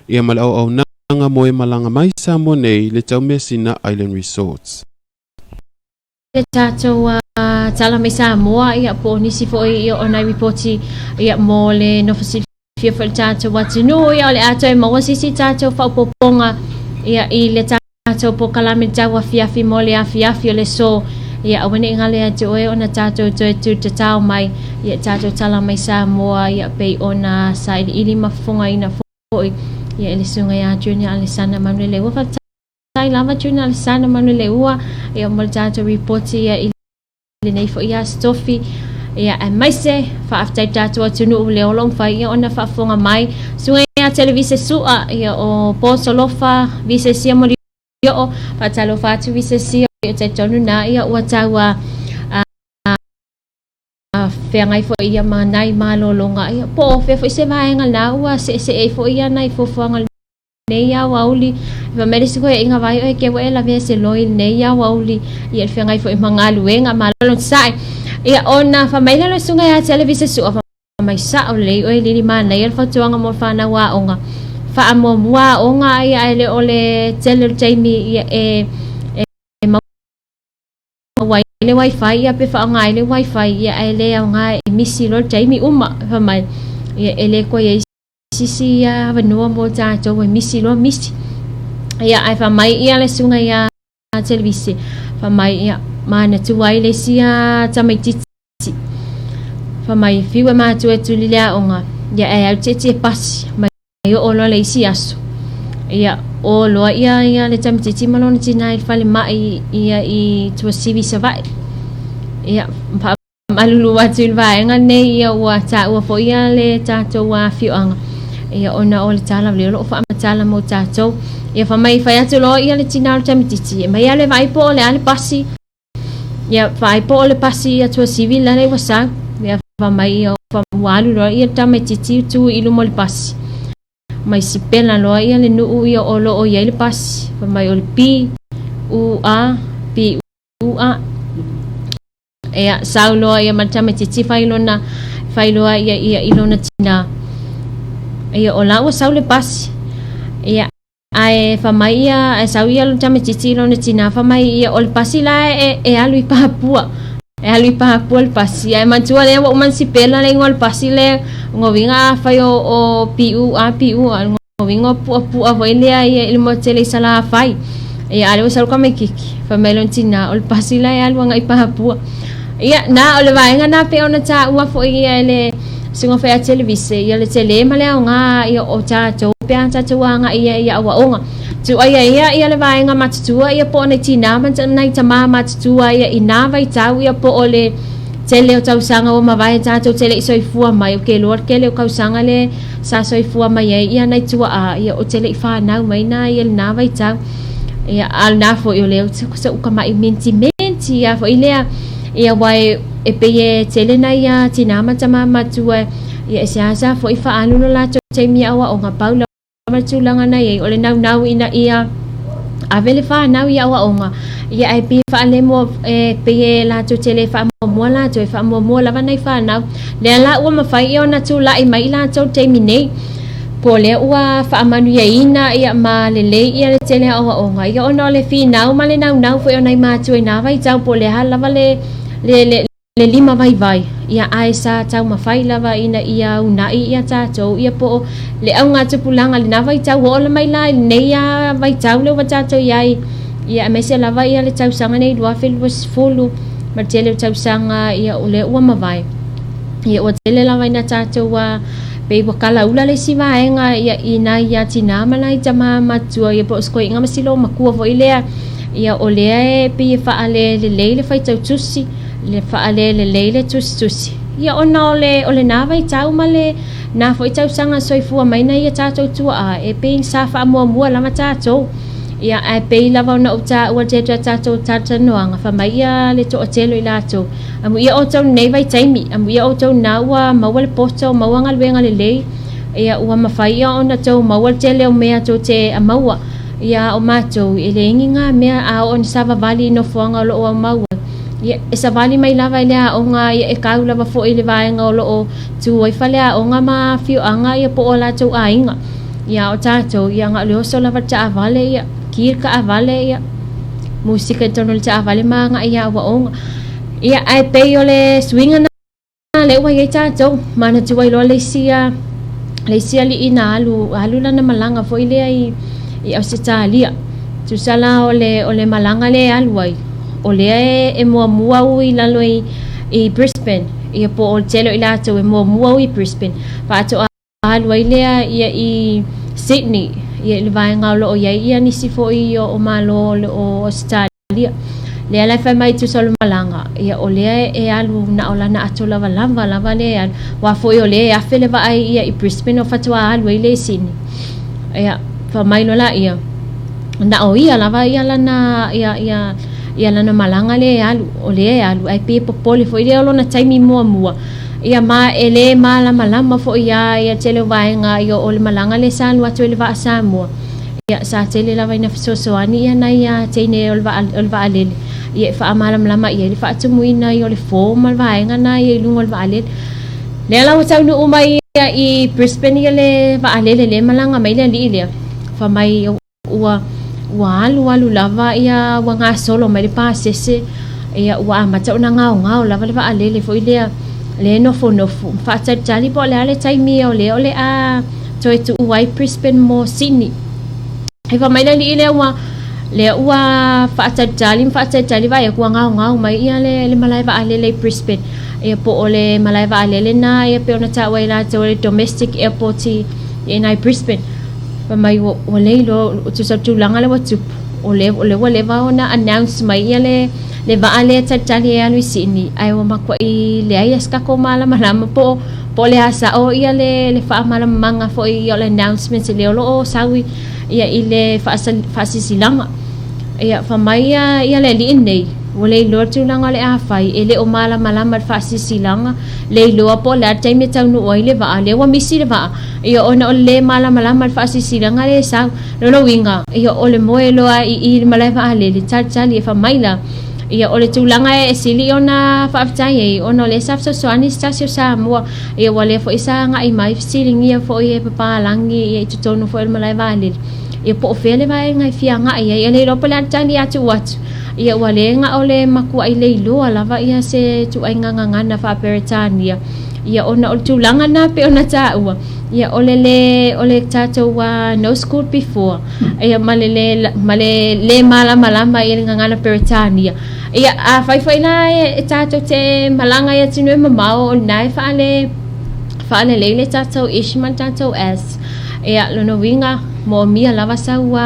O: ia ma le auaunaga mo e malaga mai i Samoa nei le Taumeasina Island Resorts.
B: Le tatou tala mai Samoa ia po o nisi foi ia o nai ripoti ia mo le nofo silafia foi le tatou atunuu ia o le a toe maua sisi tatou faaopoopoga ia i le tatou polokalame tau afiafi mo le afiafi o le so ia aua ne i galo ia te oe ona tatou toe tu tatao mai ia tatou tala mai Samoa ia pei ona sailiili ma fofogaina foi ia i le susuga ia Junior Alesana Manuele ua faafetai lava Junior Alesana Manuele ua ia mo le tatou ripoti ia i lenei foi aso tofi ia aemaise faafetai tatou atunuu le o lo o mafai ia ona faafofoga mai susuga ia Televise Su'a ia o Po Solofa Vise Sia Molioo faatalofa atu Vise Sia o talitonu na ia ua tau a feagai foi ia ma nai malologa ia po o fea foi se vaega na ua seesee ai foi ia nai fuafuaga lenei aoauli. Fai mai le isi koeaiga vai oe ke ua e lavea se loi lenei aoauli ia le feagai foi ma galuega malo sae. Ia ona fai mai lea o le susuga ia Televisa Sua fai mai sao lelei oe lili manaia le fautuaga mo le fanau aoga. Faamuamua aoga ia ae le o le tele o le taimi ia e maua ai le wifi ia pe faaaoga ai le wifi ia ae le aoga e misi loa le taimi uma. Fai mai ia e le koe ai sisi ia avanoa mo tatou e misi loa misi. Ia ae fai mai ia le susuga ia Televise fai mai ia manatua ai le isi tamaitiiti fai mai fiu e matua e tuli le aoga ia ae alu tietie pasi mai oo loa le isi aso ia o loa ia ia le tamaitiiti ma lona tina i le falemai ia i Tuasivi Savaii ia Malulu atu i le vaega lenei, ia ua taua foi ia le tatou afioaga, ia ona o le tala o lea o lo o faamatala mo tatou. Ia fai mai, fai atu loa ia le tina o le tamaitiiti, e mai lava le vaai po o le a le pasi, ia vaai po o le pasi ia Tuasivi lale ua sau. Ia fai mai ia ua alu loa ia le tamaitiiti tu i luma o le pasi, mai sipela loa ia le nuu ia o lo o i ai le pasi, fai mai o le P U A P U A. Ia, sau loa ia ma le tamaitiiti fai lona, fai loa ia ia i lona tinā. Ia, o la ua sau le pasi. Ia, ae fai mai ia, ae sau ia le tamaitiiti i lona tinā, fai mai ia, o le pasi la e, e alu i Papua. E alu i Papua le pasi. Ae manatua lea ua uma ona sipela le igoa o le pasi lea, lona uiga afai o, o PUA, PUA, Uiga o puapua foi lea ia i le motu tele i Salafai. Ia, a lea ua sau le tamaitiiti, fai mai lona tinā, o le pasi la e alu agai i Papua. Ia, na, o le vaega na pei ona taua foi ia e le susuga foi a Televise, ia le tele ma le aoga ia o tatou pe a tatou agai ia i aoaoga. Tuuaia ia ia le vaega matutua ia po o nai tinā ma nai tamā matutua ia i nā vaitau ia po o le tele o tausaga ua mavae tatou te le i soifua mai, o ke loa le tele o kausaga le sa soifua mai ai ia nai tuaa ia o te le i fanau mai na ia lena vaitau. Ia a o lena foi o lea sa uka mai menti menti ia foi lea ia aua e pei e tele nai tinā ma tamā matua ia e seasea foi faaalu lo latou taimi i aoaoga pau lava le tulaga na i ai o le naunau ina ia ave le fanau i aoaoga ia ae pei e faalemo e pei e latou te le faamuamua latou e faamuamua lava nai fanau lea la ua mafai ia ona tulai mai i latou taimi nei po o lea ua faamanuiaina ia ma lelei ia le tele aoaoga ia ona o le finau ma le naunau foi o nai matua i nā vaitau po o le a lava le le le le lima vaivai, ia ae sa taumafai lava ina ia uunai ia tatou, ia po o le augatupulaga lena vaitau ua ola mai la i lenei a vaitau lea ua tatou i ai, ia aemaise lava ia le tausaga nei 2020 ma le tele o tausaga ia o lea ua mavae. Ia ua tele lava ina tatou a pei ua kalaula le isi vaega ia i nai a tinā ma nai tamā matua ia po o se koiga ma si loomatua foi lea ia o lea e pei e faalelelei le faitau tusi le faalelelei le tusitusi ia ona o le o lenā vaitau ma le na foi tausaga soifua mai na ia tatou tuaa e pei sa faamuamua lava tatou ia ae pei lava ona ou taua le tele o tatou talatalanoaga fai mai ia le toatele o i latou amuia outou lenei vaitaimi amuia outou na ua maua le poto maua galuega lelei ia ua mafai ia ona tou maua le tele o mea tou te maua. Ia, o matou, e leai ni ngā mea a oo ina savavali i nofoaga o loo aumau ai. Ia, e savali mai lava i le aoga, ia e kau lava foi i le vaega o loo tu ai faleaoga ma afioaga ia po o a latou aiga. Ia, a o tatou, ia na o le oso lava i le taavale, ia, ki le taavale, ia, musika i totonu o le taavale ma agai i aoaoga. Ia, ae pei o le suiga na lea ua i ai tatou, manatua ai loa le isi le isi alii na alu alu lana malaga foi lea i i Ausetalia. Tusa la o le o le malaga lea e alu ai, o lea e, e muamua ui i lalo i, i Brisbane, ia po o le tele o i latou e muamua ui i Brisbane, faatoa alu ai lea ia i Sydney, ia i le vaega o lo o i ai ia nisi foi o, o Malo o Ausetalia. Lea la e fai mai tusa o le malaga, ia o lea e alu na o lana ato lavalava lava lea e alu. Aua foi o lea e afe le vaai ia i Brisbane o faatoa alu ai lea i Sydney. Ia, fai mai loa laia, na o ia lava ia lana ia ia ia lana malaga lea e alu, o lea e alu ae pei e popole foi lea o lona taimi muamua. Ia ma e le malamalama foi iā ia tele o vaega ia o le malaga lea sa alu atu ai le vaa Samoa. Ia sa tele lava ina fesoasoani ia nai a teine o le vaa o le vaalele ia e faamalamalama i ai le faatumuina ia o le form ma le vaega na ia i luga o le vaalele. Lea la ua taunuu mai ia i Brisbane ia le vaalele lea e malaga mai le alii lea, fai mai ua ua alualu lava ia ua gasolo mai le pasese ia ua amata ona gaogao lava le vaalele foi lea lea e nofonofo ma faatalitali po o le a le taimi o lea o le a toe tuu ai Brisbane mo Sydney. E fai mai le alii lea ua lea ua faatalitali ma faatalitali vaai atu ua gaogao mai ia le, le malae vaalele i Brisbane. Ia po o le malae vaalele na ia pei ona taua e latou le domestic airport i ina i Brisbane. Fai mai ua, ua le iloa, tusa o le tulaga lea ua tupu, o lea, o lea ua leva ona announce mai ia le, le vaa lea e talitali e alu i Sydney, ae ua matuai leai lava se tatou malamalama po o, po o le a sao ia le, le faamalamalamaga foi o le announcement lea o lo o sau i, ia i le faasilasilaga. Ia, fai mai ia, ia le alii lenei, ua le iloa le tulaga o le a fai, e le o malamalama i le faasilasilaga, le iloa po o le a le taimi e taunuu ai le vaa, lea ua misi le vaa, ia ona o le lē malamalama i le faasilasilaga lea e sau. Lona uiga, ia o le moe loa i i le malae vaalele, talitali e fai mai la, ia o le tulaga e sili ona faafetai ai, ona o lea sa fesoasoani se tasi o Samoa, ia ua lea foi sa agai mai fesiligia foi e papalagi ia i totonu foi o le malae vaalele, ia po o fea le vaega e fia agai ai, e le iloa po o le a le tali a tuu atu, ia ua le na o le matuai le iloa lava ia se ituaiga gagana faa-Peretania, ia ona o le tulaga lena pei ona taua, ia o le lē o le tatou no school before, ia ma le lē ma le lē malamalama i le gagana Peretania. Ia afai foi la e tatou te malaga i atunuu e mamao, o lena e faale faalelei le tatou ish ma le tatou s. Ia lona uiga, moomia lava sau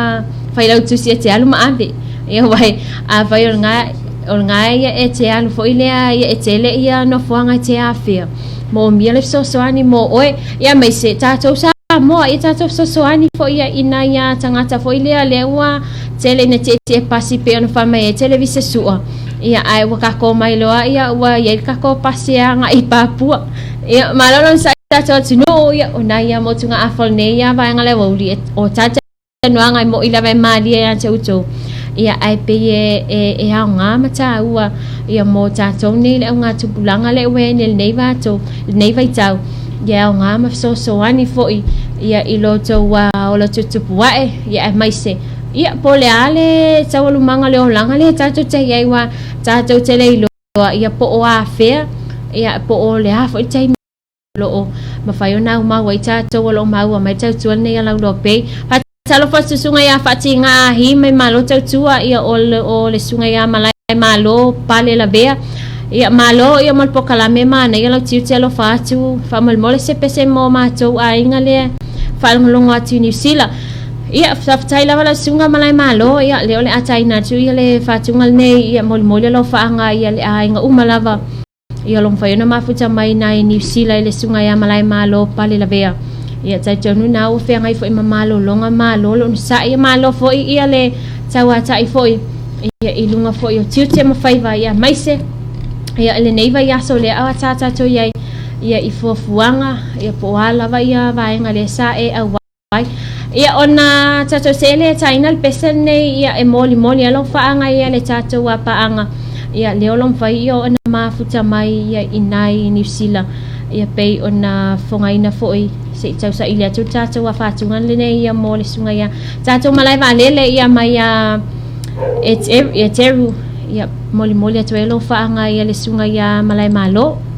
B: failautusi e te alu ma ave. Ia wai, afai o lena o lena ia e te alu foi lea ia e tele ia nofoaga e te afea. Moomia le fesoasoani mo oe, ia aemaise tatou Samoa, ia tatou fesoasoani foi ia i nai tagata foi lea lea ua tele ina tietie pasi pei ona fai mai ai televise sua. Ia ae ua tatou omai loa ia ua i ai le tatou pasi e agai i Papua. Ia malo le onosai i tatou atunuu, ia o nai motugaafa o lenei vaega le aoauli o tatou Noaga e moʻi lava e malie ia te outou, ia ae pei e, e, e aoga ma tāua ia mō tātou nei le augatupulaga le ua e nei lenei vatou, lenei vaitau, ia e aoga ma fesoasoani foi ia i lo outou ola tutupu ae, ia aemaise ia po o le a le taualumaga o le olaga lea tatou te i ai aua tatou te le iloa ia po o afea ia po o le a foi le taimi o lo o mafai ona aumau ai tatou o lo o maua mai le tautua lenei a Lauloa Bay. Faatalofa atu susuga ia Faatiga Ahi mai Malo Tautua ia o le, o le susuga ia Malae Malo Pale Lavea. Ia malo ia mo le pokalame manaia lau tiute alofa atu faamolemole se pese mo matou aiga lea faalogologo atu i Niu Sila. Ia faafetai lava lau susuga Malae Malo ia lea o le a taina atu ia le faatuga lenei ia molimoli alofaaga ia le aiga uma lava. Ia o lo o mafai ona mafuta mai nai Niu Sila i le susuga ia Malaemalo Pale Lavea. Ia talitonu na ua feagai foi ma malologa malo le onosai ia malo foi ia le tauatai foi ia i luga foi o tiute ma faiva ia aemaise ia i lenei vaiaso lea a tā tatou i ai ia i fuafuaga ia po o a lava ia vaega lea sa e auai. Ia ona tatou se'e lea e taina le pese lenei ia e molimoli ai lau faaga ia le tatou apaaga ia lea o lo mafai ia ona mafuta mai ia i nai i Niu Sila ia pei ona fofogaina foi se i tausaili atu le tatou afaatuga lenei ia mo le susuga ia tatou malae vaalele ia mai ia e Teru ia molimoli atu ai lou faaga ia le susuga ia Malae Malo.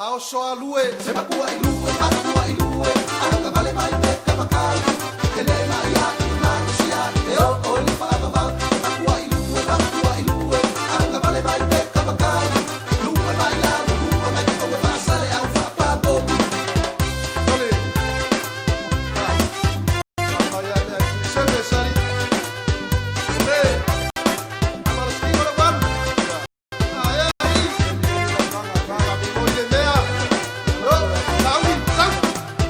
L: A oso a lue Se makua i lue, makua i lue Anga vale mai pe kamakau Te le mai a i malusia E o o le whaavavau Se makua i lue, makua i lue Anga vale mai pe kamakau Lue mai la, lue mai te koe whaasale au whaapapomi Tole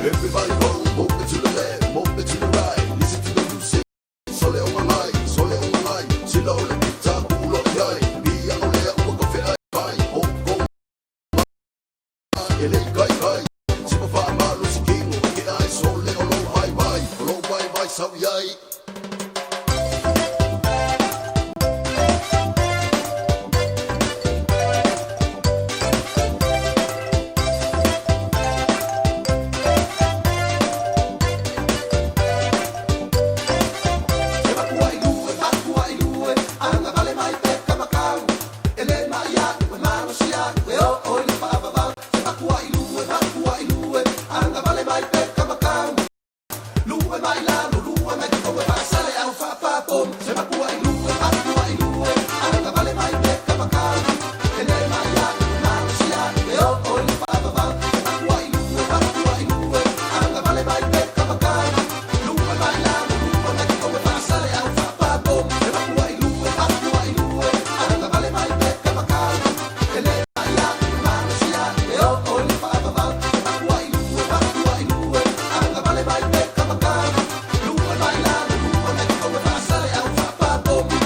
L: Everybody roll, move it to the left, move it to the right. Listen to the music. Sole o ngai, sole o ngai. Sila o le pita, kulo iai. Pia o lea ua kofe ai kai. O ko ma, ele kai kai. Sipa wha malu si kingo, ke ai sole o lo vai vai. O lo vai vai sau iai. Se makua i lue, makua i lue, anga vale mai pe kamakau. E le mai atu, e malosi atu, e o o i le whaavavau. Se makua i lue, makua i lue, anga vale mai pe kamakau. Lue mai lalo, lue mai te koe whaasale au whaapapom. Se makua i lue, makua i lue, anga vale mai pe kamakau. E le mai atu, e malosi atu, e o o i le whaavavau. Se makua i lue, makua i lue, anga vale mai pe kamakau. Lue mai lalo, lue mai te koe whaasale au whaapapom. Se makua i lue, makua i lue, anga vale mai pe kamakau. E le mai atu, e malosi atu, e o o i le whaavavau. Se makua i lue, makua i lue, anga vale mai pe kamakau. Lue mai lalo, lue mai te koe whaasale au whaapapomi.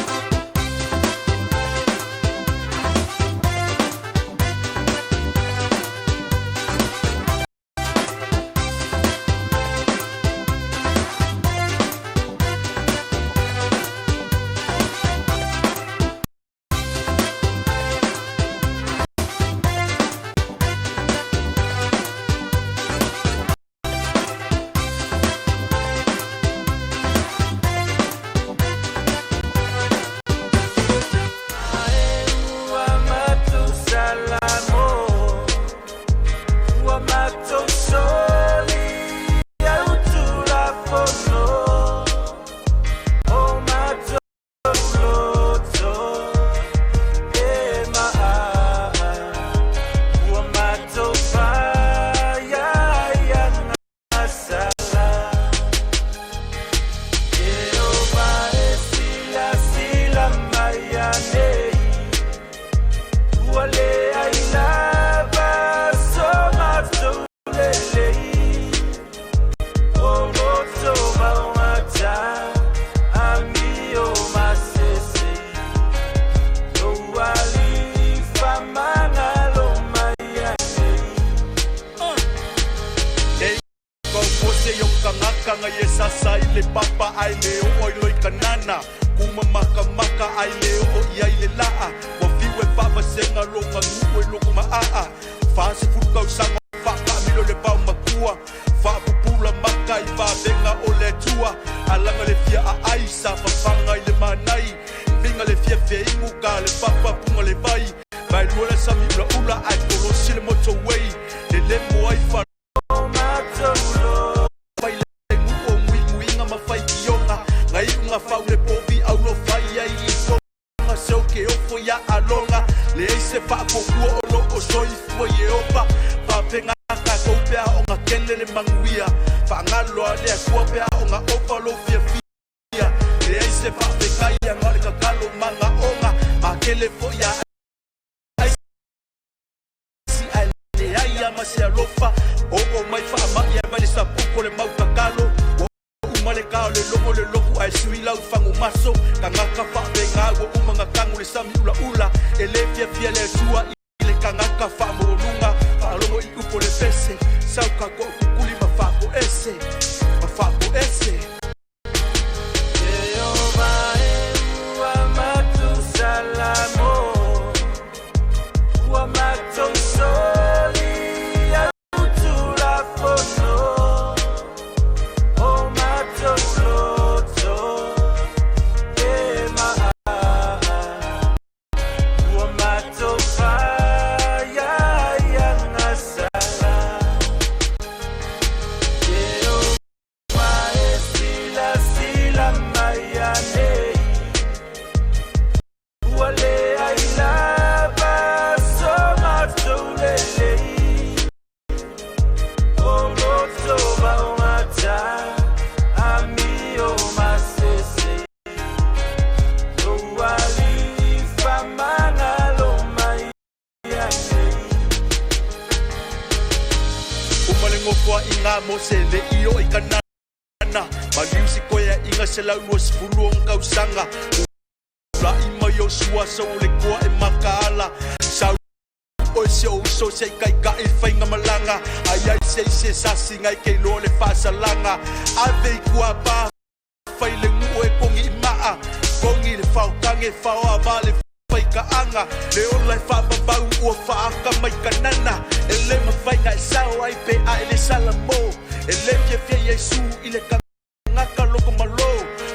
C: Ua matusalamo, ua matosoli au tulafono, o matouloto e maa, ua matofaiaiaga sala. Jeova e silasila mai anei, ua leai lava so matou lelei. O loto vaogata, amio masese, lou alii famagalo mai anei.
E: Nei kaupose yo kangaka ye sasa i le papa ai le o oi loi kanana kuma maka maka ai le o i ai le laa wa fiwe fava senga lo ngangu e loko maa fa se furu kau sanga fa ka milo le pau makua fa pupula maka i va venga o le tua alanga le fia a ai sa fafanga i le manai vinga le fia fia ingu ka le papa punga le vai vai lua le sami ula ula ai kolosi le motorway le le mo ai fa
C: O matoulo
E: fai le ngu o mui muinga ma fai kionga ngai unga fau le povi au lo fai ai i tonga se o ke ofo ia alonga le ei se whaakokua o lo o soifua i e opa whawhenga ka kou pea o ngā kene le manguia whaangalo a lea kua pea o ngā opa lo fia fia le ei se whaafekai a ngā le kakalo manga onga ma kele fo ia ai si ai le ai a ma se alofa o o mai whaamai ai vai le sapuko le mautakalo Ua uma le kao le logo le loku ai sui lau fangu maso ka ngaka whaawenga ua uma ngā kangu le sami ula ula e le fia fia le tua i le kangaka whaamolunga whaalogo i upo le pese sau ka ko kukuli ma whaako ese ma whaako ese
C: Jeova e ua matusalamo, ua matousoli au tulafono, o matouloto e maa, ua matofaiaiaga.
P: Nofoaiga mo se le'i o i Kanana, maliu se koea'iga 120 ona tausaga. Tula'i mai o Suasa o le koa e makaala, sau oe si o'u uso se i ka'ika'i le faigamalaga, ai ai se i se sasi gai ke iloa le fa'asalaga. Ave i kuapā fai le nu'u e kogi i ma'a, kogi le faotage faoava le faika'aga, le ola e fa'avavau ua fa'aaka mai Kanana, e lē mafai na e sao ai pe a e le Salamo, e lē fiafia Iesu i le tagata loko malō,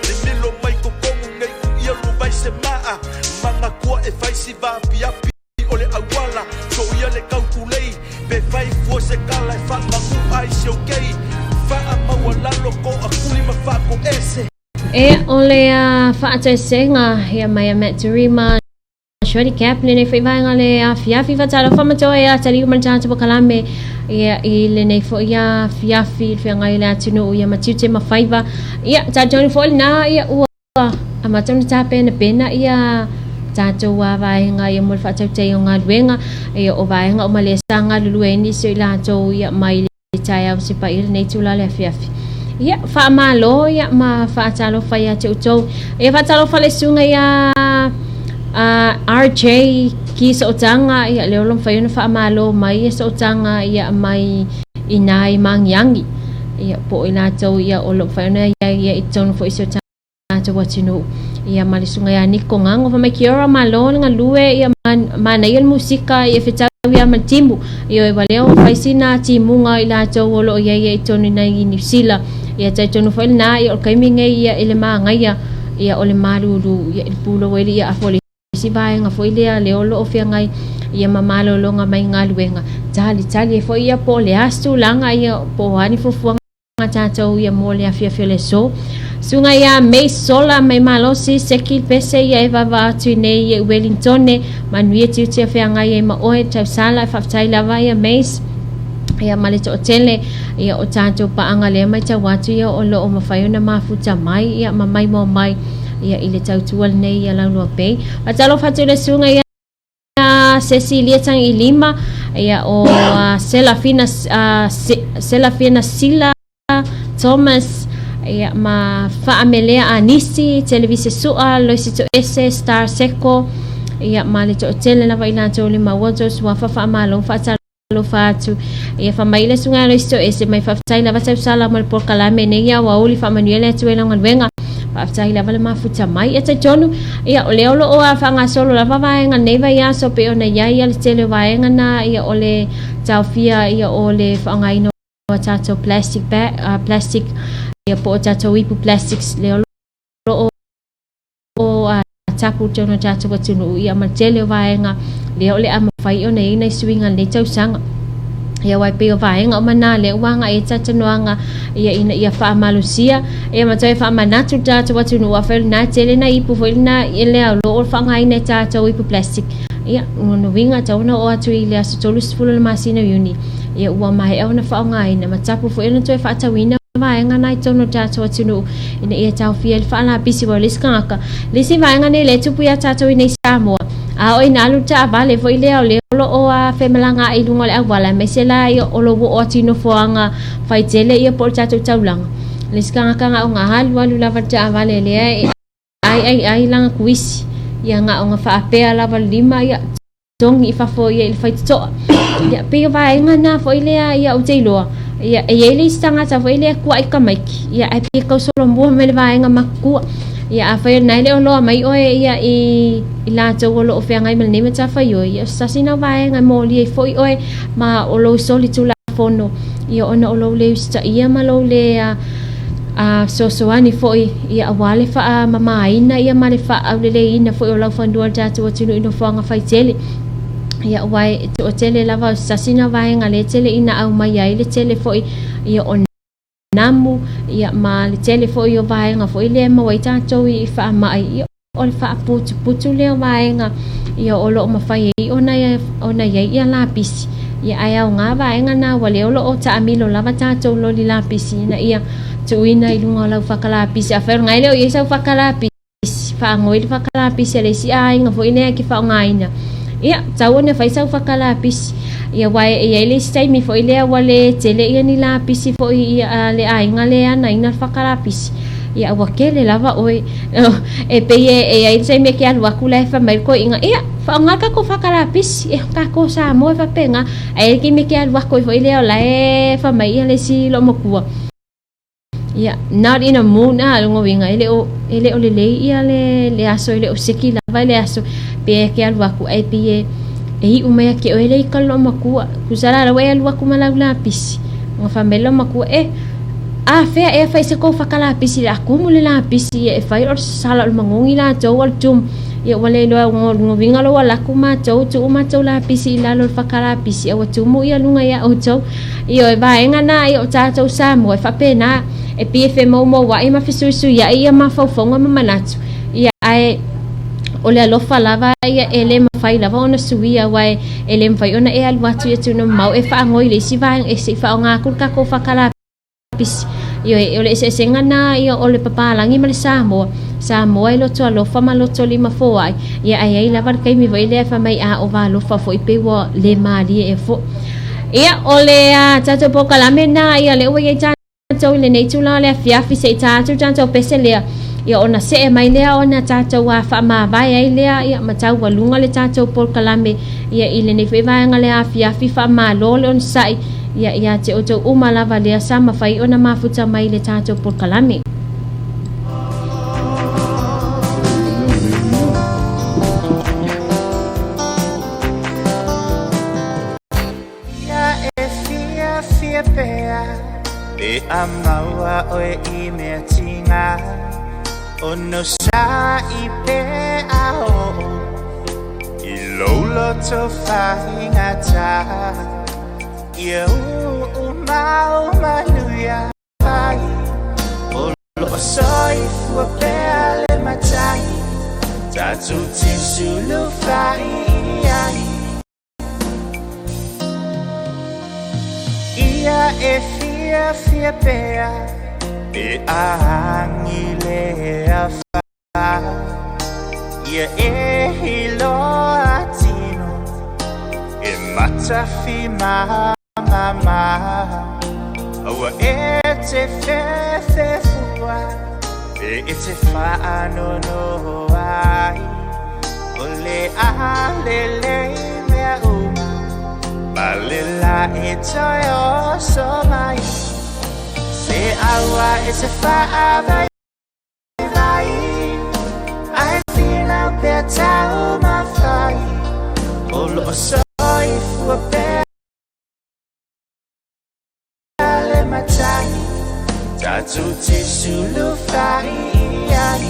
P: mimilo mai totonu nei ku'ia luvai se ma'a, manatua e fai si vaapiapi o le auala, soia le tautulei pe fai fua se tala e fa'amanu'a ai si ou kei, fa'amaualalo to'atuli ma fa'ato'ese.
B: E o le fa'ataisega ia mai a Matt Turima Shorty Cap lenei foi vaega le afiafi fatalofa matoa ia taliu ma le tatou pakalame ia i lenei foi afiafi le feagai le atunuu ia ma tiute ma faiva ia talitonu foi lena ia ua amata ona tapenapena ia tatou vaega ia mo le faatautaia o galuega ia o vaega uma lea sa galulue ai nisi o i latou ia mai le taeao sepaia lenei itula le afiafi. Ia, faamalo ia ma faatalofa ia te outou. Ia faatalofa le susuga ia RJ ki sootaga ia le olo mafai ona faamalo mai ia sootaga ia mai i nā i Magiagi. Ia po o i latou ia o lo o mafai ona ia ia i totonu foi o si o tatou atunuu. Ia ma le susuga ia Niko Gago fa mai kia ora malo le galue ia manaia le musika ia fetau ia ma le timu. Ia ua lea ua fai sina timuga i latou o lo o i ai ia i totonu i nai Niu Sila. Ia talitonu foi lena ia o le taimi lenei ia i le magaia ia o le malulu ia i le pulou ai le ia afu o le isi vaega foi lea lea o lo o feagai ia ma malologa mai galuega. Talitali ai foi ia po o le a se tulaga ia po o a ni fuafuaga tatou ia mo le afiafi o le aso. Susuga ia May Sola mai Malosi Seki Pese ia e vava atu i nei i Wellingtone manuia tiute feagai ai ma oe tausala e faafetai lava ia Mace ia ma le toatele ia o tatou paaga lea matau atu ia o lo o mafai ona mafuta mai ia ma maimoa mai ia i le tautua lenei ia Laulua Bay. Faatalofa atu i le susuga ia Cecilia Tangilima ia o Selafina Selafina Sila Thomas ia ma Faamelea Anisi Televise Sua Loisi Toese Star Seko ia ma le toatele lava i latou le maua tou suafa faamalo faatalofa atu ia faamai le susuga Loisi Toese mai faafetai lava tausala mo le polokalame nei ia aoauli faamanuia le Atua i lau galuega faafetai lava le mafuta mai ia talitonu ia o lea o lo o faagasolo lava vaega nei vaiaso pei ona i ai ia le tele o vaega na ia o le taofia ia o le faaaogaina o tatou plastic bag, plastic ia po o tatou ipu plastics lea o lo o tapu i totonu o tatou atunuu ia ma le tele o vaega lea o le a mafai ona i ai nai suiga i lenei tausaga. Ia aua e pei o vaega uma na lea ua agai ai talatalanoaga ia ina ia faamalosia ia ma toe faamanatu le tatou atunuu afai o lena e tele nai ipu foi lena i lea o lo o faaaogaina e tatou ipu plastic. Ia, o lona uiga e tatau ona oo atu i le aso 30 o le masina o Iuni ia ua maea ona faaaogaina ma tapu foi ona toe faatauina vaega na i totonu o le tatou atunuu ina ia taofia ai le faalapisi aua o le isi tagata, le isi vaega nei lea e tupu ia tatou i nei Samoa, a oo ina alu le taavale foi lea o lea o lo o femalagaai i luga o le auala aemaise la ia o lo o oo atu i nofoaga faitele ia po o le tatou taulaga. Le isi tagata na ona alualu lava le taavale lea e ai ai ai lana kuisi ia na ona faapea lava le lima ia togi i fafo ia i le faitotoa. Ia, pei o vaega na foi lea ia ou te iloa, ia, e i ai le isi tagata foi lea kua'i tamaiti, ia, ae pei e tau solomua mai le vaega matutua. Ia, afai o lena e le o loa mai oe ia i, i latou o lo o feagai ma lenei matafaioi, ia, o se tasi lena o vaega e molia ai foi oe ma o lou solitulafono, ia, ona o lou le usitaia ma lou le a fesoasoani foi ia aua le faamamaina ia ma le faaauleleina foi o lau fanua le tatou atunuu i nofoaga faitele. Ia aua e toatele lava o se tasi na vaega lea e tele ina aumai ai le tele foi ia o namu ia ma le tele foi o vaega foi lea e maua ai tatou i faamai ia o le faaputuputu lea o vaega ia o lo o mafai ai ona ona i ai ia lapisi ia ae aoga vaega na ua lea o lo o taamilo lava tatou loli lapisi ina ia tuuina i luga o lau faka lapisi afai o lena e le o i ai sau faka lapisi faagoi le faka lapisi a le isi aiga foi lea e te faaaogaina ia tatau ona fai sau faka lapisi. Ia aua e i ai le isi taimi foi lea ua le tele ia ni lapisi foi ia a le aiga lea e anaina le fakalapisi. Ia ua tele lava oe. E pei e i ai le taimi e te alu atu la e fai mai le toeaina, ia, faaaoga le tatou fakalapisi, e tatou Samoa e faapena. Ae i ai le taimi e te alu atu ai foi lea o la e fai mai ia le isi loomatua, Ia, not in a mood a, lona uiga e le o, e le o lelei ia le, le aso, e le o seki lava le aso, pe e te alu atu ae pei e, e iu mai ia te oe le ika le loomatua. Tusa la la ua e alu atu ma lau lapisi, ona fai mai le loomatua, eh, a fea ea fai se kou fakalapisi o le a tumu le lapisi ia e fai o le sala o le magogi latou o le tumu. Ia ua le iloa lona uiga lou alu atu matou, tuu matou lapisi i lalo o le fakalapisi a ua tumu ia luga ia outou. Ioe, vaega na ia o tatou Samoa e faapena, e pei e femoumoua'i ma fesuisuia'i ia mafaufauga ma manatu, ia ae o le alofa lava ia e le mafai lava ona suia, aua e le mafai ona e alu atu ia tino mamao e faagoi i le isi vaega e se i faaaoga atu le tatou fakalapisi. Ioe, o le eseesega na ia o le papalagi ma le Samoa. Samoa e loto alofa ma loto lima foai, ia ae i ai lava le taimi foi lea e fai mai a ova alofa foi pei ua le malie ea foi. Ia, o le tatou polokalame na ia lea ua i ai tatou i lenei tulaga o le afiafi se i ta atu le tatou pese lea, ia ona see mai lea ona tatou faamavae ai lea ia ma taualuga le tatou polokalame ia i lenei foi vaega le afiafi faamalo le onosai ia ia te outou uma lava lea sa mafai ona mafuta mai i le tatou polokalame.
D: Ia e fiafia pea Pe a maua oe i mea tinga Ono sa i pe a oo I lou loto faigata Ia uu mau manuia ai O loo soifua pea le matai Tatou te sulufai i ai Ia e fiafia pea Pe a agi le afa Ia e iloa tino E matawhimamama Aua e te whewhewhua Pe e te whaanonoa ai O le a lelei mea uma Ma le la e toe oso mai Se aua e te whaavaivai Ae finau pea taumafai O loo soifua pea le matai Tatou te sulufai i ai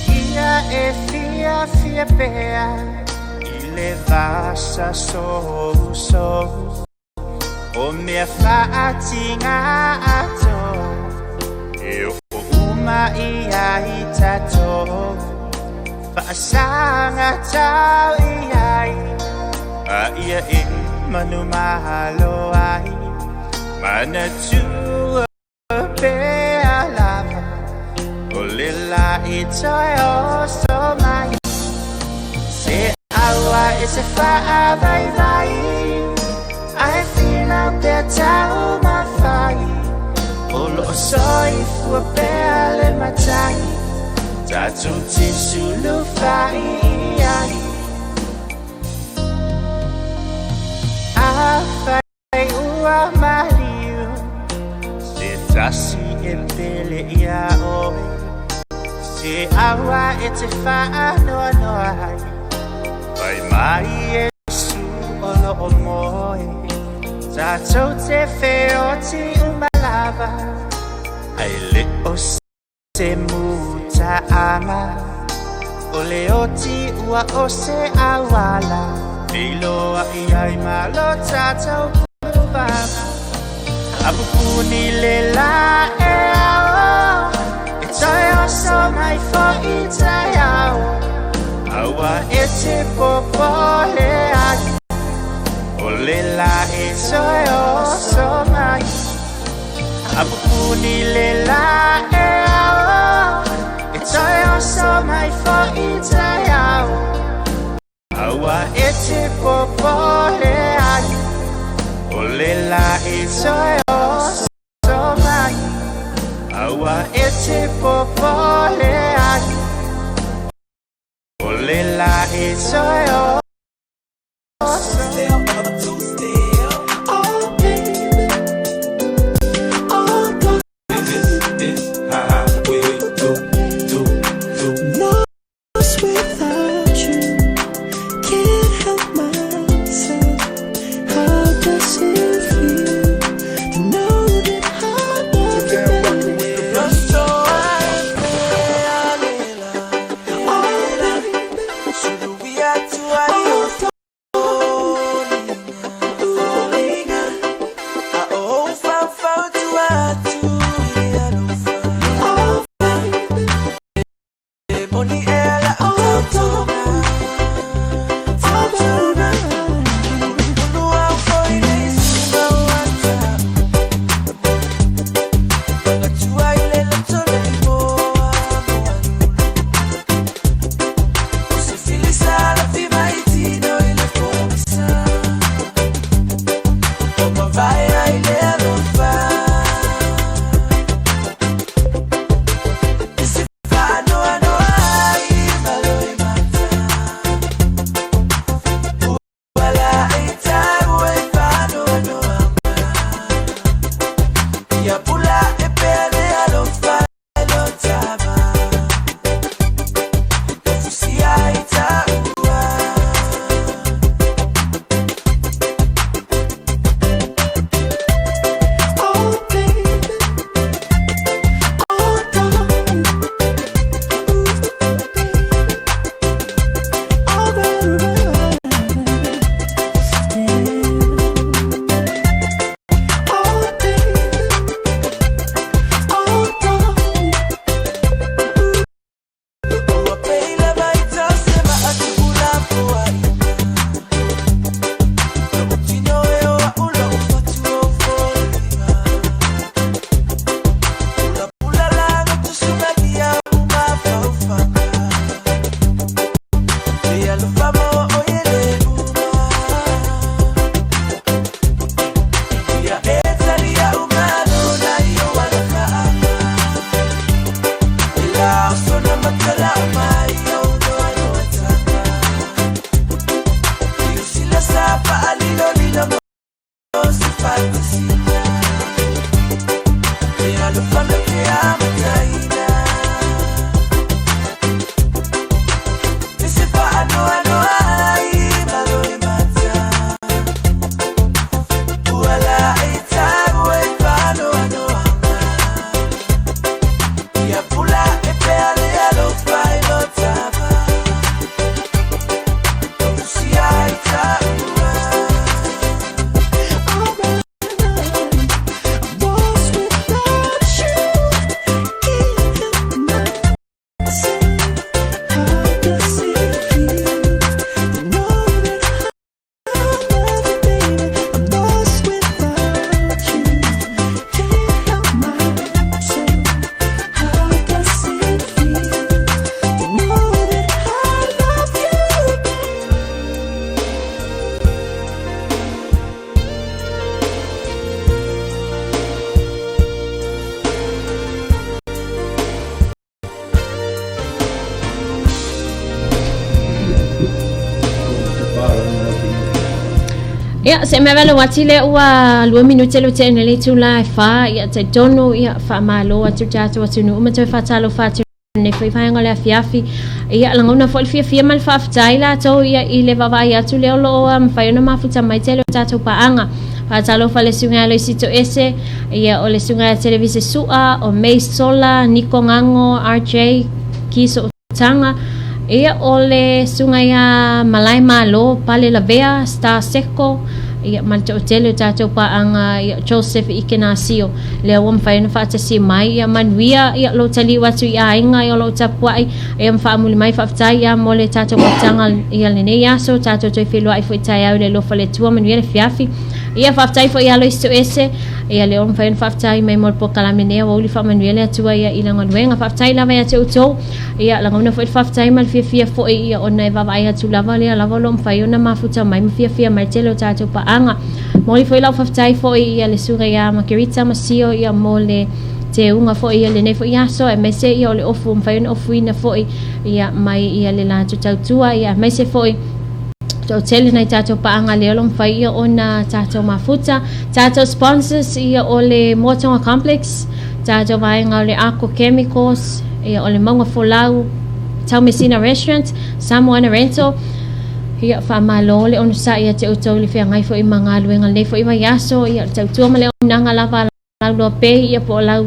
D: Ia e fiafia pea i le vasa sousou O mea faatinga atoa E oo uma i ai tatou Faasaga tau i ai A ia e manumalo ai Manatua pea lava O le la e toe oso mai Se aua e te faavaivai Ae finau pea taumafai O loo soifua pea le matai Tatou te sulufai i ai Afai ua maliu Se tasi e pele ia oe Se aua e te faanoanoa ai Fai mai Iesu o loo moe Tatou te feoti uma lava Ae le o se mutaaga O le oti ua o se auala Feiloai ai ma lo tatou puvaga A pupuni le la e ao E toe oso mai foi taeao Aua e te popole ai O le la e toe oso. Sauni le la e ao E toe oso mai fo i tai ao Aua e te popole ai O le la e toe oso mai Aua e te popole ai O le la e toe oso.
A: Lost without you, can't help myself. How does it feel to know that I love you, baby?
B: Ia, se mea vale ati lea ua 2 minute le tea ina le itula e 4, ia talitonu, ia faamalo atu le tatou atunuu ma toe faatalofa atu nei foi vaega o le afiafi. Ia, lagona foi le fiafia ma le faafetai latou ia i le vaavaai atu lea o lo o mafai ona mafuta mai tele o tatou paaga. Faatalofa le suiga ia Loisi Toese, ia o le suiga ia Televise Sua, o May Sola, Niko Gago, RJ, Kiso Tanga, ia o le susuga ia Malae Malo, Pale Lavea, Star Seko, ia ma le toatele o tatou paaga ia Joseph Ikenasio, lea ua mafai ona faatasi mai, ia manuia ia lou taliu atu i aiga ia o lou tapuai, ia ma faamuli mai faafetai ia mo le tatou mafutaga ia lenei aso, tatou toe feiloai foi taeao i le alofa o le Atua, manuia le afiafi. Ia faafetai foi ia Lois Toese ia lea ua mafai ona faafetai mai mo le polokalame nei aoauli faamanuia le Atua ia i lana galuega. Faafetai lava ia te outou. Ia lagona foi le faafetai ma le fiafia foi ia ona e vaavaai atu lava lea lava o lo o mafai ona mafuta mai ma fiafia mai le tele o tatou paaga. Momoli foi lau faafetai foi ia le susuga ia Makerita Masio ia mo le teuga foi ia lenei foi aso aemaise ia o le ofu ua mafai ona ofuina foi ia mai ia le latou tautua ia aemaise foi toatele nai tatou paaga lea o lo o mafai ia ona tatou mafuta. Tatou sponsors ia o le Moatonga Complex, tatou vaega o le Aqua Chemicals, ia o le Mauga Folau, Taumesina Restaurant, Samoana Rental. Ia faamalo le onosai ia te outou i le feagai foi ma galuega lenei foi vaiaso, ia o le tautua ma le auaunaga lava a lau loa pei ia po o lau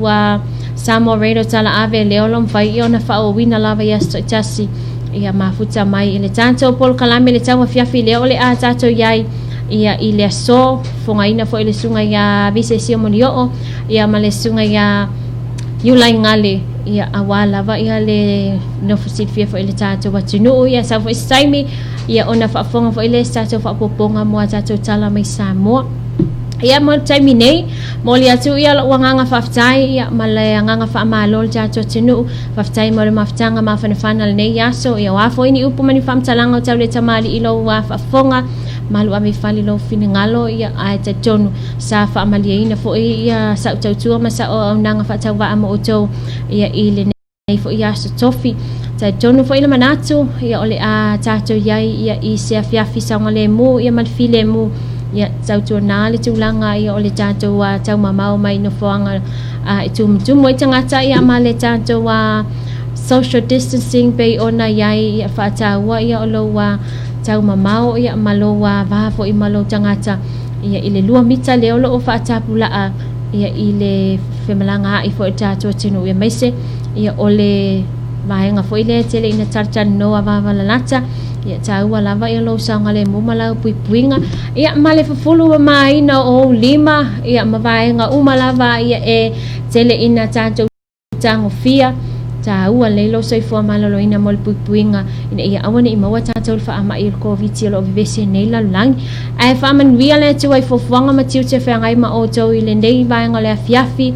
B: Samoa Radio Tala Ave lea o lo o mafai ia ona faaauauina lava i aso taitasi ia mafuta mai i le tatou polokalame le tauafiafi lea o le a tatou i ai ia i le aso fogaina foi le susuga ia Vise Siomolioo ia ma le susuga ia Iulai Gale ia aua lava ia le nofo silafia foi i le tatou atunuu ia sau foi se taimi ia ona faafofoga foi lea i se tatou faaopoopoga mo a tatou tala mai Samoa. Ia mo le taimi nei, momoli atu ia lou agaga faafetai ia ma le agaga faamalo i le tatou atunuu. Faafetai mo le mafutaga mafanafana lenei aso. Ia o a foi ni upu ma ni faamatalaga o tau le tamalii i lou faafofoga, malu ave i fale lou finagalo ia ae talitonu sa faamalieina foi ia sau tautua ma sau auaunaga faatauvaa mo outou ia i lenei foi aso tofi. Talitonu foi le manatu ia o le a tatou i ai ia i se afiafi saogalemu ia ma le filemu ia tautuana le tulaga ia o le tatou taumamao mai nofoaga e tumutumu ai tagata ia ma le tatou social distancing pei ona i ai ia faataua ia o lou taumamao ia ma lou va foi ma lou tagata ia i le 2 mita lea o lo o faatapulaa ia i le femalagaai foi o le tatou atunuu aemaise ia o le vaega foi lea e tele ina talatalanoa vavalalata ia taua lava ia lou saogalemu ma lau puipuiga ia ma le fufulu mamaina o ou lima ia ma vaega uma lava ia e tele ina tatou tagofia taua lelei lou soifua maloloina mo le puipuiga ina ia aua ne i maua tatou le faamai o le Koviti o lo o vevesi ai nei le lalolagi. Ae faamanuia le Atua i fuafuaga ma tiute feagai ma outou i lenei vaega o le afiafi.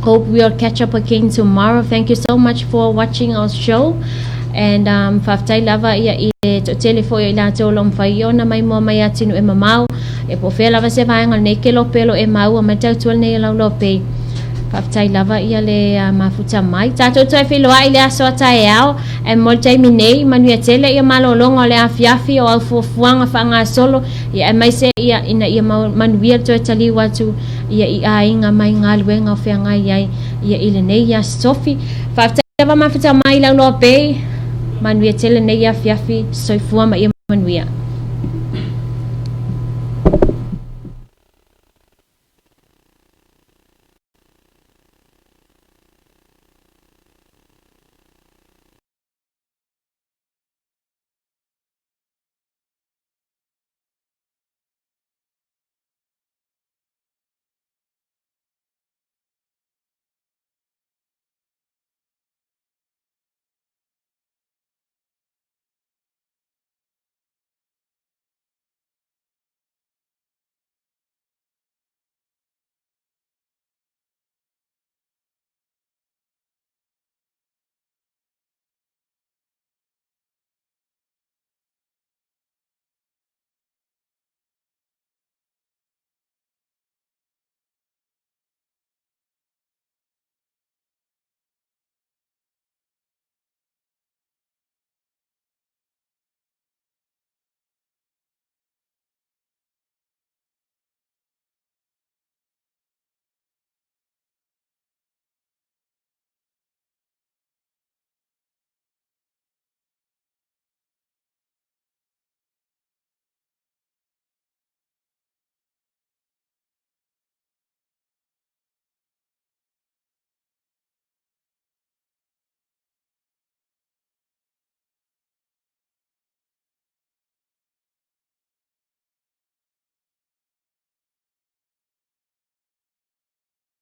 B: Hope we'll catch up again tomorrow. Thank you so much for watching our show. And um, faafetai lava ia i le toatele foi o i latou o lo o mafai ona maimoa mai atunuu e mamao. E po o fea lava se vaega o lenei kelope o lo o e maua mai le tautua lenei o Lauloa Bay. Faafetai lava ia le mafuta mai. Tatou toe feiloai i le aso a taeao. Ae mo le taimi nei, manuia tele ia malologa o le afiafi o au fuafuaga faagasolo ia aemaise ia ina ia manuia le toe taliu atu ia i aiga mai galuega o feagai ai ia i lenei aso tofi. Faafetai lava mafuta mai Lauloa Bay. Manuia tele lenei afiafi. Soifua ma ia manuia.